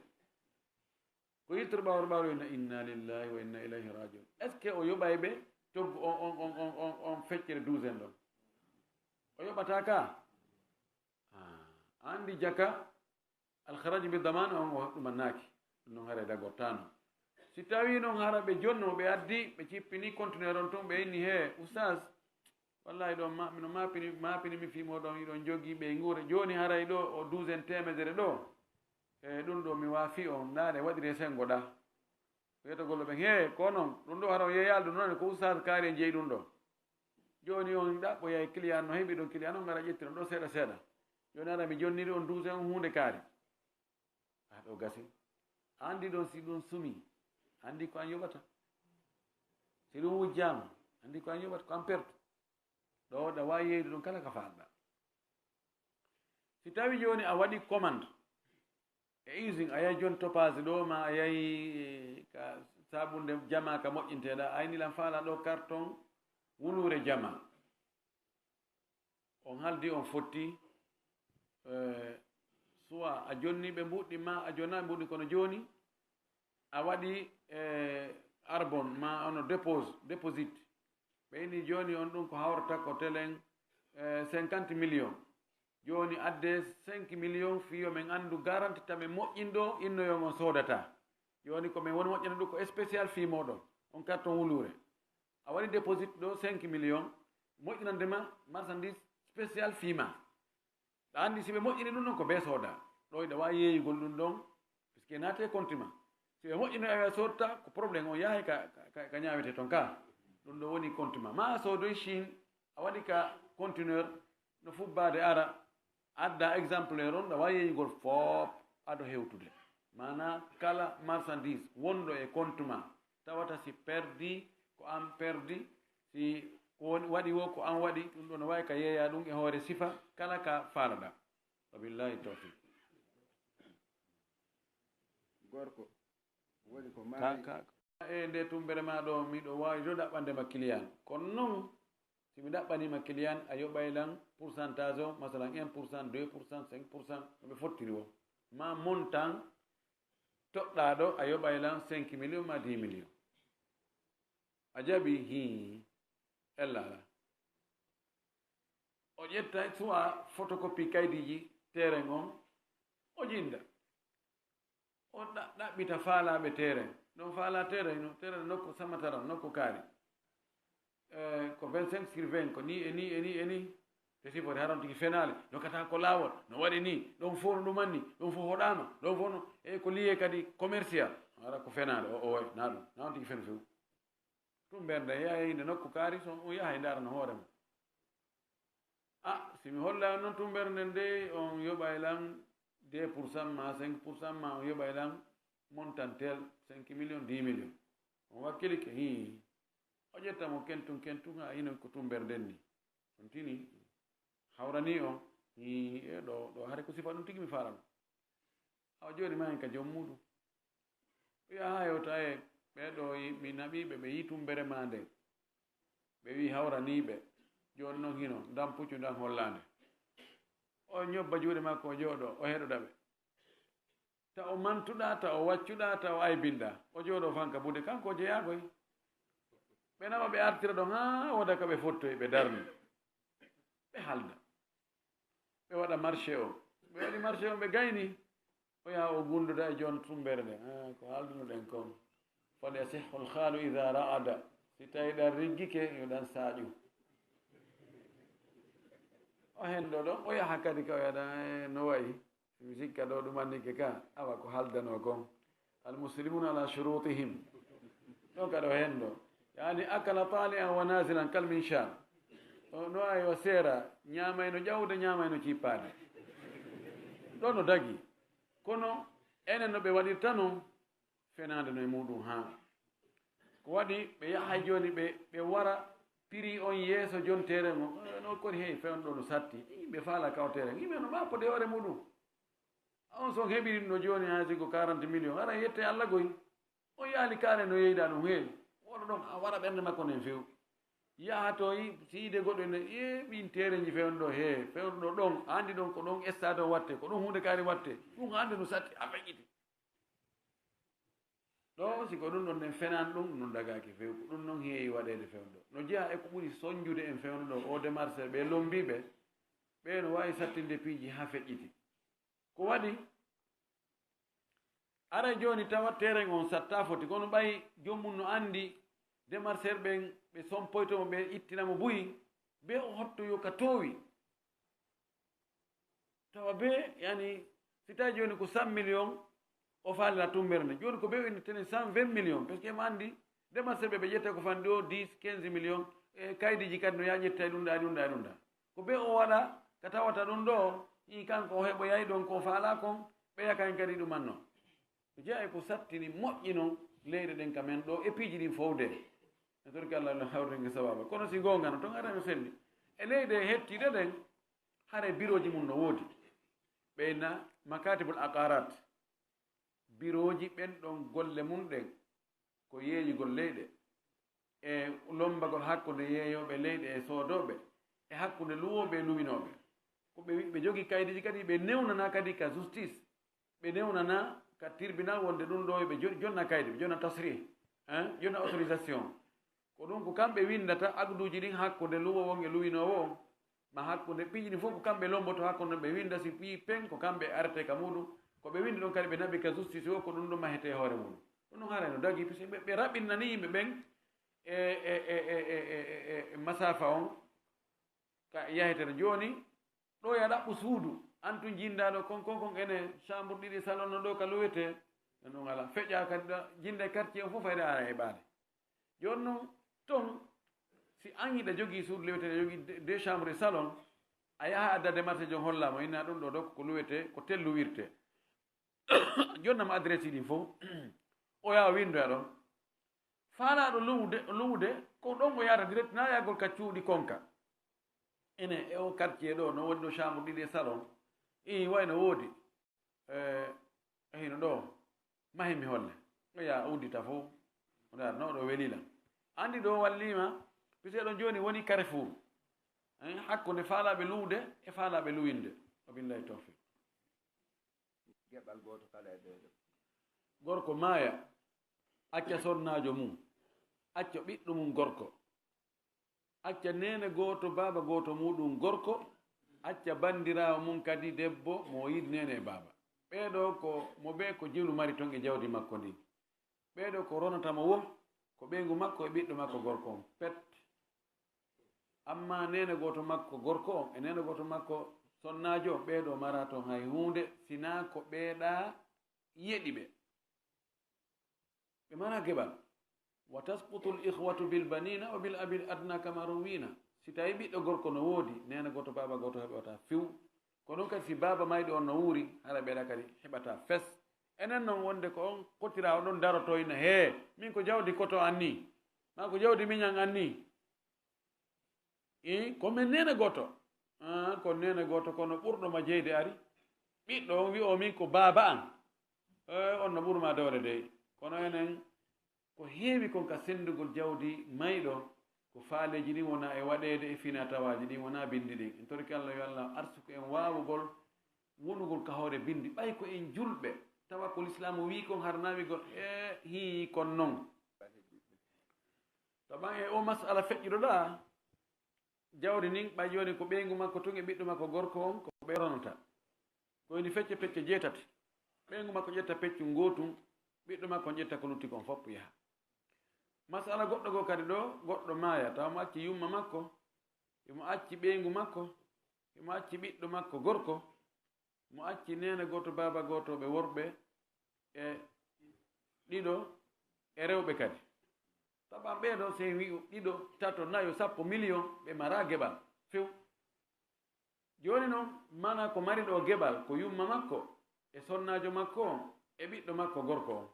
Ko yiltoro ɓawro ɓawro inna, inna lillahi wa inna ilayhi rajiun. Est-ce que o yoɓay ɓe coggu on, on, on, on, on, on feccere douzaine ɗon? O yoɓata ka? Ah, anndi jaka, alkharaji bi daman on o ɗumannaaki. Ɗum noon hara e dagortaano. Si tawii noon hara ɓe jonno ɓe addi, ɓe cippini conteneur on tun, ɓe inni, "He, oustaz, wallahi ɗo ma-, mino maapini, maapini mi fii mooɗon, iɗon jogii ɓe nguure. Jooni haray ɗo o douzaine temedere ɗo. E ɗum ɗo mi waafi on, ndaare waɗire sengo ɗa." Wiyata golle ɓen, "He, ko noon, ɗum ɗo hara on yeeyaali ɗum noon, ko oustaz kaari en jeyi ɗum ɗo." Jooni on ɗaɓɓoya e client no heɓi ɗon client on ngara ƴettira ɗo seeɗa seeɗa. Jooni hara mi jonniri on douzaine on huunde kaari. A ɗo gasi. A anndi ɗon si ɗum sumi, anndi ko an yoɓata. Si ɗum wujjaama, anndi ko an yoɓata, ko an pertu. Ɗo ɗa waawi yeyde ɗum kala ka faalɗa. Si tawi jooni a waɗi commande e usine, a yahi jooni Topaz ɗo, ma a yahi, eh, ka sabunde jama ka moƴƴinteɗa, a inni lan faala ɗo carton wuluure jama. On haldi on fotti, eh, soit a jonni ɓe mbuɗɗi ma a jonna ɓe mbuɗɗi, kono jooni a waɗi, eh, arbon ma ono dépose, déposit. Ɓe ini jooni on ɗum ko hawrata ko telen, eh, cinquante millions. Jooni adde cinq millions fii yo men anndu garanti tamen moƴƴin ɗo innoyon on soodata. Jooni ko men woni moƴƴina ɗum ko spécial fii mooɗon. On carton wuluure. A waɗi déposit ɗo cinq millions, moƴƴinande ma marchandise spécial fii ma. Ɗa anndi si ɓe moƴƴini ɗum ɗon ko bee sooda. Ɗo hiɗa waawi yeeyugol ɗum ɗon, puisque naate compte ma. Si ɓe moƴƴino a soodta, ko problème on yahay ka, ka, ka ñaawete ton ka. Ɗum ɗo woni compte ma. Ma a soodoy Chine, a waɗi ka conteneur, no fubbaade ara, adda exemplaire on, ɗa waawi yeeyugol foop ado hewtude. Maanaa kala marchandise wonɗo e compte ma, tawata si perdi, ko an perdi, si ko woni, waɗi wo, ko an waɗi, ɗum ɗo no waawi ka yeeya ɗum e hoore sifa kala ka faalaɗa. Wabillahi tawfiq. Gorko woni ko ka, maari. Ka, e nde tumbere ma ɗo, miɗo waawi to ɗaɓɓande ma client. Kono non, si mi ɗaɓɓanima client, a yoɓay lan pourcentage o, masalan un pour cent, deux pour cent, cinq pour cent, no ɓe fottiri o. Ma montant toɗɗaaɗo, a yoɓay lan cinq millions ma dix millions. A jaɓi? Hii, ella ala. O ƴetta soit photocopie kaydiiji terrain on, o jinda. O ɗa-, ɗaɓɓita faalaaɓe terrain. Ɗon faalaa terrain no, terrain nokku Samataram, nokku kaari. Eh, ko vingt-cinq sur vingt, ko ni e ni e ni e ni. Te si foti haron tigi fenaali, no kata ko laawol, no waɗi ni, ɗon fof no ɗum anni, ɗum fof hoɗaama, ɗon fof no, e ko lié kadi commercial. Hara ko fenaali, o, o waɗi, na ɗum, na on tigi fen few. Tumbere nde yaha e nokku kaari, so on yaha e ndaarana hoore mum. Ah, si mi holla on noon tumbere nde nde, on yoɓay lan deux pour cent ma cinq pour cent ma on yoɓay lan montant tel, cinq millions, dix millions. On wakkilike, hii. O ƴetta mo kentun kentun, haa hino ko tumbere nden ni. On tini, hawrani on, hii, e ɗo, ɗo hare ko sifa ɗum tigi mi faalano. Awa jooni ma hen ka joom muɗum. Ɓe yaha yewta e ɓee ɗo yi-, mi naɓi ɓe, ɓe yi tumbere ma nden. Ɓe wi hawrani ɓe. Jooni non hino, ndan puccu ndan hollaande. O ñobba juuɗe makko, o jooɗo, o heɗoda ɓe. Ta o mantuɗa, ta o waccuɗa, ta o aybinɗa. O jooɗo fan ka buuɗe, kanko o jeyaa koy. Ɓe nawa ɓe artira ɗon, haa wooda ka ɓe fottoy, ɓe darni. Ɓe halda. Ɓe waɗa marché o. Ɓe waɗi marché o, ɓe gayni. O yaha o gunduda e joon tumbere nde. Ah, ko haaldunoɗen kon. Fal yasihhu l-haalu idha ra'ada. Si tawi ɗan riggike, yo ɗan saaƴu. O hen ɗo ɗon, o yaha kadi ka o yaɗa, eh, no wayi. Mi sikka ɗo ɗum annike ka, awa ko haaldanoo kon. Al muslimuna ala shurutihim. Ɗon ka ɗo hen ɗo. Yani akala tali'an wa nazilan kal minshar. O no ayo seera, ñaamayno ƴawde, ñaamayno cippaade. Ɗo no dagi. Kono enen no ɓe waɗirta non, fenaande no e muɗum haa. Ko waɗi ɓe yahay jooni ɓe, ɓe wara piri on yeeso jonteere mo. Eh, no kori hey, fewndo no satti. Yimɓe faala kawtere. Yimɓe no mappode hoore muɗum. On son heɓiri no jooni haa sigo quarante millions. Hara yette Alla goy. On yaali kaare no yeyda ɗum heewi. Woɗo ɗon a wara ɓernde makko nden few. Yaha to yi, si yiide goɗɗo ne, e ɓin teereji fewndo he, fewndo ɗon, andi ɗon ko ɗon esta ɗon watte, ko ɗum hunde kaari watte. Ɗum hande no satti, a feƴƴiti. Ɗo, si ko ɗum ɗon nden fenan ɗum, ɗum ɗon dagaaki few. Ko ɗum non heewi waɗeede fewndo. No jeyaa e ko ɓuri sonjude en fewndo ɗo, o démarcheur ɓe lombiiɓe, ɓe no waawi sattinde piiji haa feƴƴiti. Ko waɗi, ara jooni tawa terrain on satta foti, kono ɓay joom mum no anndi démarcheur ɓen, ɓe sompoyto mo, ɓe ittina mo buy, be o hottoyo ka toowi. Tawa be, yani, si tawi jooni ko cent millions, o faalira tumbere nde. Jooni ko be o inni tenen cent vingt millions, parce que mo anndi, démarcheur ɓe, ɓe ƴetta ko fan ɗo dix, quinze millions, e kaydiiji kadi no yaa ƴetta e ɗum ɗa, e ɗum ɗa, e ɗum ɗa. Ko be o waɗa, ka tawata ɗum ɗo, i kanko o heɓoyay ɗon ko faala kon, ɓe yaka en kadi ɗum anno. Ko jeyaa e ko sattini moƴƴino leyɗe ɗen ka men ɗo, e piiji ɗin fowde. E torki Allah no hawrinde sababa. Kono si goonga no, ton ara no selli. E leyɗe hettiiɗe ɗen, hare birooji mum no woodi. Ɓeyna makatibul aqarat. Birooji ɓen ɗon golle mum ɗen, ko yeeyugol leyɗe, e lombagol hakkunde yeeyooɓe leyɗe e soodooɓe, e hakkunde luwooɓe e luwinooɓe. Ko ɓe, ɓe jogii kaydiiji kadi, ɓe newnana kadi ka justice, ɓe newnana ka tribunal wonde ɗum ɗo ɓe jo-, jonna kaydi, ɓe jonna tasrih. Hein? Jonna autorisation. Ko ɗum ko kamɓe winndata akduuji ɗin hakkunde luwoowo on e luwinoowo on, ma hakkunde piiji ɗin fof ko kamɓe lomboto hakkunde ɓe winnda si piiji peng ko kamɓe arete ka muɗum. Ko ɓe winndi ɗon kadi ɓe naɓi ka justice o ko ɗum ɗo mahete e hoore muɗum. Ɗum ɗum haray no dagi puisque ɓe ɓe raɓɓinnani yimɓe ɓen e e e e e e e masafa on ka yahetere. Jooni ɗo ya ɗaɓɓu suudu, an tun jinndaɗo kon kon kon ene chambre ɗiɗi salon no ɗo ka luwete. No ɗum ala feƴƴa kadi ɗo jinnda e quartier on fof fayda ara heɓaade. Jooni noon ton si an hiɗa jogii suudu luwete, aɗa jogii de- deux chambre e salon, a yaha adda démarche jon hollama inna ɗum ɗo ɗo ko luwete ko tel luwirte. Jonnama adresse ɗin fof o yaha winndoya ɗon. Faalaaɗo luwde luwde ko ɗon o yahata direct na yahgol ka cuuɗi konka. Ene e o quartier ɗo no woni ɗo chambre ɗiɗi e salon. I wayno woodi e hino ɗo mahimi holle. O yaha uddita fof o ndar no ɗo welila. Andi ɗo wallima puisque ɗon joni woni carrefour. Hakkunde faalaaɓe luwde e faalaaɓe luwinde. Wabillahi tawfiq. Geɓal gooto kala e ɓeeɗo. Gorko maaya, acca sonnaajo mum, acca ɓiɗɗo mum gorko, acca neene gooto, baaba gooto muuɗum gorko, acca banndiraawo mum kadi debbo mo o yiɗi neene e baaba. Ɓeeɗo ko mo ɓe ko jelu mari toon e jawdi makko ndin. Ɓeeɗo ko ronata mo wo ko ɓeyngu makko e ɓiɗɗo makko gorko on pet. Amma neene gooto makko gorko on e neene gooto makko sonnaajo on, ɓeeɗo mara toon hay huunde sinaa ko ɓeeɗa yeɗi ɓe. Ɓe mara geɓal. Wa tasqutu l ikhwatu bil banina wa bil abil adna kama ruwina. Si tawi ɓiɗɗo gorko no woodi neene gooto baaba gooto heɓota few. Ko ɗum kadi si baaba mayɗo on no wuuri hara ɓeeɗa kadi heɓata fes. Enen noon wonde ko on kottira oɗon daroto ina hee min ko jawdi koto an ni ma ko jawdi miñan an ni. I ko min neene gooto. Ah, ko neene gooto kono ɓurɗo ma jeyde ari ɓiɗɗo on wi o min ko baaba an. Eh, on no ɓurma dowre dey. Kono enen ko heewi kon ka senndugol jawdi mayɗo ko faaleeji ɗin wona e waɗeede e fina tawaaji ɗin wona binndi ɗin. En torike allah yo allah arsuku en waawugol wonugol ka hoore binndi ɓay ko en julɓe tawa ko lislaamu wii kon harnawigol e hii kon non. Taban e o masala feƴƴuɗoɗa jawdi ndin ɓay joni ko ɓeyngu makko tun e ɓiɗɗo makko gorko on ko ɓe ronata. Ko woni fecce pecce jeetati. Ɓeyngu makko ƴetta peccu ngootum, ɓiɗɗo makko on ƴetta ko lutti kon fof yaha. Masala goɗɗo goo kadi ɗo goɗɗo maaya tawa mo acci yumma makko, imo acci ɓeyngu makko, imo acci ɓiɗɗo makko gorko, mo acci neene gooto baaba gooto ɓe worɓe e ɗiɗo e rewɓe kadi. Taɓa ɓeeɗo sey wi'u ɗiɗo tato nayo sappo miliyon ɓe mara geɓal few. Jooni noon mana ko mari ɗo geɓal ko yumma makko e sonnaajo makko on e ɓiɗɗo makko gorko on.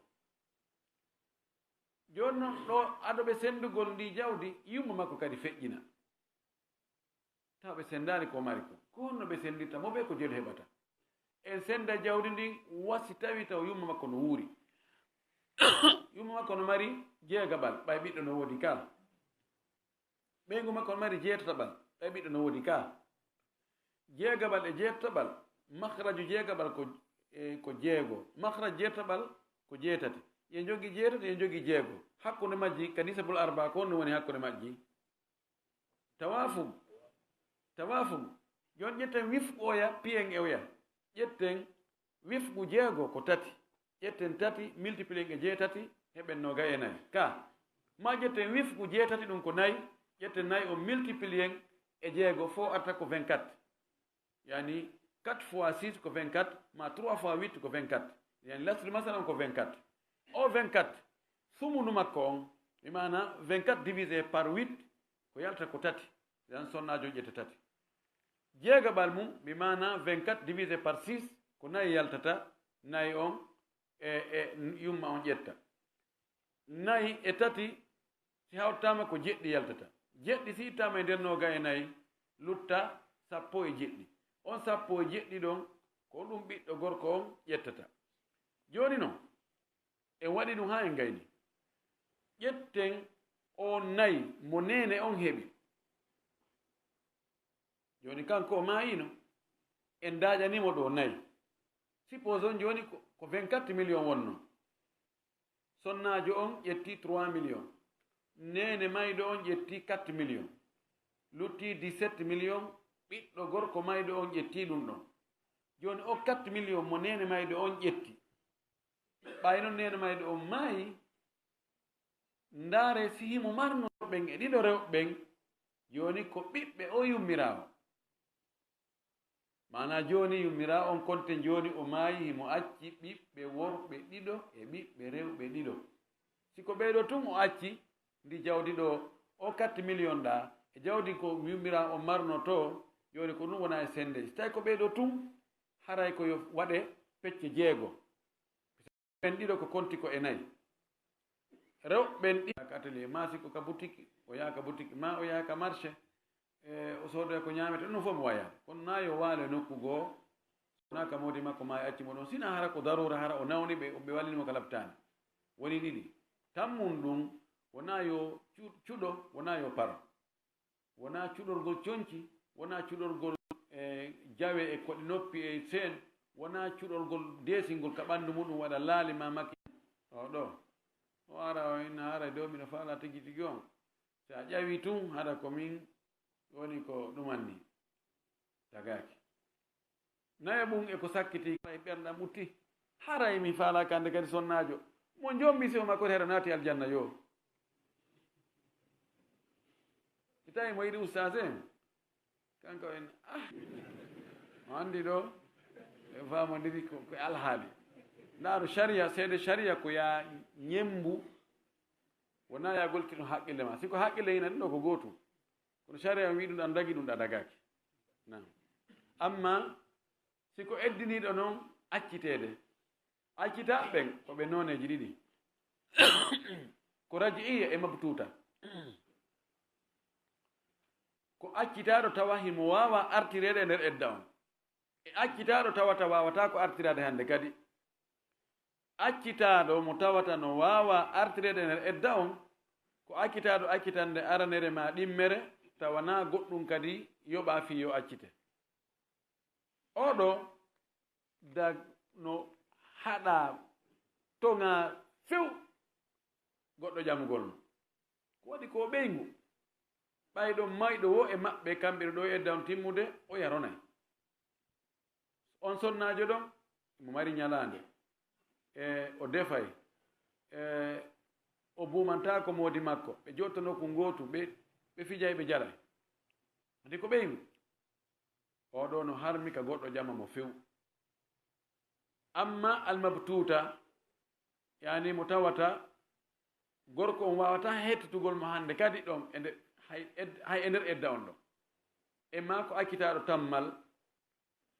Jooni noon ɗo ado ɓe senndugol ndi jawdi yumma makko kadi feƴƴina. Tawa ɓe senndaali ko mari ko ko honno ɓe senndirta mo ɓe ko jelu heɓata. En sennda jawdi ndin wasi tawi taw yumma makko no wuuri. Yumma makko no mari jeegaɓal ɓay ɓiɗɗo no woodi ka. Ɓeyngu makko no mari jeetataɓal ɓay ɓiɗɗo no woodi ka. Jeegaɓal e jeetataɓal mahraju jeegaɓal ko e ko jeego mahraju jeetataɓal ko jeetati. Yo jogi jeetati yo jogi jeego. Hakkunde majji ka nisabul arba ko honno woni hakkunde majji? Tawafuk. Tawafuk. Jon ƴetten wifku oya piyen e oya. Ƴetten wifku jeego ko tati. Ƴetten tati multiplier e jeetati heɓen noga e nayi ka. Ma ƴetten wifku jeetati ɗum ko nayi. Ƴetten nayi o multiplier e jeego fo arta ko vingt-quatre. Yani quatre fois six ko vingt-quatre ma trois fois huit ko vingt-quatre. Yani lasri masala on ko vingt-quatre. O vingt-quatre sumunu makko on mi mana vingt-quatre divisé par huit ko yalta ko tati. Yan sonnaajo ƴetta tati. Jeegaɓal mum mi mana vingt-quatre divisé par six ko nayi yaltata. Nayi on e e yumma on ƴetta. Nayi e tati si hawtaama ko jeɗɗi yaltata. Jeɗɗi si ittaama e nder nooga e nayi lutta sappo e jeɗɗi. On sappo e jeɗɗi ɗon ko ɗum ɓiɗɗo gorko on ƴettata. Jooni noon en waɗi ɗum haa en ngayni. Ƴetten on nayi mo neene on heɓi. Jooni kanko o maayino en daaƴanimo ɗo nayi. Suppose on jooni ko vingt-quatre million wonno. Sonnaajo on ƴetti trois millions. Neene mayɗo on ƴetti quatre millions. Lutti dix-sept millions, ɓiɗɗo gorko mayɗo on ƴetti ɗum ɗon. Jooni o quatre millions mo neene mayɗo on ƴetti. Ɓay non neene mayɗo on maayi, ndaare si himo marno ɓen e ɗiɗo rewɓe ɓen, jooni ko ɓiɓɓe o yummiraawo. Maanaa jooni yummiraawo on konte jooni o maayi, himo acci ɓiɓɓe worɓe ɗiɗo e ɓiɓɓe rewɓe ɗiɗo. Si ko ɓee ɗoo tun o acci, ndi jawdi ɗoo, o quatre millions ɗaa, e jawdi ko yummiraawo on marno to, jooni ko ɗum wona e sende. Si tawi ko ɓee ɗoo tun, haray ko yo waɗe pecce jeego. Ɓen ɗiɗo ko konti ko e nayi. Rewɓe ɓen ɗiɗo ka atelier, maa si ko ka boutique, o yaha ka boutique, maa o yaha ka marché, e, o soodoya ko ñaamete, ɗum fof mo wayaade. Kono naa yo waalo e nokku goo, wonaa ka moodi makko maa e acci mo ɗon. Sinaa hara ko daruura, hara o nawni ɓe, ɓe wallini mo ka lapitaani. Woni ɗiɗi. Tammun ɗum, wonaa yo cu-, cuɗo, wonaa yo paro. Wonaa cuɗorgol conci, wonaa cuɗorgol, e, jawe e koɗi noppi e seen, wonaa cuɗorgol deesingol ka ɓanndu muɗum waɗa laali maa makki. O ɗoo. O ara o inna hara dow miɗo faala tigi tigi on. Si a ƴawi tun, hara ko min woni ko ɗuman ni. Tagaaki. Nayo mum e ko sakkiti, haray ɓernɗam utti. Haray mi faalaaka hannde kadi sonnaajo. Mo jombi si o makkori hara naati aljanna yo. Si tawi mo yiɗi ustaas en, kanko en, ah, o anndi ɗo, ɓe faamondiri ko, ko alhaali. Ndaaru sharia, seede sharia ko yaa ñemmbu, wonaa yaa goltino haqqille ma. Si ko haqqille ina ɗum ɗo ko gootum. Kono sharia on wi ɗum ɗan dagi, ɗum ɗa dagaaki. Naam. Amma si ko eddiniiɗo non acciteede, accitaaɓe ɓen ko ɓe nooneeji ɗiɗi. Ko raji'iyya e mabtuuta. Ko accitaaɗo tawa himo waawa artireede e nder edda on. E accitaaɗo tawata waawataa ko artiraade hannde kadi. Accitaaɗo mo tawata no waawa artireede e nder edda on, ko accitaaɗo accitande aranere maa ɗimmere, tawa naa goɗɗum kadi yoɓaa fii yo accite. Oo ɗoo dag no haɗaa toŋaa few goɗɗo ƴamugol mo. Ko waɗi ko ɓeyngu. Ɓay ɗon mayɗo woo e maɓɓe kamɓe ɗoo e edda on timmude, o yaronay. On sonnaajo ɗon, mo mari ñalaande, e o defay, e o buumantaako moodi makko, ɓe jotto nokku ngootu, ɓe, ɓe fijay, ɓe jalay. Adi ko ɓeyngu. Oo ɗoo no harmi ka goɗɗo ƴama mo few. Amma almabtuuta, yaani mo tawata gorko on waawataa hettitugol mo hannde kadi ɗon e nder, hay ed-, hay e nder edda on ɗon. E maa ko accitaaɗo tammal,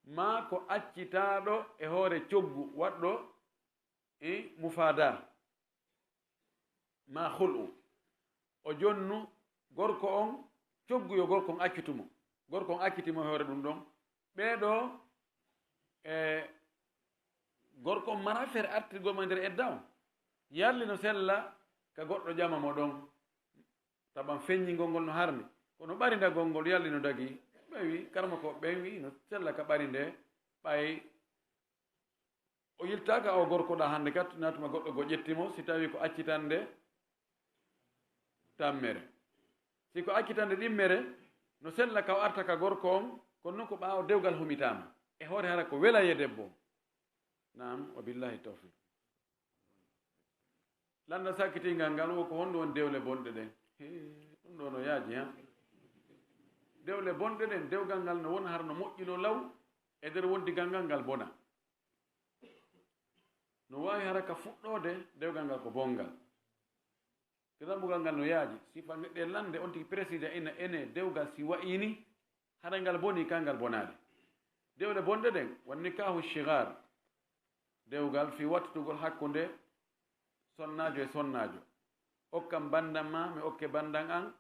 maa ko accitaaɗo e hoore coggu waɗɗo, e mufaada, maa khul'u. O jonnu gorko on, coggu yo gorko on accitu mo. Gorko on acciti mo e hoore ɗum ɗon. Ɓee ɗoo, e, gorko on mara feere artirgol mo e nder edda on. Yalli no sella ka goɗɗo ƴama mo ɗon. Taban feññingol ngol no harmi. Kono ɓarindagol ngol yalli no dagi. Ɓe wi, karmakooɓe ɓen wi, no sella ka ɓarinde, ɓay o yiltaaka o gorko ɗa hannde kat, na tuma goɗɗo go ƴetti mo, si tawi ko accitande tammere. Si ko accitande ɗimmere, no sella ka o arta ka gorko on, kono non ko ɓaawo dewgal humitaama. E hoore hara ko welaye debbo on. Naam, wa billahi tawfiq. Lannda sakkitingal ngal, wo ko honɗum woni dewle bonɗe ɗen? Hee, ɗum ɗo no yaaji, ha? Dewle bonɗe ɗen, dewgal ngal no wona hara no moƴƴinoo law, e nder wondigal ngal, ngal bona. No waawi hara ka fuɗɗoode, dewgal ngal ko bonngal. Te dambugal ngal no yaaji, sifa neɗɗo e lannde on tigi précise ina ene dewgal si wayi ni, hara ngal boni, ka ngal bonaali. Dewle bonɗe ɗen, won nikaahu shigaar, dewgal fii wattitugol hakkunde sonnaajo e sonnaajo. Okkam banndam ma, mi okke banndam an,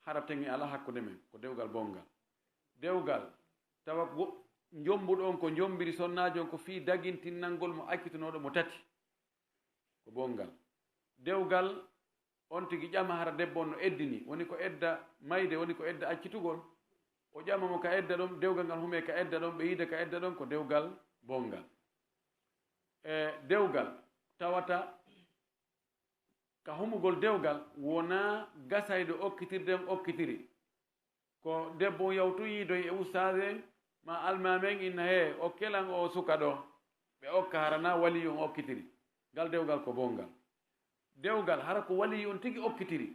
hara teŋi alaa hakkunde men, ko dewgal bonngal. Dewgal, tawa wo-, njombuɗo on ko njombiri sonnaajo on ko fii dagintinnangol mo accitunooɗo mo tati, ko bonngal. Dewgal, on tigi ƴama hara debbo on no eddini, woni ko edda mayde, woni ko edda accitugol. O ƴama mo ka edda ɗon, dewgal ngal hume ka edda ɗon, ɓe yiida ka edda ɗon, ko dewgal bonngal. E dewgal tawata ka humugol dewgal wonaa gasayɗo okkitirde on okkitiri. Ko debbo on yawtu yiidoy e ustaas en maa almaami en inna, "Hee, okkelan oo suka ɗoo." Ɓe okka hara naa waliyu on okkitiri. Ngal dewgal ko bonngal. Dewgal hara ko waliyu on tigi okkitiri.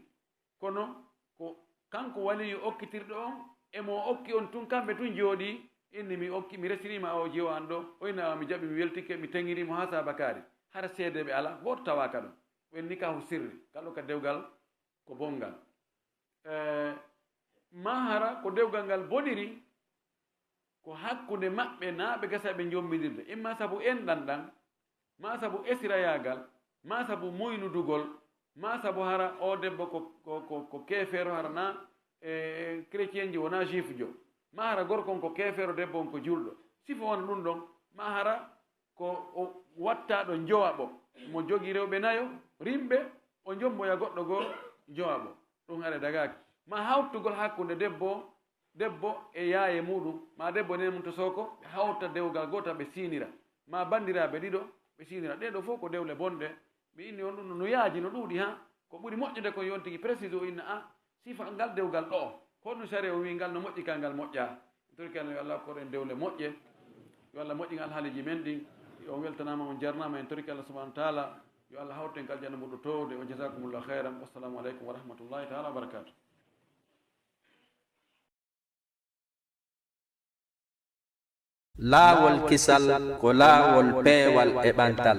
Kono ko kanko waliyu okkitirɗo on, e mo okki on tun, kamɓe tun jooɗii, inni, "Mi okki, mi resiniima oo jiwo an ɗoo." O inna, "Awa, mi jaɓi, mi weltike, mi teŋiri mo haa saabakaari." Hara seedeeɓe alaa, gooto tawaaka ɗon. Ɓen nikaahu sirri, kala ka dewgal ko bonngal. Eh, maa hara ko dewgal ngal boniri, ko hakkunde maɓɓe naa ɓe gasa ɓe jommbindirde, imma sabu enɗan ɗan, maa sabu esirayaagal, maa sabu muynudugol, maa sabu hara oo debbo ko, ko, ko, ko keefeero, hara naa, e, e, chrétienjo, wonaa juifjo, maa hara gorko on ko keefeero, debbo on ko juulɗo. Sifo wona ɗun ɗon, maa hara ko o wattaaɗo njowaɓo, mo jogii rewɓe nayo rimɓe, o jommboya goɗɗo goo njowaɓo. Ɗun haray dagaaki. Maa hawtugol hakkunde debbo, debbo e yaaye muuɗun, maa debbo e neene mun to sooko, ɓe hawta dewgal gootal, ɓe siinira. Maa banndiraaɓe ɗiɗo, ɓe siinira. Ɗee ɗoo fow ko dewle bonɗe. Mi inni on ɗun no yaaji, no ɗuuɗi, haa. Ko ɓuri moƴƴude kon yo on tigi préciser o inna, a, sifa ngal dewgal ɗoo, honno sariya o wi'i ngal no moƴƴi, ka ngal moƴƴaa. En torike Allah yo Allah hokku en dewle moƴƴe. Yo Allah moƴƴin alhaaliiji men ɗin. On weltanaama, on jarnaama. En torike Allah subhanahu wa taala yo Allah hawtu en ka aljanna ɓurɗo toowde. Wa jazakumullahu khairan. Wassalamu alaikum wa rahmatullahi taala wa barakatuh. Laawol kisal ko laawol peewal e ɓantal.